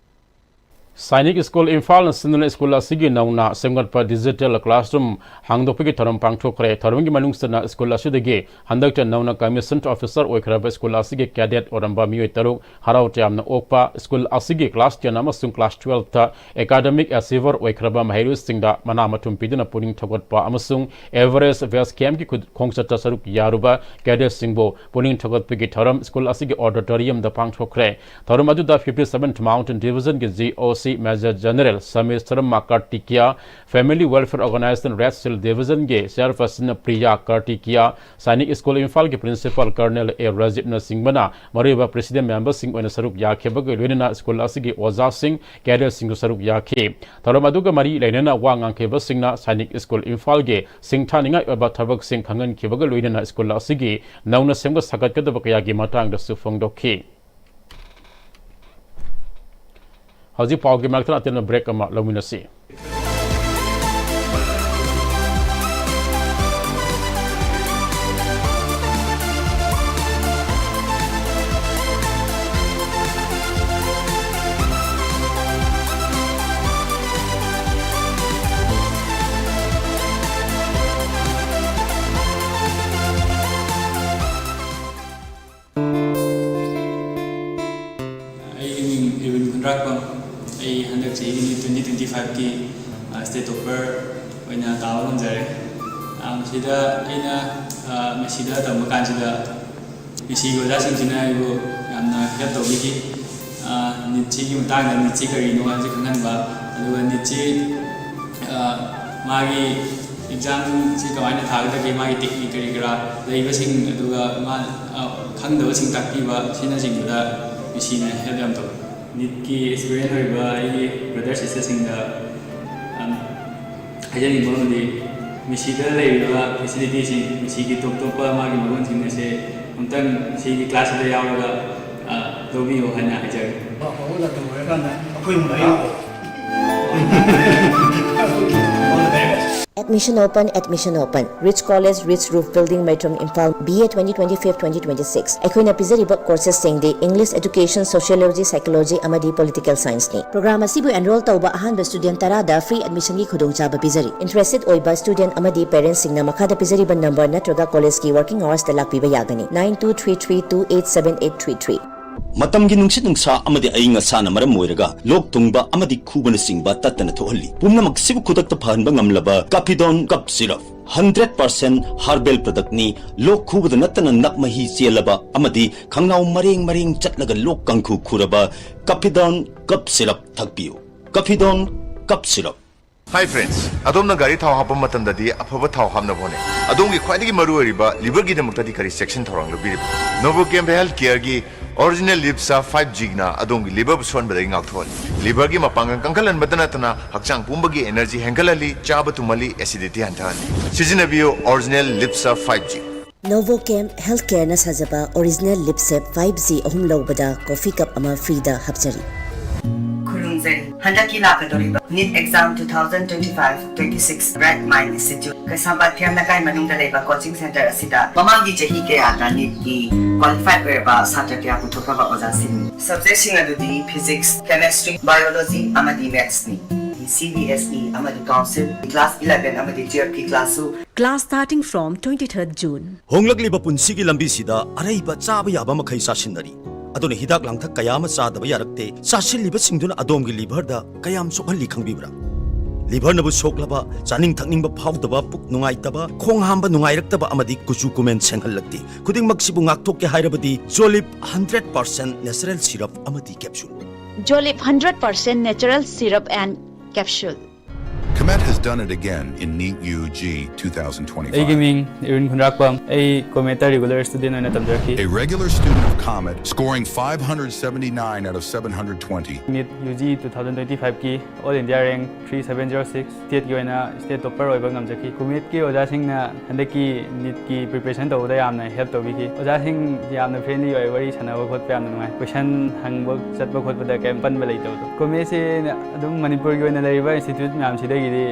Sainik School ꯏꯝꯐꯥꯜꯅ ꯁꯤꯟꯗꯨꯅ ꯁ꯭ꯀꯨꯜ ꯑꯁꯤꯒꯤ ꯅꯧꯅ ꯁꯦꯝꯒꯠꯄ digital classroom ꯍꯥꯡꯗꯣꯛꯄꯒꯤ ꯊꯧꯔꯝ ꯄꯥꯡꯊꯣꯛꯈ꯭ꯔꯦ꯫ ꯊꯧꯔꯝꯒꯤ ꯃꯅꯨꯡ ꯆꯟꯅ ꯁ꯭ꯀꯨꯜ ꯑꯁꯤꯗꯒꯤ ꯍꯟꯗꯛꯇ ꯅꯧꯅ commissioned officer ꯑꯣꯏꯈ꯭ꯔꯕ ꯁ꯭ꯀꯨꯜ ꯑꯁꯤꯒꯤ cadet ꯑꯣꯏꯔꯝꯕ ꯃꯤꯑꯣꯏ ꯇꯔꯨꯛ ꯍꯔꯥꯎ ꯇꯌꯥꯝꯅ ꯑꯣꯛꯄ ꯁ꯭ꯀꯨꯜ ꯑꯁꯤꯒꯤ class ten ꯑꯃꯁꯨꯡ class twelve ꯇ academic achiever ꯑꯣꯏꯈ꯭ꯔꯕ ꯃꯍꯩꯔꯣꯏꯁꯤꯡꯗ ꯃꯅꯥ ꯃꯊꯨꯝ ꯄꯤꯗꯨꯅ ꯄꯨꯛꯅꯤꯡ ꯊꯧꯒꯠꯄ ꯑꯃꯁꯨꯡ Everest Base Camp ꯀꯤ ꯈꯨ-, ꯈꯣꯡꯆꯠꯇ ꯁꯔꯨꯛ ꯌꯥꯔꯨꯕ cadet ꯁꯤꯡꯕꯨ ꯄꯨꯛꯅꯤꯡ ꯊꯧꯒꯠꯄꯒꯤ ꯊꯧꯔꯝ ꯁ꯭ꯀꯨꯜ ꯑꯁꯤꯒꯤ auditorium ꯗ ꯄꯥꯡꯊꯣꯛꯈ꯭ꯔꯦ꯫ ꯊꯧꯔꯝ ꯑꯗꯨꯗ fifty seventh Mountain Division ꯒꯤ GOC Major General Samir Sharma Kartikeya, Family Welfare Organization Red Shield Division ꯒꯤ chairperson ꯄ꯭ꯔꯤꯌꯥ ꯀꯥꯔꯇꯤꯀꯤꯌꯥ, ꯁꯥꯏꯅꯤꯛ ꯁ꯭ꯀꯨꯜ ꯏꯝꯐꯥꯜꯒꯤ principal Colonel ꯑꯦ ꯔꯥꯖꯤꯞꯅ ꯆꯤꯡꯕꯅ ꯃꯔꯨꯑꯣꯏꯕ president member ꯁꯤꯡ ꯑꯣꯏꯅ ꯁꯔꯨꯛ ꯌꯥꯈꯤꯕꯒ ꯂꯣꯏꯅꯅ ꯁ꯭ꯀꯨꯜ ꯑꯁꯤꯒꯤ ꯑꯣꯖꯥꯁꯤꯡ, cadet ꯁꯤꯡꯁꯨ ꯁꯔꯨꯛ ꯌꯥꯈꯤ꯫ ꯊꯧꯔꯝ ꯑꯗꯨꯒ ꯃꯔꯤ ꯂꯩꯅꯅ ꯋꯥ ꯉꯥꯡꯈꯤꯕꯁꯤꯡꯅ ꯁꯥꯏꯅꯤꯛ ꯁ꯭ꯀꯨꯜ ꯏꯝꯐꯥꯜꯒꯤ ꯁꯤꯡꯊꯥꯅꯤꯡꯉꯥꯏ ꯑꯣꯏꯕ ꯊꯕꯛꯁꯤꯡ ꯈꯪꯍꯟꯈꯤꯕꯒ ꯂꯣꯏꯅꯅ ꯁ꯭ꯀꯨꯜ ꯑꯁꯤꯒꯤ ꯅꯧꯅ ꯁꯦꯝꯒꯠ ꯁꯥꯒꯠꯀꯗꯕ ꯀꯌꯥꯒꯤ ꯃꯇꯥꯡꯗꯁꯨ ꯐꯣꯡꯗꯣꯛꯈꯤ꯫ ꯍꯧꯖꯤꯛ ꯄꯥꯎꯒꯤ ꯃꯔꯛꯇ ꯑꯇꯦꯟꯕ break ꯑꯃ ꯂꯧꯃꯤꯟꯅꯁꯤ꯫ ꯑꯩꯒꯤ ꯃꯤꯡ ꯑꯦꯔꯤꯟ ꯈꯨꯟꯗ꯭ꯔꯥꯛꯄꯝ꯫ ꯑꯩ ꯍꯟꯗꯛ ꯆꯍꯤꯒꯤ twenty twenty five ꯀꯤ, ꯑ, state topper ꯑꯣꯏꯅ ꯇꯥꯕ ꯉꯝꯖꯔꯦ꯫ ꯑ, ꯃꯁꯤꯗ ꯑꯩꯅ, ꯑ, ꯃꯦꯁꯤꯗ ꯇꯝꯕ ꯀꯥꯟꯁꯤꯗ ꯃꯦꯁꯤꯒꯤ ꯑꯣꯖꯥꯁꯤꯡꯁꯤꯅ ꯑꯩꯕꯨ ꯌꯥꯝꯅ ꯍꯦꯜꯞ ꯇꯧꯕꯤꯈꯤ꯫ ꯑ, ꯅꯤꯠꯁꯤꯒꯤ ꯃꯇꯥꯡꯗ, ꯅꯤꯠꯁꯤ ꯀꯔꯤꯅꯣ ꯍꯥꯏꯕꯁꯤ ꯈꯪꯍꯟꯕ, ꯑꯗꯨꯒ ꯅꯤꯠꯁꯤ, ꯑ, ꯃꯥꯒꯤ ꯑꯦꯛꯖꯥꯝꯁꯤ ꯀꯃꯥꯏꯅ ꯊꯥꯒꯗꯒꯦ, ꯃꯥꯒꯤ ꯇꯦꯛꯅꯤꯛ ꯀꯔꯤ ꯀꯔꯥ ꯂꯩꯕꯁꯤꯡ, ꯑꯗꯨꯒ ꯃꯥ, ꯑ, ꯈꯪꯗꯕꯁꯤꯡ ꯇꯥꯛꯄꯤꯕ ꯑꯁꯤꯅꯆꯤꯡꯕꯗ ꯃꯦꯁꯤꯅ ꯍꯦꯜꯞ ꯌꯥꯝ ꯇꯧꯏ꯫ ꯅꯤꯠꯀꯤ ꯑꯦꯁꯄꯤꯔꯦꯟ ꯑꯣꯏꯕ ꯑꯩꯒꯤ ꯕ꯭ꯔꯗꯔ ꯁꯤꯁꯇꯔꯁꯤꯡꯗ, ꯑ, ꯍꯥꯏꯖꯅꯤꯡꯕ ꯑꯃꯗꯤ, ꯃꯦꯁꯤꯗ ꯂꯩꯔꯤꯕ ꯐꯦꯁꯤꯂꯤꯇꯤꯁꯤꯡ, ꯃꯦꯁꯤꯒꯤ ꯇꯣꯞ ꯇꯣꯞꯄ ꯃꯥꯒꯤ ꯃꯒꯨꯟꯁꯤꯡ ꯑꯁꯦ ꯑꯃꯨꯛꯇꯪ ꯃꯦꯁꯤꯒꯤ ꯀ꯭ꯂꯥꯁꯁꯤꯗ ꯌꯥꯎꯔꯒ, ꯑ, ꯂꯧꯕꯤꯌꯨ ꯍꯥꯏꯅ ꯍꯥꯏꯖꯒꯦ꯫ ꯃꯈꯣꯏꯅ ꯑꯗꯨꯝ ꯂꯣꯏꯔꯀꯥꯟꯗ ꯑꯩꯈꯣꯏ ꯑꯃꯨꯛ ꯂꯥꯛꯏ꯫ Admission open, admission open. Rich College, Rich Roof Building, Maitram, Imphal, B A twenty twenty-five, twenty twenty-six꯫ ꯑꯩꯈꯣꯏꯅ ꯄꯤꯖꯔꯤꯕ ꯀꯣꯔꯁꯦꯁꯁꯤꯡꯗꯤ English Education, Sociology, Psychology ꯑꯃꯗꯤ Political Scienceꯅꯤ꯫ ꯄ꯭ꯔꯣꯒ꯭ꯔꯥꯝ ꯑꯁꯤꯕꯨ ꯑꯦꯟꯔꯣꯜ ꯇꯧꯕ ꯑꯍꯥꯟꯕ ꯁ꯭ꯇꯨꯗꯦꯟꯠ ꯇꯔꯥꯗ ꯐ꯭ꯔꯤ ꯑꯦꯗꯃꯤꯁꯟꯒꯤ ꯈꯨꯗꯣꯡꯆꯥꯕ ꯄꯤꯖꯔꯤ꯫ ꯏꯟꯇꯔꯦꯁꯇꯦꯗ ꯑꯣꯏꯕ ꯁ꯭ꯇꯨꯗꯦꯟꯠ ꯑꯃꯗꯤ ꯄꯦꯔꯦꯟꯠꯁꯁꯤꯡꯅ ꯃꯈꯥꯗ ꯄꯤꯖꯔꯤꯕ ꯅꯝꯕꯔ ꯅꯠꯇ꯭ꯔꯒ ꯀꯣꯂꯦꯖꯀꯤ ꯋꯥꯔꯀꯤꯡ ꯑꯋꯥꯔꯁꯇ ꯂꯥꯛꯄꯤꯕ ꯌꯥꯒꯅꯤ, nine two three three two eight seven eight three three꯫ ꯃꯇꯝꯒꯤ ꯅꯨꯡꯁꯤꯠ ꯅꯨꯡꯁꯥ ꯑꯃꯗꯤ ꯑꯏꯪ ꯑꯁꯥꯅ ꯃꯔꯝ ꯑꯣꯏꯔꯒ ꯂꯣꯛ ꯊꯨꯡꯕ ꯑꯃꯗꯤ ꯈꯨꯕꯅꯆꯤꯡꯕ ꯇꯠꯇꯅ ꯊꯣꯛꯍꯜꯂꯤ꯫ ꯄꯨꯝꯅꯃꯛꯁꯤꯕꯨ ꯈꯨꯗꯛꯇ ꯐꯍꯟꯕ ꯉꯝꯂꯕ ꯀꯥꯐꯤꯗꯣꯟ ꯀꯞ ꯁꯤꯔꯞ, hundred percent herbal productꯅꯤ꯫ ꯂꯣꯛ ꯈꯨꯕꯗ ꯅꯠꯇꯅ ꯅꯞ ꯃꯍꯤ ꯆꯦꯜꯂꯕ ꯑꯃꯗꯤ ꯈꯪꯅꯥꯎ ꯃꯔꯦꯡ ꯃꯔꯦꯡ ꯆꯠꯂꯒ ꯂꯣꯛ ꯀꯥꯡꯈꯨ ꯈꯨꯔꯕ ꯀꯥꯐꯤꯗꯣꯟ ꯀꯞ ꯁꯤꯔꯞ ꯊꯛꯄꯤꯌꯨ꯫ ꯀꯥꯐꯤꯗꯣꯟ ꯀꯞ ꯁꯤꯔꯞ꯫ Hi friends, ꯑꯗꯣꯝꯅ ꯒꯥꯔꯤ ꯊꯥꯎ ꯍꯥꯞꯄ ꯃꯇꯝꯗꯗꯤ ꯑꯐꯕ ꯊꯥꯎ ꯍꯥꯞꯅꯕ ꯍꯣꯠꯅꯩ꯫ ꯑꯗꯣꯝꯒꯤ ꯈ꯭ꯋꯥꯏꯗꯒꯤ ꯃꯔꯨ ꯑꯣꯏꯔꯤꯕ ꯂꯤꯚꯔꯒꯤꯗꯃꯛꯇꯗꯤ ꯀꯔꯤ ꯆꯦꯛꯁꯤꯟ ꯊꯧꯔꯥꯡ ꯂꯧꯕꯤꯔꯤꯕ? Novochem Health Careꯒꯤ Original Lips Up five Gꯅ ꯑꯗꯣꯝꯒꯤ ꯂꯤꯚꯔꯕꯨ ꯁꯣꯟꯕꯗꯒꯤ ꯉꯥꯛꯊꯣꯛꯍꯜꯂꯤ꯫ ꯂꯤꯚꯔꯒꯤ ꯃꯄꯥꯡꯒꯜ ꯀꯟꯈꯠꯍꯟꯕꯇ ꯅꯠꯇꯅ ꯍꯛꯆꯥꯡ ꯄꯨꯝꯕꯒꯤ ꯑꯦꯅꯔꯖꯤ ꯍꯦꯟꯒꯠꯍꯜꯂꯤ, ꯆꯥꯕ ꯇꯨꯝꯍꯜꯂꯤ, ꯑꯦꯁꯤꯗꯤꯇꯤ ꯍꯟꯊꯍꯜꯂꯤ꯫ ꯁꯤꯖꯤꯟꯅꯕꯤꯌꯨ Original Lips Up five G꯫ Novochem Healthcareꯅ ꯁꯥꯖꯕ Original Lips Up five G ꯑꯍꯨꯝ ꯂꯧꯕꯗ ꯀꯣꯐꯤ ꯀꯞ ꯑꯃ ꯐ꯭ꯔꯤꯗ ꯍꯥꯞꯆꯔꯤ꯫ ꯈꯨꯔꯨꯝꯖꯔꯤ꯫ ꯍꯟꯗꯛꯀꯤ ꯂꯥꯛꯀꯗꯧꯔꯤꯕ neat exam two thousand twenty five twenty six Bright Mind Institute, ꯀꯩꯁꯥꯝꯄꯥꯠ ꯊꯤꯌꯥꯝ ꯂꯩꯀꯥꯏ ꯃꯅꯨꯡꯗ ꯂꯩꯕ ꯀꯣꯆꯤꯡ ꯁꯦꯟꯇꯔ ꯑꯁꯤꯗ ꯃꯃꯥꯡꯒꯤ ꯆꯍꯤ ꯀꯌꯥꯗ ꯅꯤꯠꯀꯤ ꯀ꯭ꯋꯥꯂꯤꯐꯥꯏꯗ ꯑꯣꯏꯔꯕ ꯁꯥꯇ꯭ꯔ ꯀꯌꯥ ꯄꯨꯊꯣꯛꯈ꯭ꯔꯕ ꯑꯣꯖꯥꯁꯤꯡꯅꯤ꯫ ꯁꯕꯖꯦꯛꯁꯤꯡ ꯑꯗꯨꯗꯤ ꯐꯤꯖꯤꯛꯁ, ꯀꯦꯃꯦꯁꯇ꯭ꯔꯤ, ꯕꯥꯏꯑꯣꯂꯣꯖꯤ ꯑꯃꯗꯤ ꯃꯦꯠꯁꯅꯤ꯫ ꯁꯤ ꯕꯤ ꯑꯦꯁ ꯏ ꯑꯃꯗꯤ ꯀꯥꯎꯟꯁꯤꯜ, ꯀ꯭ꯂꯥꯁ eleven ꯑꯃꯗꯤ twelve ꯀꯤ ꯀ꯭ꯂꯥꯁꯁꯨ꯫ Class starting from twenty-third June. ꯍꯣꯡꯂꯛꯂꯤꯕ ꯄꯨꯟꯁꯤꯒꯤ ꯂꯝꯕꯤꯁꯤꯗ ꯑꯔꯩꯕ ꯆꯥꯕ ꯌꯥꯕ ꯃꯈꯩ ꯆꯥꯁꯤꯟꯅꯔꯤ꯫ ꯑꯗꯨꯅ ꯍꯤꯗꯥꯛ ꯂꯥꯡꯊꯛ ꯀꯌꯥ ꯑꯃ ꯆꯥꯗꯕ ꯌꯥꯔꯛꯇꯦ꯫ ꯆꯥꯁꯤꯜꯂꯤꯕꯁꯤꯡꯗꯨꯅ ꯑꯗꯣꯝꯒꯤ ꯂꯤꯚꯔꯗ ꯀꯌꯥꯝ ꯁꯣꯛꯍꯜꯂꯤ ꯈꯪꯕꯤꯕ꯭ꯔꯥ? ꯂꯤꯚꯔꯅꯕꯨ ꯁꯣꯛꯂꯕ, ꯆꯥꯅꯤꯡ ꯊꯛꯅꯤꯡꯕ ꯐꯥꯎꯗꯕ, ꯄꯨꯛ ꯅꯨꯡꯉꯥꯏꯇꯕ, ꯈꯣꯡ ꯍꯥꯝꯕ ꯅꯨꯡꯉꯥꯏꯔꯛꯇꯕ ꯑꯃꯗꯤ ꯀꯨꯆꯨ ꯀꯨꯃꯦꯟ ꯁꯦꯡꯍꯜꯂꯛꯇꯦ꯫ ꯈꯨꯗꯤꯡꯃꯛꯁꯤꯕꯨ ꯉꯥꯛꯊꯣꯛꯀꯦ ꯍꯥꯏꯔꯕꯗꯤ ꯖꯣꯂꯤꯞ ꯍꯟꯗ꯭ꯔꯦꯠ ꯄꯥꯔꯁꯦꯟ ꯅꯦꯆꯔꯦꯜ ꯁꯤꯔꯞ ꯑꯃꯗꯤ capsule. Jolip hundred percent natural syrup and capsule. Comet has done it again in NEET U G two thousand twenty-five. ꯑꯩꯒꯤ ꯃꯤꯡ ꯏꯔꯤꯟ ꯈꯨꯟꯗ꯭ꯔꯥꯛꯄꯝ꯫ ꯑꯩ ꯀꯣꯃꯦꯠꯇ ꯔꯤꯒꯨꯂꯔ ꯁ꯭ꯇꯨꯗꯦꯟ ꯑꯣꯏꯅ ꯇꯝꯖꯔꯛꯈꯤ꯫ A regular student of Comet, scoring five hundred seventy-nine out of seven hundred twenty. NEET U G two thousand twenty five ꯀꯤ all India rank three seven zero six, ꯁ꯭ꯇꯦꯠꯀꯤ ꯑꯣꯏꯅ state topper ꯑꯣꯏꯕ ꯉꯝꯖꯈꯤ꯫ ꯀꯣꯃꯦꯠꯀꯤ ꯑꯣꯖꯥꯁꯤꯡꯅ ꯍꯟꯗꯛꯀꯤ ꯅꯤꯠꯀꯤ preparation ꯇꯧꯕꯗ ꯌꯥꯝꯅ ꯍꯦꯜꯞ ꯇꯧꯕꯤꯈꯤ꯫ ꯑꯣꯖꯥꯁꯤꯡ ꯌꯥꯝꯅ ꯐ꯭ꯔꯦꯟꯂꯤ ꯑꯣꯏ, ꯋꯥꯔꯤ ꯁꯥꯟꯅꯕ ꯈꯣꯠꯄ ꯌꯥꯝꯅ ꯅꯨꯡꯉꯥꯏ꯫ ꯀꯣꯏꯁꯟ ꯍꯪꯕ ꯆꯠꯄ ꯈꯣꯠꯄꯗ ꯀꯩꯝ ꯄꯟꯕ ꯂꯩꯇꯕꯗꯣ꯫ ꯀꯣꯃꯦꯠꯁꯤ ꯑꯗꯨꯝ ꯃꯅꯤꯄꯨꯔꯒꯤ ꯑꯣꯏꯅ ꯂꯩꯔꯤꯕ ꯏꯟꯁꯇꯤꯇ꯭ꯌꯨꯠ ꯃꯌꯥꯝꯁꯤꯗꯒꯤꯗꯤ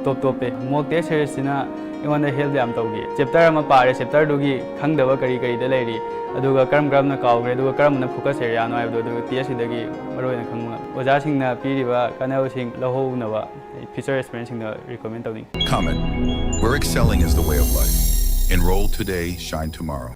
ꯇꯣꯞ ꯇꯣꯞꯄꯦ꯫ ꯃꯣꯛ ꯇꯦꯁ ꯁꯦꯔꯤꯁꯁꯤꯅ ꯑꯩꯉꯣꯟꯗ ꯍꯦꯜꯞ ꯌꯥꯝ ꯇꯧꯈꯤ꯫ ꯆꯦꯞꯇꯔ ꯑꯃ ꯄꯥꯔꯦ, ꯆꯦꯞꯇꯔꯗꯨꯒꯤ ꯈꯪꯗꯕ ꯀꯔꯤ ꯀꯔꯤꯗ ꯂꯩꯔꯤ, ꯑꯗꯨꯒ ꯀꯔꯝ ꯀꯔꯝꯅ ꯀꯥꯎꯈ꯭ꯔꯦ, ꯑꯗꯨꯒ ꯀꯔꯝꯕꯅ ꯐꯣꯀꯁ ꯑꯦꯔꯤꯌꯥꯅꯣ ꯍꯥꯏꯕꯗꯣ ꯑꯗꯨ ꯇꯦꯁꯁꯤꯗꯒꯤ ꯃꯔꯨꯑꯣꯏꯅ ꯈꯪꯕ ꯉꯝꯃꯤ꯫ ꯑꯣꯖꯥꯁꯤꯡꯅ ꯄꯤꯔꯤꯕ ꯀꯥꯟꯅꯕꯁꯤꯡ ꯂꯧꯍꯧꯅꯕ ꯐ꯭ꯌꯨꯆꯔ ꯑꯦꯁꯄꯤꯔꯦꯟꯁꯤꯡꯗ ꯔꯤꯀꯃꯦꯟ ꯇꯧꯅꯤꯡꯉꯤ꯫ Comet, where excelling is the way of life. Enroll today, shine tomorrow.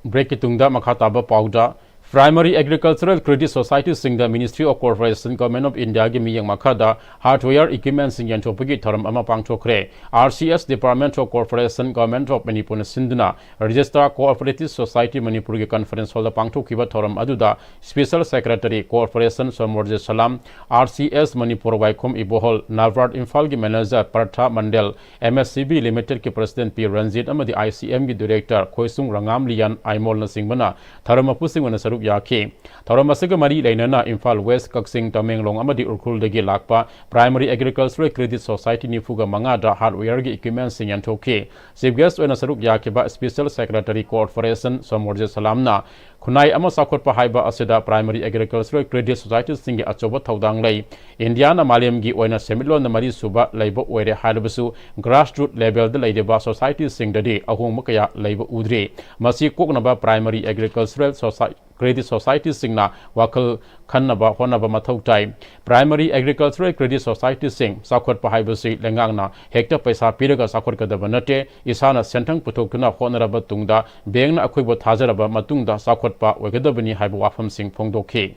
ꯕ꯭ꯔꯦꯛꯀꯤ ꯇꯨꯡꯗ ꯃꯈꯥ ꯇꯥꯕ ꯄꯥꯎꯗ, ꯄ꯭ꯔꯥꯏꯃꯔꯤ ꯑꯦꯒ꯭ꯔꯤꯀꯜꯆꯔꯦꯜ ꯀ꯭ꯔꯦꯗꯤꯠ ꯁꯣꯁꯥꯏꯇꯤꯁꯤꯡꯗ Ministry of Corporation, Government of Indiaꯒꯤ ꯃꯤꯠꯌꯦꯡ ꯃꯈꯥꯗ ꯍꯥꯔꯗꯋꯦꯌꯔ ꯏꯀ꯭ꯋꯤꯞꯃꯦꯟꯁꯤꯡ ꯌꯦꯟꯊꯣꯛꯄꯒꯤ ꯊꯧꯔꯝ ꯑꯃ ꯄꯥꯡꯊꯣꯛꯈ꯭ꯔꯦ꯫ R C S Department of Corporation, Government of ꯃꯅꯤꯄꯨꯔꯅ ꯁꯤꯟꯗꯨꯅ Registrar Cooperative Society ꯃꯅꯤꯄꯨꯔꯒꯤ ꯀꯟꯐꯔꯦꯟꯁ ꯍꯣꯜꯗ ꯄꯥꯡꯊꯣꯛꯈꯤꯕ ꯊꯧꯔꯝ ꯑꯗꯨꯗ Special Secretary Corporation ꯁꯣꯃꯣꯔꯖꯤꯠ ꯁꯂꯥꯝ, R C S Manipur Waikhom Ibohal, NABARD ꯏꯝꯐꯥꯜꯒꯤ manager Partha Mandal, M S C B Limitedꯀꯤ ꯄ꯭ꯔꯁꯤꯗꯦꯟꯠ ꯄꯤ ꯔꯟꯖꯤꯠ ꯑꯃꯗꯤ I C Mꯒꯤ ꯗꯤꯔꯦꯛꯇꯔ ꯈꯣꯏꯁꯨꯡ ꯔꯉꯥꯝ ꯂꯤꯌꯥꯟ ꯑꯥꯏꯃꯣꯜꯅꯆꯤꯡꯕꯅ ꯊꯧꯔꯝ ꯃꯄꯨꯁꯤꯡ ꯑꯣꯏꯅ ꯁꯔꯨꯛ ꯌꯥꯈꯤ꯫ ꯊꯧꯔꯝ ꯑꯁꯤꯒ ꯃꯔꯤ ꯂꯩꯅꯅ ꯏꯝꯐꯥꯜ ꯋꯦꯁ, ꯀꯛꯆꯤꯡ, ꯇꯃꯦꯡꯂꯣꯡ ꯑꯃꯗꯤ ꯎꯈ꯭ꯔꯨꯜꯗꯒꯤ ꯂꯥꯛꯄ ꯄ꯭ꯔꯥꯏꯃꯔꯤ ꯑꯦꯒ꯭ꯔꯤꯀꯜꯆꯔꯦꯜ ꯀ꯭ꯔꯦꯗꯤꯠ ꯁꯣꯁꯥꯏꯇꯤ ꯅꯤꯐꯨꯒ ꯃꯉꯥꯗ ꯍꯥꯔꯗꯋꯦꯌꯔꯒꯤ ꯏꯀ꯭ꯋꯤꯞꯃꯦꯟꯁꯤꯡ ꯌꯦꯟꯊꯣꯛꯈꯤ꯫ ꯆꯤꯐ ꯒꯦꯁ ꯑꯣꯏꯅ ꯁꯔꯨꯛ ꯌꯥꯈꯤꯕ ꯁ꯭ꯄꯦꯁꯦꯜ ꯁꯦꯀ꯭ꯔꯦꯇꯔꯤ ꯀꯣꯑꯣꯄꯔꯦꯁꯟ ꯁꯣꯃꯣꯔꯖꯤꯠ ꯁꯂꯥꯝꯅ ꯈꯨꯟꯅꯥꯏ ꯑꯃ ꯆꯥꯎꯈꯠꯄ ꯍꯥꯏꯕ ꯑꯁꯤꯗ ꯄ꯭ꯔꯥꯏꯃꯔꯤ ꯑꯦꯒ꯭ꯔꯤꯀꯜꯆꯔꯦꯜ ꯀ꯭ꯔꯦꯗꯤꯠ ꯁꯣꯁꯥꯏꯇꯤꯁꯤꯡꯒꯤ ꯑꯆꯧꯕ ꯊꯧꯗꯥꯡ ꯂꯩ꯫ ꯏꯟꯗꯤꯌꯥꯅ ꯃꯥꯂꯦꯝꯒꯤ ꯑꯣꯏꯅ ꯁꯦꯟꯃꯤꯠꯂꯣꯟꯗ ꯃꯔꯤ ꯁꯨꯕ ꯂꯩꯕ ꯑꯣꯏꯔꯦ ꯍꯥꯏꯔꯕꯁꯨ, ꯒ꯭ꯔꯥꯁꯔꯨꯠ ꯂꯦꯚꯦꯜꯗ ꯂꯩꯔꯤꯕ ꯁꯣꯁꯥꯏꯇꯤꯁꯤꯡꯗꯗꯤ ꯑꯍꯣꯡꯕ ꯀꯌꯥ ꯂꯩꯕ ꯎꯗ꯭ꯔꯤ꯫ ꯃꯁꯤ ꯀꯣꯛꯅꯕ ꯄ꯭ꯔꯥꯏꯃꯔꯤ ꯑꯦꯒ꯭ꯔꯤꯀꯜꯆꯔꯦꯜ ꯁꯣꯁꯥꯏ-, ꯀ꯭ꯔꯦꯗꯤꯠ ꯁꯣꯁꯥꯏꯇꯤꯁꯤꯡꯅ ꯋꯥꯈꯜ ꯈꯟꯅꯕ ꯍꯣꯠꯅꯕ ꯃꯊꯧ ꯇꯥꯏ꯫ ꯄ꯭ꯔꯥꯏꯃꯔꯤ ꯑꯦꯒ꯭ꯔꯤꯀꯜꯆꯔꯦꯜ ꯀ꯭ꯔꯦꯗꯤꯠ ꯁꯣꯁꯥꯏꯇꯤꯁꯤꯡ ꯆꯥꯎꯈꯠꯄ ꯍꯥꯏꯕꯁꯤ ꯂꯩꯉꯥꯛꯅ ꯍꯦꯛꯇ ꯄꯩꯁꯥ ꯄꯤꯔꯒ ꯆꯥꯎꯈꯠꯀꯗꯕ ꯅꯠꯇꯦ꯫ ꯏꯁꯥꯅ ꯁꯦꯟꯊꯪ ꯄꯨꯊꯣꯛꯇꯨꯅ ꯍꯣꯠꯅꯔꯕ ꯇꯨꯡꯗ, ꯕꯦꯡꯛꯅ ꯑꯩꯈꯣꯏꯕꯨ ꯊꯥꯖꯔꯕ ꯃꯇꯨꯡꯗ ꯆꯥꯎꯈꯠꯄ ꯑꯣꯏꯒꯗꯕꯅꯤ ꯍꯥꯏꯕ ꯋꯥꯐꯝꯁꯤꯡ ꯐꯣꯡꯗꯣꯛꯈꯤ꯫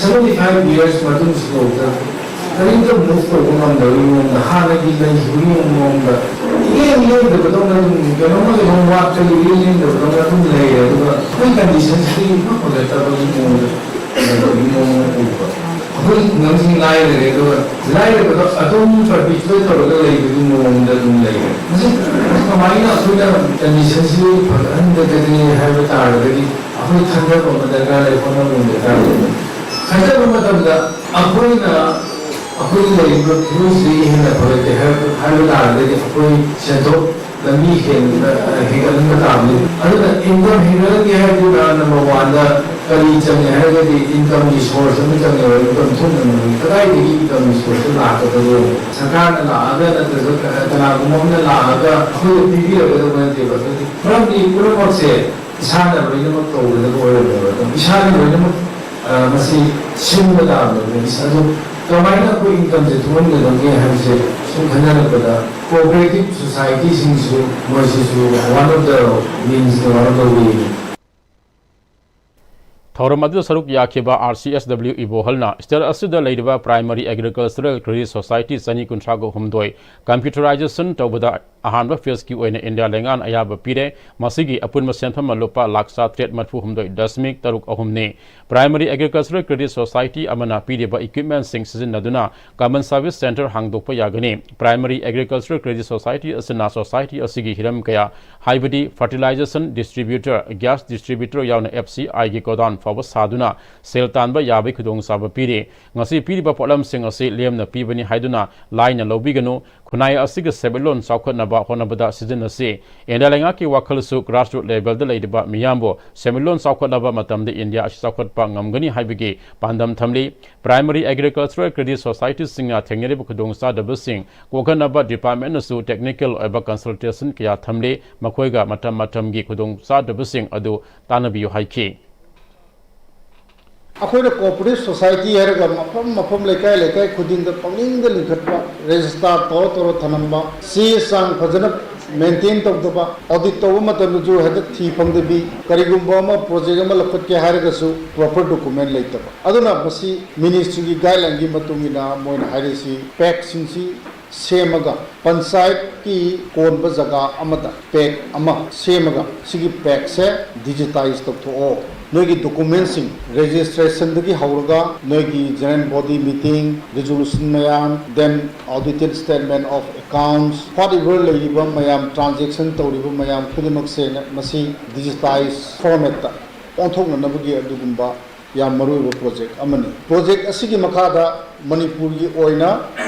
Seventy five years ꯃꯇꯨꯡꯁꯤꯐꯥꯎꯗ ꯀꯔꯤꯝꯇ move ꯇꯧꯕ ꯉꯝꯗꯕꯒꯤ ꯃꯑꯣꯡꯗ, ꯍꯥꯟꯅꯒꯤ ꯂꯩꯈꯤꯕꯒꯤ ꯃꯑꯣꯡꯗ ꯏꯂꯦꯡ ꯂꯦꯡꯗꯕꯗꯧꯅ ꯑꯗꯨꯝ, ꯀꯩꯅꯣꯝꯃ ꯀꯩꯅꯣꯝ ꯋꯥꯠꯄꯒꯤ ꯏꯂꯦꯡ ꯂꯦꯡꯗꯕꯗꯧꯅ ꯑꯗꯨꯝ ꯂꯩꯔꯦ꯫ ꯑꯗꯨꯒ ꯑꯩꯈꯣꯏ condition ꯁꯤꯗꯤ ꯏꯐ ꯐꯒꯠꯇꯕꯒꯤ ꯃꯑꯣꯡꯗ ꯂꯩꯕꯒꯤ ꯃꯑꯣꯡ ꯑꯃ ꯎꯕ꯫ ꯑꯩꯈꯣꯏ ꯈꯨꯡꯒꯪꯁꯤꯡ ꯂꯥꯏꯔꯔꯦ, ꯑꯗꯨꯒ ꯂꯥꯏꯔꯕꯗꯣ ꯑꯗꯨꯝ perpetuate ꯇꯧꯔꯒ ꯂꯩꯕꯒꯤ ꯃꯑꯣꯡꯗ ꯑꯗꯨꯝ ꯂꯩꯔꯦ꯫ ꯃꯁꯤ ꯀꯃꯥꯏꯅ ꯑꯩꯈꯣꯏꯅ condition ꯁꯤ ꯐꯒꯠꯍꯟꯒꯗꯒꯦ ꯍꯥꯏꯕ ꯇꯥꯔꯒꯗꯤ, ꯑꯩꯈꯣꯏ ꯈꯟꯊꯕ ꯑꯃ ꯗꯔꯀꯥꯔ ꯂꯩ, ꯍꯣꯠꯅꯕ ꯑꯃ ꯗꯔꯀꯥꯔ ꯂꯩ꯫ ꯈꯟꯊꯕ ꯃꯇꯝꯗ ꯑꯩꯈꯣꯏꯅ, ꯑꯩꯈꯣꯏꯒꯤ ꯂꯩꯔꯤꯕ ꯐꯤꯕꯝꯁꯤꯗꯒꯤ ꯍꯦꯟꯅ ꯐꯒꯠꯀꯦ ꯍꯥꯏꯕ, ꯍꯥꯏꯕ ꯇꯥꯔꯒꯗꯤ, ꯑꯩꯈꯣꯏ ꯁꯦꯟꯊꯣꯛ ꯂꯝꯕꯤ ꯍꯦꯟꯅ, ꯑ, ꯍꯦꯟꯒꯠꯍꯟꯕ ꯇꯥꯕꯅꯤ꯫ ꯑꯗꯨꯅ income ꯍꯦꯟꯒꯠꯍꯟꯒꯦ ꯍꯥꯏꯔꯗꯤ number one ꯗ ꯀꯔꯤ ꯆꯪꯉꯦ ꯍꯥꯏꯔꯒꯗꯤ, income ꯒꯤ source ꯑꯃ ꯆꯪꯉꯦꯕ꯫ Income ꯊꯣꯛꯅꯕ ꯀꯗꯥꯏꯗꯒꯤ income ꯒꯤ source ꯇ ꯂꯥꯛꯀꯗꯒꯦ? ꯁꯔꯀꯥꯔꯅ ꯂꯥꯛꯑꯒ ꯅꯠꯇ꯭ꯔꯒ ꯀꯅꯥꯒꯨꯝꯕ ꯑꯃꯅ ꯂꯥꯛꯑꯒ ꯑꯩꯈꯣꯏꯗ ꯄꯤꯕꯤꯔꯒꯗꯕ ꯅꯠꯇꯦꯕ꯫ ꯑꯗꯨꯗꯤ ꯃꯔꯝꯗꯤ ꯄꯨꯝꯅꯃꯛꯁꯦ ꯏꯁꯥꯅ ꯂꯣꯏꯅꯃꯛ ꯇꯧꯒꯗꯕ ꯑꯣꯏꯔꯝꯃꯦꯕ꯫ ꯑꯗꯨꯝ ꯏꯁꯥꯅ ꯂꯣꯏꯅꯃꯛ, ꯑ, ꯃꯁꯤ ꯁꯤꯟꯕ ꯇꯥꯕꯅꯦꯕ꯫ ꯏꯁꯥ ꯑꯗꯨ ꯀꯃꯥꯏꯅ ꯑꯩꯈꯣꯏ income ꯁꯦ ꯊꯣꯛꯍꯟꯒꯗꯒꯦ ꯍꯥꯏꯕꯁꯦ ꯁꯨꯝ ꯈꯟꯅꯔꯛꯄꯗ, cooperative society ꯁꯤꯡꯁꯨ ꯃꯣꯏꯁꯤꯁꯨ one of the means, one of the way ꯅꯤ꯫ ꯊꯧꯔꯝ ꯑꯗꯨꯗ ꯁꯔꯨꯛ ꯌꯥꯈꯤꯕ R C S W ꯏꯕꯣꯍꯜꯅ state ꯑꯁꯤꯗ ꯂꯩꯔꯤꯕ Primary Agricultural Credit Society ꯆꯅꯤ ꯀꯨꯟꯊ꯭ꯔꯥꯒ ꯍꯨꯝꯗꯣꯏ computerization ꯇꯧꯕꯗ ꯑꯍꯥꯟꯕ phase ꯀꯤ ꯑꯣꯏꯅ ꯏꯟꯗꯤꯌꯥ ꯂꯩꯉꯥꯛꯅ ꯑꯌꯥꯕ ꯄꯤꯔꯦ꯫ ꯃꯁꯤꯒꯤ ꯑꯄꯨꯟꯕ ꯁꯦꯟꯐꯝ ꯂꯨꯄꯥ ꯂꯥꯈ ꯆꯥꯇ꯭ꯔꯦꯠ ꯃꯔꯤꯐꯨ ꯍꯨꯝꯗꯣꯏ ꯗꯁꯃꯤꯛ ꯇꯔꯨꯛ ꯑꯍꯨꯝꯅꯤ꯫ Primary Agricultural Credit Society ꯑꯃꯅ ꯄꯤꯔꯤꯕ equipment ꯁꯤꯡ ꯁꯤꯖꯤꯟꯅꯗꯨꯅ Common Service Centre ꯍꯥꯡꯗꯣꯛꯄ ꯌꯥꯒꯅꯤ꯫ Primary Agricultural Credit Society ꯑꯁꯤꯅ society ꯑꯁꯤꯒꯤ ꯍꯤꯔꯝ ꯀꯌꯥ, ꯍꯥꯏꯕꯗꯤ fertilization distributor, gas distributor ꯌꯥꯎꯅ F C I ꯒꯤ godown ꯐꯥꯎꯕ ꯁꯥꯗꯨꯅ ꯁꯦꯜ ꯇꯥꯟꯕ ꯌꯥꯕꯒꯤ ꯈꯨꯗꯣꯡꯆꯥꯕ ꯄꯤꯔꯤ꯫ ꯉꯁꯤ ꯄꯤꯔꯤꯕ ꯄꯣꯠꯂꯝꯁꯤꯡ ꯑꯁꯤ ꯂꯦꯝꯅ ꯄꯤꯕꯅꯤ ꯍꯥꯏꯗꯨꯅ ꯂꯥꯏꯅ ꯂꯧꯕꯤꯒꯅꯨ꯫ ꯈꯨꯟꯅꯥꯏ ꯑꯁꯤꯒꯤ ꯁꯦꯟꯃꯤꯠꯂꯣꯟ ꯆꯥꯎꯈꯠꯅꯕ ꯍꯣꯠꯅꯕꯗ ꯁꯤꯖꯤꯟꯅꯁꯤ꯫ ꯏꯟꯗꯤꯌꯥ ꯂꯩꯉꯥꯛꯀꯤ ꯋꯥꯈꯜꯁꯨ grassroot level ꯗ ꯂꯩꯔꯤꯕ ꯃꯤꯌꯥꯝꯕꯨ ꯁꯦꯟꯃꯤꯠꯂꯣꯟ ꯆꯥꯎꯈꯠꯅꯕ ꯃꯇꯝꯗ ꯏꯟꯗꯤꯌꯥ ꯑꯁꯤ ꯆꯥꯎꯈꯠꯄ ꯉꯝꯒꯅꯤ ꯍꯥꯏꯕꯒꯤ ꯄꯥꯟꯗꯝ ꯊꯝꯂꯤ꯫ Primary Agricultural Credit Society ꯁꯤꯡꯅ ꯊꯦꯡꯅꯔꯤꯕ ꯈꯨꯗꯣꯡꯆꯥꯗꯕꯁꯤꯡ ꯀꯣꯛꯍꯟꯅꯕ department ꯅꯁꯨ technical ꯑꯣꯏꯕ consultation ꯀꯌꯥ ꯊꯝꯂꯤ꯫ ꯃꯈꯣꯏꯒ ꯃꯇꯝ ꯃꯇꯝꯒꯤ ꯈꯨꯗꯣꯡꯆꯥꯗꯕꯁꯤꯡ ꯑꯗꯨ ꯇꯥꯟꯅꯕꯤꯌꯨ ꯍꯥꯏꯈꯤ꯫ ꯑꯩꯈꯣꯏꯅ cooperative society ꯍꯥꯏꯔꯒ ꯃꯐꯝ ꯃꯐꯝ, ꯂꯩꯀꯥꯏ ꯂꯩꯀꯥꯏ ꯈꯨꯗꯤꯡꯗ ꯄꯪꯂꯤꯡꯗ ꯂꯤꯡꯈꯠꯄ, register ꯇꯧꯔ ꯇꯧꯔ ꯊꯅꯝꯕ, ꯆꯦ ꯆꯥꯡ ꯐꯖꯅ ꯃꯦꯟꯇꯦꯟ ꯇꯧꯗꯕ, ꯑꯣꯗꯤꯠ ꯇꯧꯕ ꯃꯇꯝꯗꯁꯨ ꯍꯦꯛꯇ ꯊꯤ ꯐꯪꯗꯕꯤ, ꯀꯔꯤꯒꯨꯝꯕ ꯑꯃ ꯄ꯭ꯔꯣꯖꯦꯛ ꯑꯃ ꯂꯧꯈꯠꯀꯦ ꯍꯥꯏꯔꯒꯁꯨ ꯄ꯭ꯔꯣꯄꯔ ꯗꯣꯀꯨꯃꯦꯟ ꯂꯩꯇꯕ꯫ ꯑꯗꯨꯅ ꯃꯁꯤ ꯃꯤꯅꯤꯁꯇ꯭ꯔꯤꯒꯤ ꯒꯥꯏꯗꯂꯥꯏꯟꯒꯤ ꯃꯇꯨꯡ ꯏꯟꯅ ꯃꯣꯏꯅ ꯍꯥꯏꯔꯤꯁꯤ, ꯄꯦꯛꯁꯤꯡꯁꯤ ꯁꯦꯝꯃꯒ ꯄꯟꯆꯥꯌꯠꯀꯤ ꯀꯣꯟꯕ ꯖꯒꯥ ꯑꯃꯗ ꯄꯦꯛ ꯑꯃ ꯁꯦꯝꯃꯒ ꯁꯤꯒꯤ ꯄꯦꯛꯁꯦ ꯗꯤꯖꯤꯇꯥꯏꯁ ꯇꯧꯊꯣꯛꯑꯣ꯫ ꯅꯣꯏꯒꯤ ꯗꯣꯀꯨꯃꯦꯟꯁꯤꯡ, ꯔꯦꯖꯤꯁꯇ꯭ꯔꯦꯁꯟꯗꯒꯤ ꯍꯧꯔꯒ ꯅꯣꯏꯒꯤ ꯖꯦꯅꯔꯦꯜ ꯕꯣꯗꯤ ꯃꯤꯇꯤꯡ, ꯔꯤꯖꯣꯂꯨꯁꯟ ꯃꯌꯥꯝ, then audited statement of accounts, whatever ꯂꯩꯔꯤꯕ ꯃꯌꯥꯝ, ꯇ꯭ꯔꯥꯟꯖꯦꯛꯁꯟ ꯇꯧꯔꯤꯕ ꯃꯌꯥꯝ ꯈꯨꯗꯤꯡꯃꯛꯁꯦ ꯃꯁꯤ ꯗꯤꯖꯤꯇꯥꯏꯖ ꯐꯣꯔꯃꯦꯠꯇ ꯑꯣꯟꯊꯣꯛꯅꯅꯕꯒꯤ ꯑꯗꯨꯒꯨꯝꯕ ꯌꯥꯝ ꯃꯔꯨꯑꯣꯏꯕ ꯄ꯭ꯔꯣꯖꯦꯛ ꯑꯃꯅꯤ꯫ ꯄ꯭ꯔꯣꯖꯦꯛ ꯑꯁꯤꯒꯤ ꯃꯈꯥꯗ ꯃꯅꯤꯄꯨꯔꯒꯤ ꯑꯣꯏꯅ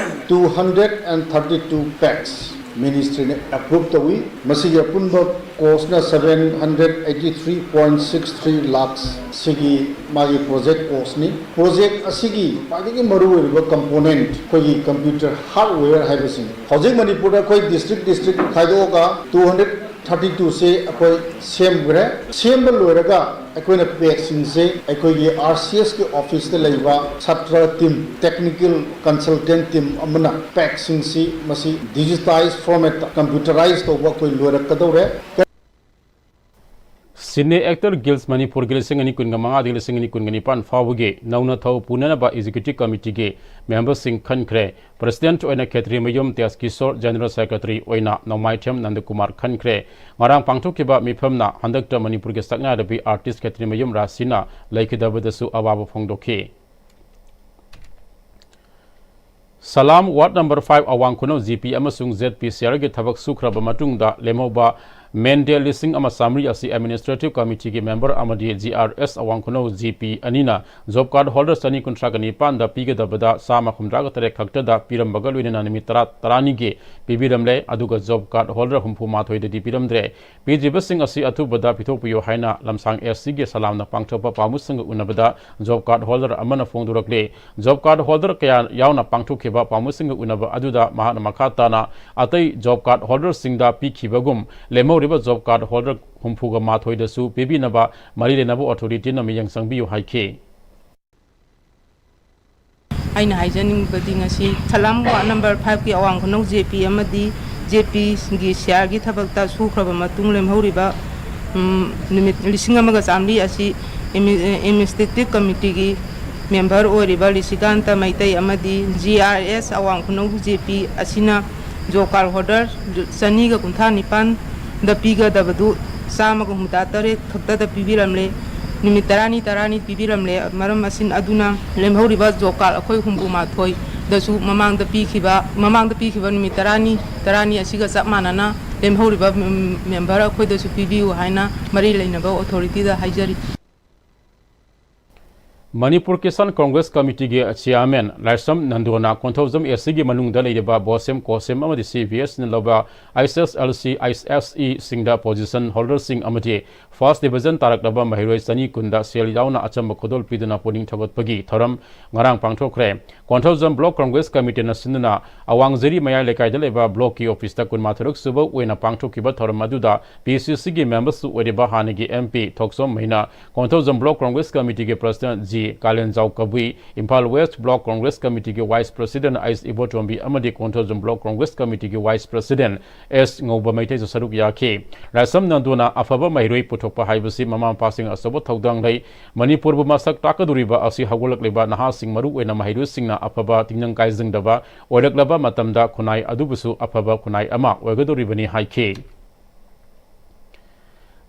two hundred and thirty two PACS ꯃꯤꯅꯤꯁꯇ꯭ꯔꯤꯅ ꯑꯦꯄ꯭ꯔꯨꯞ ꯇꯧꯏ꯫ ꯃꯁꯤꯒꯤ ꯑꯄꯨꯟꯕ ꯀꯣꯁꯅ seven hundred eighty three point six three lakhs ꯁꯤꯒꯤ ꯃꯥꯒꯤ ꯄ꯭ꯔꯣꯖꯦꯛ ꯀꯣꯁꯅꯤ꯫ ꯄ꯭ꯔꯣꯖꯦꯛ ꯑꯁꯤꯒꯤ ꯈ꯭ꯋꯥꯏꯗꯒꯤ ꯃꯔꯨꯑꯣꯏꯔꯤꯕ ꯀꯝꯄꯣꯅꯦꯟꯠ ꯑꯩꯈꯣꯏꯒꯤ ꯀꯝꯄ꯭ꯌꯨꯇꯔ ꯍꯥꯔꯗꯋꯦꯌꯔ ꯍꯥꯏꯕꯁꯤꯅꯤ꯫ ꯍꯧꯖꯤꯛ ꯃꯅꯤꯄꯨꯔꯗ ꯑꯩꯈꯣꯏ ꯗꯤꯁꯇ꯭ꯔꯤꯛ ꯗꯤꯁꯇ꯭ꯔꯤꯛ ꯈꯥꯏꯗꯣꯛꯑꯒ two hundred thirty two ꯁꯦ ꯑꯩꯈꯣꯏ ꯁꯦꯝꯈ꯭ꯔꯦ꯫ ꯁꯦꯝꯕ ꯂꯣꯏꯔꯒ ꯑꯩꯈꯣꯏꯅ ꯄꯦꯛꯁꯤꯡꯁꯦ ꯑꯩꯈꯣꯏꯒꯤ RCSꯀꯤ ꯑꯣꯐꯤꯁꯇ ꯂꯩꯕ ꯁꯥꯇ꯭ꯔ ꯇꯤꯝ, ꯇꯦꯛꯅꯤꯀꯦꯜ ꯀꯟꯁꯜꯇꯦꯟꯠ ꯇꯤꯝ ꯑꯃꯅ ꯄꯦꯛꯁꯤꯡꯁꯤ ꯃꯁꯤ ꯗꯤꯖꯤꯇꯥꯏꯖ ꯐꯣꯔꯃꯦꯠꯇ ꯀꯝꯄ꯭ꯌꯨꯇꯔꯥꯏꯖ ꯇꯧꯕ ꯑꯩꯈꯣꯏ ꯂꯣꯏꯔꯛꯀꯗꯧꯔꯦ꯫ Cine Actor Guild ꯃꯅꯤꯄꯨꯔꯒꯤ ꯂꯤꯁꯤꯡ ꯑꯅꯤ ꯀꯨꯟꯒ ꯃꯉꯥꯗꯒꯤ ꯂꯤꯁꯤꯡ ꯑꯅꯤ ꯀꯨꯟꯒ ꯅꯤꯄꯥꯟ ꯐꯥꯎꯕꯒꯤ ꯅꯧꯅ ꯊꯧ ꯄꯨꯅꯅꯕ ꯑꯦꯛꯖꯤꯀ꯭ꯌꯨꯇꯤꯚ ꯀꯃꯤꯇꯤꯒꯤ ꯃꯦꯝꯕꯔꯁꯤꯡ ꯈꯟꯈ꯭ꯔꯦ꯫ ꯄ꯭ꯔꯁꯤꯗꯦꯟꯠ ꯑꯣꯏꯅ ꯈꯦꯇ꯭ꯔꯤꯃꯌꯨꯝ ꯇꯦꯖꯀꯤꯁꯣꯔ, ꯖꯦꯅꯔꯦꯜ ꯁꯦꯀ꯭ꯔꯦꯇꯔꯤ ꯑꯣꯏꯅ ꯅꯣꯡꯃꯥꯏꯊꯦꯝ ꯅꯟꯗꯀꯨꯃꯥꯔ ꯈꯟꯈ꯭ꯔꯦ꯫ ꯉꯔꯥꯡ ꯄꯥꯡꯊꯣꯛꯈꯤꯕ ꯃꯤꯐꯝꯅ ꯍꯟꯗꯛꯇ ꯃꯅꯤꯄꯨꯔꯒꯤ ꯁꯛꯅꯥꯏꯔꯕꯤ ꯑꯥꯔꯇꯤꯁ ꯈꯦꯇ꯭ꯔꯤꯃꯌꯨꯝ ꯔꯥꯁꯤꯅ ꯂꯩꯈꯤꯗꯕꯗꯁꯨ ꯑꯋꯥꯕ ꯐꯣꯡꯗꯣꯛꯈꯤ꯫ ꯁꯂꯥꯝ ꯋꯥꯔꯗ ꯅꯝꯕꯔ ꯐꯥꯏꯚ ꯑꯋꯥꯡ ꯈꯨꯅꯧ ꯖꯤ ꯄꯤ ꯑꯃꯁꯨꯡ ꯖꯦꯗ ꯄꯤ ꯁꯤ ꯑꯥꯔꯒꯤ ꯊꯕꯛ ꯁꯨꯈ꯭ꯔꯕ ꯃꯇꯨꯡꯗ ꯂꯦꯝꯍꯧꯕ ꯃꯦꯟꯗꯦ ꯂꯤꯁꯤꯡ ꯑꯃ ꯆꯥꯃꯔꯤ ꯑꯁꯤ ꯑꯦꯗꯃꯤꯅꯤꯁꯇ꯭ꯔꯦꯇꯤꯚ ꯀꯃꯤꯇꯤꯒꯤ ꯃꯦꯝꯕꯔ ꯑꯃꯗꯤ ꯖꯤ ꯑꯥꯔ ꯑꯦꯁ ꯑꯋꯥꯡ ꯈꯨꯅꯧ ꯖꯤ ꯄꯤ ꯑꯅꯤꯅ ꯖꯣꯕ ꯀꯥꯔꯗ ꯍꯣꯜꯗꯔ ꯆꯅꯤ ꯀꯨꯟꯊ꯭ꯔꯥꯒ ꯅꯤꯄꯥꯟꯗ ꯄꯤꯒꯗꯕꯗ ꯆꯥꯝꯃ ꯍꯨꯝꯗ꯭ꯔꯥꯒ ꯇꯔꯦꯠ ꯈꯛꯇꯗ ꯄꯤꯔꯝꯕꯒ ꯂꯣꯏꯅꯅ ꯅꯨꯃꯤꯠ ꯇꯔꯥ, ꯇꯔꯥꯅꯤꯒꯤ ꯄꯤꯕꯤꯔꯝꯂꯦ꯫ ꯑꯗꯨꯒ ꯖꯣꯕ ꯀꯥꯔꯗ ꯍꯣꯜꯗꯔ ꯍꯨꯝꯐꯨ ꯃꯥꯊꯣꯏꯗꯗꯤ ꯄꯤꯔꯝꯗ꯭ꯔꯦ꯫ ꯄꯤꯗ꯭ꯔꯤꯕꯁꯤꯡ ꯑꯁꯤ ꯑꯊꯨꯕꯗ ꯄꯤꯊꯣꯛꯄꯤꯌꯨ ꯍꯥꯏꯅ ꯂꯝꯁꯥꯡ ꯑꯦꯁ ꯁꯤꯒꯤ ꯁꯂꯥꯝꯅ ꯄꯥꯡꯊꯣꯛꯄ ꯄꯥꯎꯃꯤꯁꯤꯡꯒ ꯎꯅꯕꯗ ꯖꯣꯕ ꯀꯥꯔꯗ ꯍꯣꯜꯗꯔ ꯑꯃꯅ ꯐꯣꯡꯗꯣꯔꯛꯂꯤ꯫ ꯖꯣꯕ ꯀꯥꯔꯗ ꯍꯣꯜꯗꯔ ꯀꯌꯥ ꯌꯥꯎꯅ ꯄꯥꯡꯊꯣꯛꯈꯤꯕ ꯄꯥꯎꯃꯤꯁꯤꯡꯒ ꯎꯅꯕ ꯑꯗꯨꯗ ꯃꯍꯥꯛꯅ ꯃꯈꯥ ꯇꯥꯅ ꯑꯇꯩ ꯖꯣꯕ ꯀꯥꯔꯗ ꯍꯣꯜꯗꯔꯁꯤꯡꯗ ꯄꯤꯈꯤꯕꯒꯨꯝ ꯂꯦꯝꯍꯧꯔꯤꯕ ꯖꯣꯕ ꯀꯥꯔꯗ ꯍꯣꯜꯗꯔ ꯍꯨꯝꯐꯨꯒ ꯃꯥꯊꯣꯏꯗꯁꯨ ꯄꯤꯕꯤꯅꯕ ꯃꯔꯤ ꯂꯩꯅꯕ ꯑꯣꯊꯣꯔꯤꯇꯤꯅ ꯃꯤꯠꯌꯦꯡ ꯆꯪꯕꯤꯌꯨ ꯍꯥꯏꯈꯤ꯫ ꯑꯩꯅ ꯍꯥꯏꯖꯅꯤꯡꯕꯗꯤ ꯉꯁꯤ ꯁꯂꯥꯝ ꯋꯥꯔꯗ ꯅꯝꯕꯔ ꯐꯥꯏꯚꯀꯤ ꯑꯋꯥꯡ ꯈꯨꯅꯧ ꯖꯦ ꯄꯤ ꯑꯃꯗꯤ ꯖꯦ ꯄꯤꯒꯤ ꯁꯤꯌꯥꯔꯒꯤ ꯊꯕꯛꯇ ꯁꯨꯈ꯭ꯔꯕ ꯃꯇꯨꯡ ꯂꯦꯝꯍꯧꯔꯤꯕ, ꯎꯝ, ꯅꯨꯃꯤꯠ ꯂꯤꯁꯤꯡ ꯑꯃꯒ ꯆꯥꯃꯔꯤ ꯑꯁꯤ ꯑꯦꯃꯤ-, ꯑꯦ, ꯑꯦꯗꯃꯤꯅꯤꯁꯇ꯭ꯔꯦꯇꯤꯚ ꯀꯃꯤꯇꯤꯒꯤ ꯃꯦꯝꯕꯔ ꯑꯣꯏꯔꯤꯕ ꯂꯤꯁꯤꯀꯥꯟꯇ ꯃꯩꯇꯩ ꯑꯃꯗꯤ ꯖꯤ ꯑꯥꯔ ꯑꯦꯁ ꯑꯋꯥꯡ ꯈꯨꯅꯧ ꯖꯦ ꯄꯤ ꯑꯁꯤꯅ ꯖꯣꯕ ꯀꯥꯔꯗ ꯍꯣꯜꯗꯔ ꯆꯅꯤꯒ ꯀꯨꯟꯊ꯭ꯔꯥ ꯅꯤꯄꯥꯟꯗ ꯄꯤꯒꯗꯕꯗꯨ ꯆꯥꯝꯃꯒ ꯍꯨꯝꯐꯨꯇꯔꯥ ꯇꯔꯦꯠ ꯈꯛꯇꯗ ꯄꯤꯕꯤꯔꯝꯂꯦ꯫ ꯅꯨꯃꯤꯠ ꯇꯔꯥꯅꯤ ꯇꯔꯥꯅꯤ ꯄꯤꯕꯤꯔꯝꯂꯦ꯫ ꯃꯔꯝ ꯑꯁꯤꯅ ꯑꯗꯨꯅ ꯂꯦꯝꯍꯧꯔꯤꯕ ꯖꯣꯕ ꯀꯥꯔꯗ ꯑꯩꯈꯣꯏ ꯍꯨꯝꯐꯨ ꯃꯥꯊꯣꯏꯗꯁꯨ ꯃꯃꯥꯡꯗ ꯄꯤꯈꯤꯕ, ꯃꯃꯥꯡꯗ ꯄꯤꯈꯤꯕ ꯅꯨꯃꯤꯠ ꯇꯔꯥꯅꯤ ꯇꯔꯥꯅꯤ ꯑꯁꯤꯒ ꯆꯞ ꯃꯥꯟꯅꯅ ꯂꯦꯝꯍꯧꯔꯤꯕ ꯃꯦꯝ-, ꯃꯦꯝꯕꯔ ꯑꯩꯈꯣꯏꯗꯁꯨ ꯄꯤꯕꯤꯌꯨ ꯍꯥꯏꯅ ꯃꯔꯤ ꯂꯩꯅꯕ ꯑꯣꯊꯣꯔꯤꯇꯤꯗ ꯍꯥꯏꯖꯔꯤ꯫ ꯃꯅꯤꯄꯨꯔ ꯀꯤꯁꯥꯟ ꯀꯣꯡꯒ꯭ꯔꯦꯁ ꯀꯃꯤꯇꯤꯒꯤ ꯆꯤꯌꯥꯔꯃꯦꯟ ꯂꯥꯏꯁ꯭ꯔꯝ ꯅꯟꯗꯨꯅ ꯀꯣꯟꯊꯧꯖꯝ ꯑꯦ ꯁꯤꯒꯤ ꯃꯅꯨꯡꯗ ꯂꯩꯔꯤꯕ ꯕꯣꯁꯦꯝ, ꯀꯣꯁꯦꯝ ꯑꯃꯗꯤ ꯁꯤ ꯚꯤ ꯑꯦꯁꯅ ꯂꯧꯕ ꯑꯩꯆ ꯑꯦꯁ ꯑꯦꯜ ꯁꯤ, ꯑꯩꯆ ꯑꯦꯁ ꯏꯁꯤꯡꯗ ꯄꯣꯖꯤꯁꯟ ꯍꯣꯜꯗꯔꯁꯤꯡ ꯑꯃꯗꯤ ꯐꯥꯔꯁ ꯗꯤꯚꯤꯖꯟ ꯇꯥꯔꯛꯂꯕ ꯃꯍꯩꯔꯣꯏ ꯆꯅꯤ ꯀꯨꯟꯗ ꯁꯦꯜ ꯌꯥꯎꯅ ꯑꯆꯝꯕ ꯈꯨꯗꯣꯜ ꯄꯤꯗꯨꯅ ꯄꯨꯛꯅꯤꯡ ꯊꯧꯒꯠꯄꯒꯤ ꯊꯧꯔꯝ ꯉꯔꯥꯡ ꯄꯥꯡꯊꯣꯛꯈ꯭ꯔꯦ꯫ ꯀꯣꯟꯊꯧꯖꯝ ꯕ꯭ꯂꯣꯛ ꯀꯣꯡꯒ꯭ꯔꯦꯁ ꯀꯃꯤꯇꯤꯅ ꯁꯤꯟꯗꯨꯅ ꯑꯋꯥꯡ ꯖꯤꯔꯤ ꯃꯌꯥꯏ ꯂꯩꯀꯥꯏꯗ ꯂꯩꯕ ꯕ꯭ꯂꯣꯛꯀꯤ ꯑꯣꯐꯤꯁꯇ ꯀꯨꯟꯃꯥꯊꯣꯏꯔꯛ ꯁꯨꯕ ꯑꯣꯏꯅ ꯄꯥꯡꯊꯣꯛꯈꯤꯕ ꯊꯧꯔꯝ ꯑꯗꯨꯗ ꯄꯤ ꯁꯤ ꯁꯤꯒꯤ ꯃꯦꯝꯕꯔꯁꯨ ꯑꯣꯏꯔꯤꯕ ꯍꯥꯟꯅꯒꯤ M P Thokchom Meinya Konthoujam block Congress ꯀꯃꯤꯇꯤꯒꯤ president G Kalenjao Kabui, Imphal west block Congress ꯀꯃꯤꯇꯤꯒꯤ ꯋꯥꯏꯁ ꯄ꯭ꯔꯁꯤꯗꯦꯟꯠ ꯑꯩꯆ ꯏꯕꯣꯇꯣꯝꯕꯤ ꯑꯃꯗꯤ ꯀꯣꯟꯊꯧꯖꯝ ꯕ꯭ꯂꯣꯛ ꯀꯣꯡꯒ꯭ꯔꯦꯁ ꯀꯃꯤꯇꯤꯒꯤ ꯋꯥꯏꯁ ꯄ꯭ꯔꯁꯤꯗꯦꯟꯠ ꯑꯦꯁ ꯉꯧꯕ ꯃꯩꯇꯩꯁꯨ ꯁꯔꯨꯛ ꯌꯥꯈꯤ꯫ ꯂꯥꯏꯁ꯭ꯔꯝ ꯅꯟꯗꯨꯅ ꯑꯐꯕ ꯃꯍꯩꯔꯣꯏ ꯄꯨꯊꯣꯛꯄ ꯍꯥꯏꯕꯁꯤ ꯃꯃꯥ ꯃꯄꯥꯁꯤꯡ ꯑꯆꯧꯕ ꯊꯧꯗꯥꯡ ꯂꯩ꯫ ꯃꯅꯤꯄꯨꯔꯕꯨ ꯃꯁꯛ ꯇꯥꯛꯀꯗꯧꯔꯤꯕ ꯑꯁꯤ ꯍꯧꯒꯠꯂꯛꯂꯤꯕ ꯅꯍꯥꯁꯤꯡ, ꯃꯔꯨꯑꯣꯏꯅ ꯃꯍꯩꯔꯣꯏꯁꯤꯡꯅ ꯑꯐꯕ ꯇꯤꯡꯖꯪ ꯀꯥꯏꯖꯪꯗꯕ ꯑꯣꯏꯔꯛꯂꯕ ꯃꯇꯝꯗ ꯈꯨꯟꯅꯥꯏ ꯑꯗꯨꯕꯨꯁꯨ ꯑꯐꯕ ꯈꯨꯟꯅꯥꯏ ꯑꯃ ꯑꯣꯏꯒꯗꯧꯔꯤꯕꯅꯤ ꯍꯥꯏꯈꯤ꯫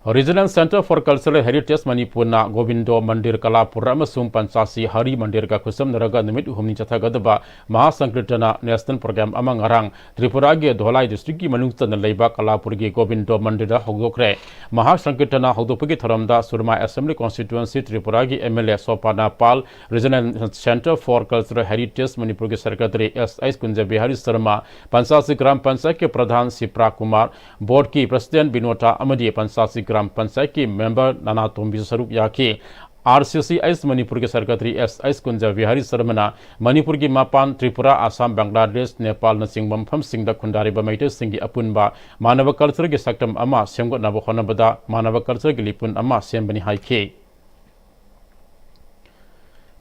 Regional Centre for Cultural Heritage ꯃꯅꯤꯄꯨꯔꯅ ꯒꯣꯕꯤꯟꯗꯣ ꯃꯟꯗꯤꯔ, ꯀꯂꯥꯄꯨꯔ ꯑꯃꯁꯨꯡ ꯄꯟꯆꯥꯁꯤ ꯍꯔꯤ ꯃꯟꯗꯤꯔꯒ ꯈꯨꯠꯁꯝꯅꯔꯒ ꯅꯨꯃꯤꯠ ꯍꯨꯝꯅꯤ ꯆꯠꯊꯒꯗꯕ ꯃꯍꯥ ꯁꯪꯀꯤꯔꯇꯅ ꯅꯦꯁꯅꯦꯜ ꯄ꯭ꯔꯣꯒ꯭ꯔꯥꯝ ꯑꯃ ꯉꯔꯥꯡ ꯇ꯭ꯔꯤꯄꯨꯔꯥꯒꯤ ꯙꯣꯂꯥꯏ ꯗꯤꯁꯇ꯭ꯔꯤꯛꯀꯤ ꯃꯅꯨꯡ ꯆꯟꯅ ꯂꯩꯕ ꯀꯂꯥꯄꯨꯔꯒꯤ ꯒꯣꯕꯤꯟꯗꯣ ꯃꯟꯗꯤꯔꯗ ꯍꯧꯗꯣꯛꯈ꯭ꯔꯦ꯫ ꯃꯍꯥ ꯁꯪꯀꯤꯔꯇꯅ ꯍꯧꯗꯣꯛꯄꯒꯤ ꯊꯧꯔꯝꯗ ꯁꯨꯔꯃꯥ ꯑꯦꯁꯦꯝꯕ꯭ꯂꯤ ꯀꯣꯟꯁꯇꯤꯇ꯭ꯋꯦꯟꯁꯤ ꯇ꯭ꯔꯤꯄꯨꯔꯥꯒꯤ M L A Swapna Pal, Regional Centre for Cultural Heritage ꯃꯅꯤꯄꯨꯔꯒꯤ secretary S H Kunja Bihari Sharma, Panchashi ꯒ꯭ꯔꯥꯝ ꯄꯟꯆꯥꯌꯠꯀꯤ ꯄ꯭ꯔꯙꯥꯟ ꯁꯤꯄ꯭ꯔꯥ ꯀꯨꯃꯥꯔ, ꯕꯣꯔꯗꯀꯤ ꯄ꯭ꯔꯁꯤꯗꯦꯟꯠ ꯕꯤꯅꯣꯇꯥ ꯑꯃꯗꯤ ꯄꯟꯆꯥꯁꯤ ꯒ꯭ꯔꯥꯝ ꯄꯟꯆꯥꯌꯠꯀꯤ ꯃꯦꯝꯕꯔ ꯅꯅꯥꯇꯣꯝꯕꯤꯁꯨ ꯁꯔꯨꯛ ꯌꯥꯈꯤ꯫ ꯑꯥꯔ ꯁꯤ ꯁꯤ ꯑꯩꯆ ꯃꯅꯤꯄꯨꯔꯒꯤ secretary S H Kunja Bihari ꯁꯔꯃꯅ ꯃꯅꯤꯄꯨꯔꯒꯤ ꯃꯄꯥꯟ ꯇ꯭ꯔꯤꯄꯨꯔꯥ, ꯑꯁꯥꯝ, ꯕꯪꯒ꯭ꯂꯥꯗꯦꯁ, ꯅꯦꯄꯥꯜꯅꯆꯤꯡꯕ ꯃꯐꯝꯁꯤꯡꯗ ꯈꯨꯟꯗꯥꯔꯤꯕ ꯃꯩꯇꯩꯁꯤꯡꯒꯤ ꯑꯄꯨꯟꯕ ꯃꯥꯟꯅꯕ ꯀꯜꯆꯔꯒꯤ ꯁꯛꯇꯝ ꯑꯃ ꯁꯦꯝꯒꯠꯅꯕ ꯍꯣꯠꯅꯕꯗ ꯃꯥꯟꯅꯕ ꯀꯜꯆꯔꯒꯤ ꯂꯤꯄꯨꯟ ꯑꯃ ꯁꯦꯝꯕꯅꯤ ꯍꯥꯏꯈꯤ꯫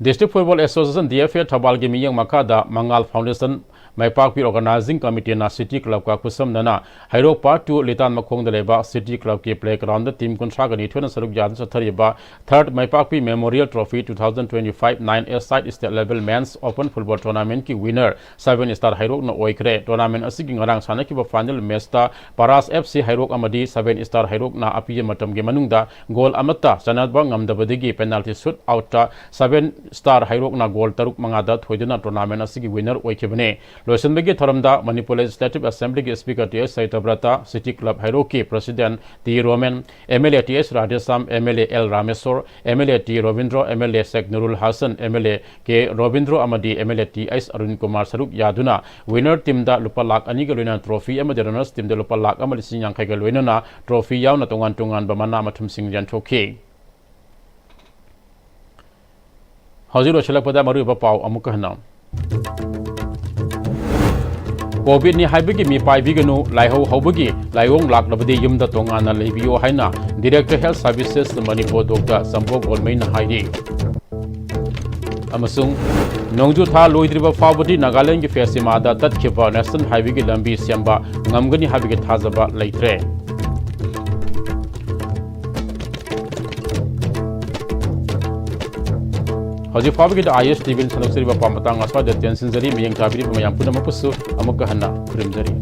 District Football Association, D F A, ꯊꯧꯕꯥꯜꯒꯤ ꯃꯤꯠꯌꯦꯡ ꯃꯈꯥꯗ ꯃꯉꯥꯜ Foundation ꯃꯥꯏꯄꯥꯛꯄꯤ Organizing Committeeꯅ City Clubꯀ ꯈꯨꯠꯁꯝꯅꯅ ꯍꯩꯔꯣꯛ Part two ꯂꯤꯇꯥꯟ ꯃꯈꯣꯡꯗ ꯂꯩꯕ City Clubꯀꯤ playgroundꯗ team ꯀꯨꯟꯊ꯭ꯔꯥꯒ ꯅꯤꯊꯣꯏꯅ ꯁꯔꯨꯛ ꯌꯥꯗꯨꯅ ꯆꯠꯊꯔꯤꯕ Third ꯃꯥꯏꯄꯥꯛꯄꯤ Memorial Trophy two thousand twenty-five nine A-side State Level Men's Open Football Tournamentꯀꯤ winner Seven Star ꯍꯩꯔꯣꯛꯅ ꯑꯣꯏꯈ꯭ꯔꯦ꯫ Tournament ꯑꯁꯤꯒꯤ ꯉꯔꯥꯡ ꯁꯥꯟꯅꯈꯤꯕ final matchꯇ Paras F C ꯍꯩꯔꯣꯛ ꯑꯃꯗꯤ Seven Star ꯍꯩꯔꯣꯛꯅ ꯑꯄꯤꯕ ꯃꯇꯝꯒꯤ ꯃꯅꯨꯡꯗ goal ꯑꯃꯠꯇ ꯆꯟꯅꯕ ꯉꯝꯗꯕꯗꯒꯤ penalty shootoutꯇ Seven Star ꯍꯩꯔꯣꯛꯅ goal ꯇꯔꯨꯛ ꯃꯉꯥꯗ ꯊꯣꯏꯗꯨꯅ tournament ꯑꯁꯤꯒꯤ winner ꯑꯣꯏꯈꯤꯕꯅꯤ꯫ ꯂꯣꯏꯁꯤꯟꯕꯒꯤ ꯊꯧꯔꯝꯗ ꯃꯅꯤꯄꯨꯔ Legislative Assemblyꯒꯤ Speaker T H Satyabrata, City Club ꯍꯩꯔꯣꯛꯀꯤ President T Romen, M L A T H Radheshyam, M L A L Rameshwor, M L A T Robindro, M L A Sheikh Nurul Hasan, M L A K Robindro ꯑꯃꯗꯤ M L A T H Arun Kumar ꯁꯔꯨꯛ ꯌꯥꯗꯨꯅ winner teamꯗ ꯂꯨꯄꯥ ꯂꯥꯈ ꯑꯅꯤꯒ ꯂꯣꯏꯅꯅ trophy ꯑꯃꯗꯤ runners teamꯗ ꯂꯨꯄꯥ ꯂꯥꯈ ꯑꯃ ꯂꯤꯁꯤꯡ ꯌꯥꯡꯈꯩꯒ ꯂꯣꯏꯅꯅ trophy ꯌꯥꯎꯅ ꯇꯣꯉꯥꯟ ꯇꯣꯉꯥꯟꯕ ꯃꯅꯥ ꯃꯊꯨꯝꯁꯤꯡ ꯌꯦꯟꯊꯣꯛꯈꯤ꯫ ꯍꯧꯖꯤꯛ ꯂꯣꯏꯁꯤꯜꯂꯛꯄꯗ ꯃꯔꯨꯑꯣꯏꯕ ꯄꯥꯎ ꯑꯃꯨꯛꯀ ꯍꯟꯅ꯫ Covidꯅꯤ ꯍꯥꯏꯕꯒꯤ ꯃꯤꯄꯥꯏꯕꯤꯒꯅꯨ, ꯂꯥꯏꯍꯧ ꯍꯧꯕꯒꯤ ꯂꯥꯏꯑꯣꯡ ꯂꯥꯛꯂꯕꯗꯤ ꯌꯨꯝꯗ ꯇꯣꯉꯥꯟꯅ ꯂꯩꯕꯤꯌꯨ ꯍꯥꯏꯅ Director Health Services Manipur doctor Chambo ꯒꯣꯜꯃꯩꯅ ꯍꯥꯏꯔꯤ꯫ ꯑꯃꯁꯨꯡ ꯅꯣꯡꯖꯨ ꯊꯥ ꯂꯣꯏꯗ꯭ꯔꯤꯕ ꯐꯥꯎꯕꯗꯤ ꯅꯥꯒꯥꯂꯦꯟꯒꯤ ꯐꯦꯁꯤꯃꯥꯗ ꯇꯠꯈꯤꯕ National Highwayꯒꯤ ꯂꯝꯕꯤ ꯁꯦꯝꯕ ꯉꯝꯒꯅꯤ ꯍꯥꯏꯕꯒꯤ ꯊꯥꯖꯕ ꯂꯩꯇ꯭ꯔꯦ꯫ ꯍꯧꯖꯤꯛ ꯐꯥꯎꯕꯒꯤꯗꯤ I S T Vꯅ ꯁꯟꯗꯣꯛꯆꯔꯤꯕ ꯄꯥꯎ ꯃꯇꯥꯡ ꯑꯁ꯭ꯋꯥꯏꯗ ꯇꯦꯟꯁꯤꯟꯖꯔꯤ꯫ ꯃꯤꯠꯌꯦꯡ ꯇꯥꯕꯤꯔꯤꯕ ꯃꯌꯥꯝ ꯄꯨꯝꯅꯃꯛꯄꯨꯁꯨ ꯑꯃꯨꯛꯀ ꯍꯟꯅ ꯈꯨꯔꯨꯝꯖꯔꯤ꯫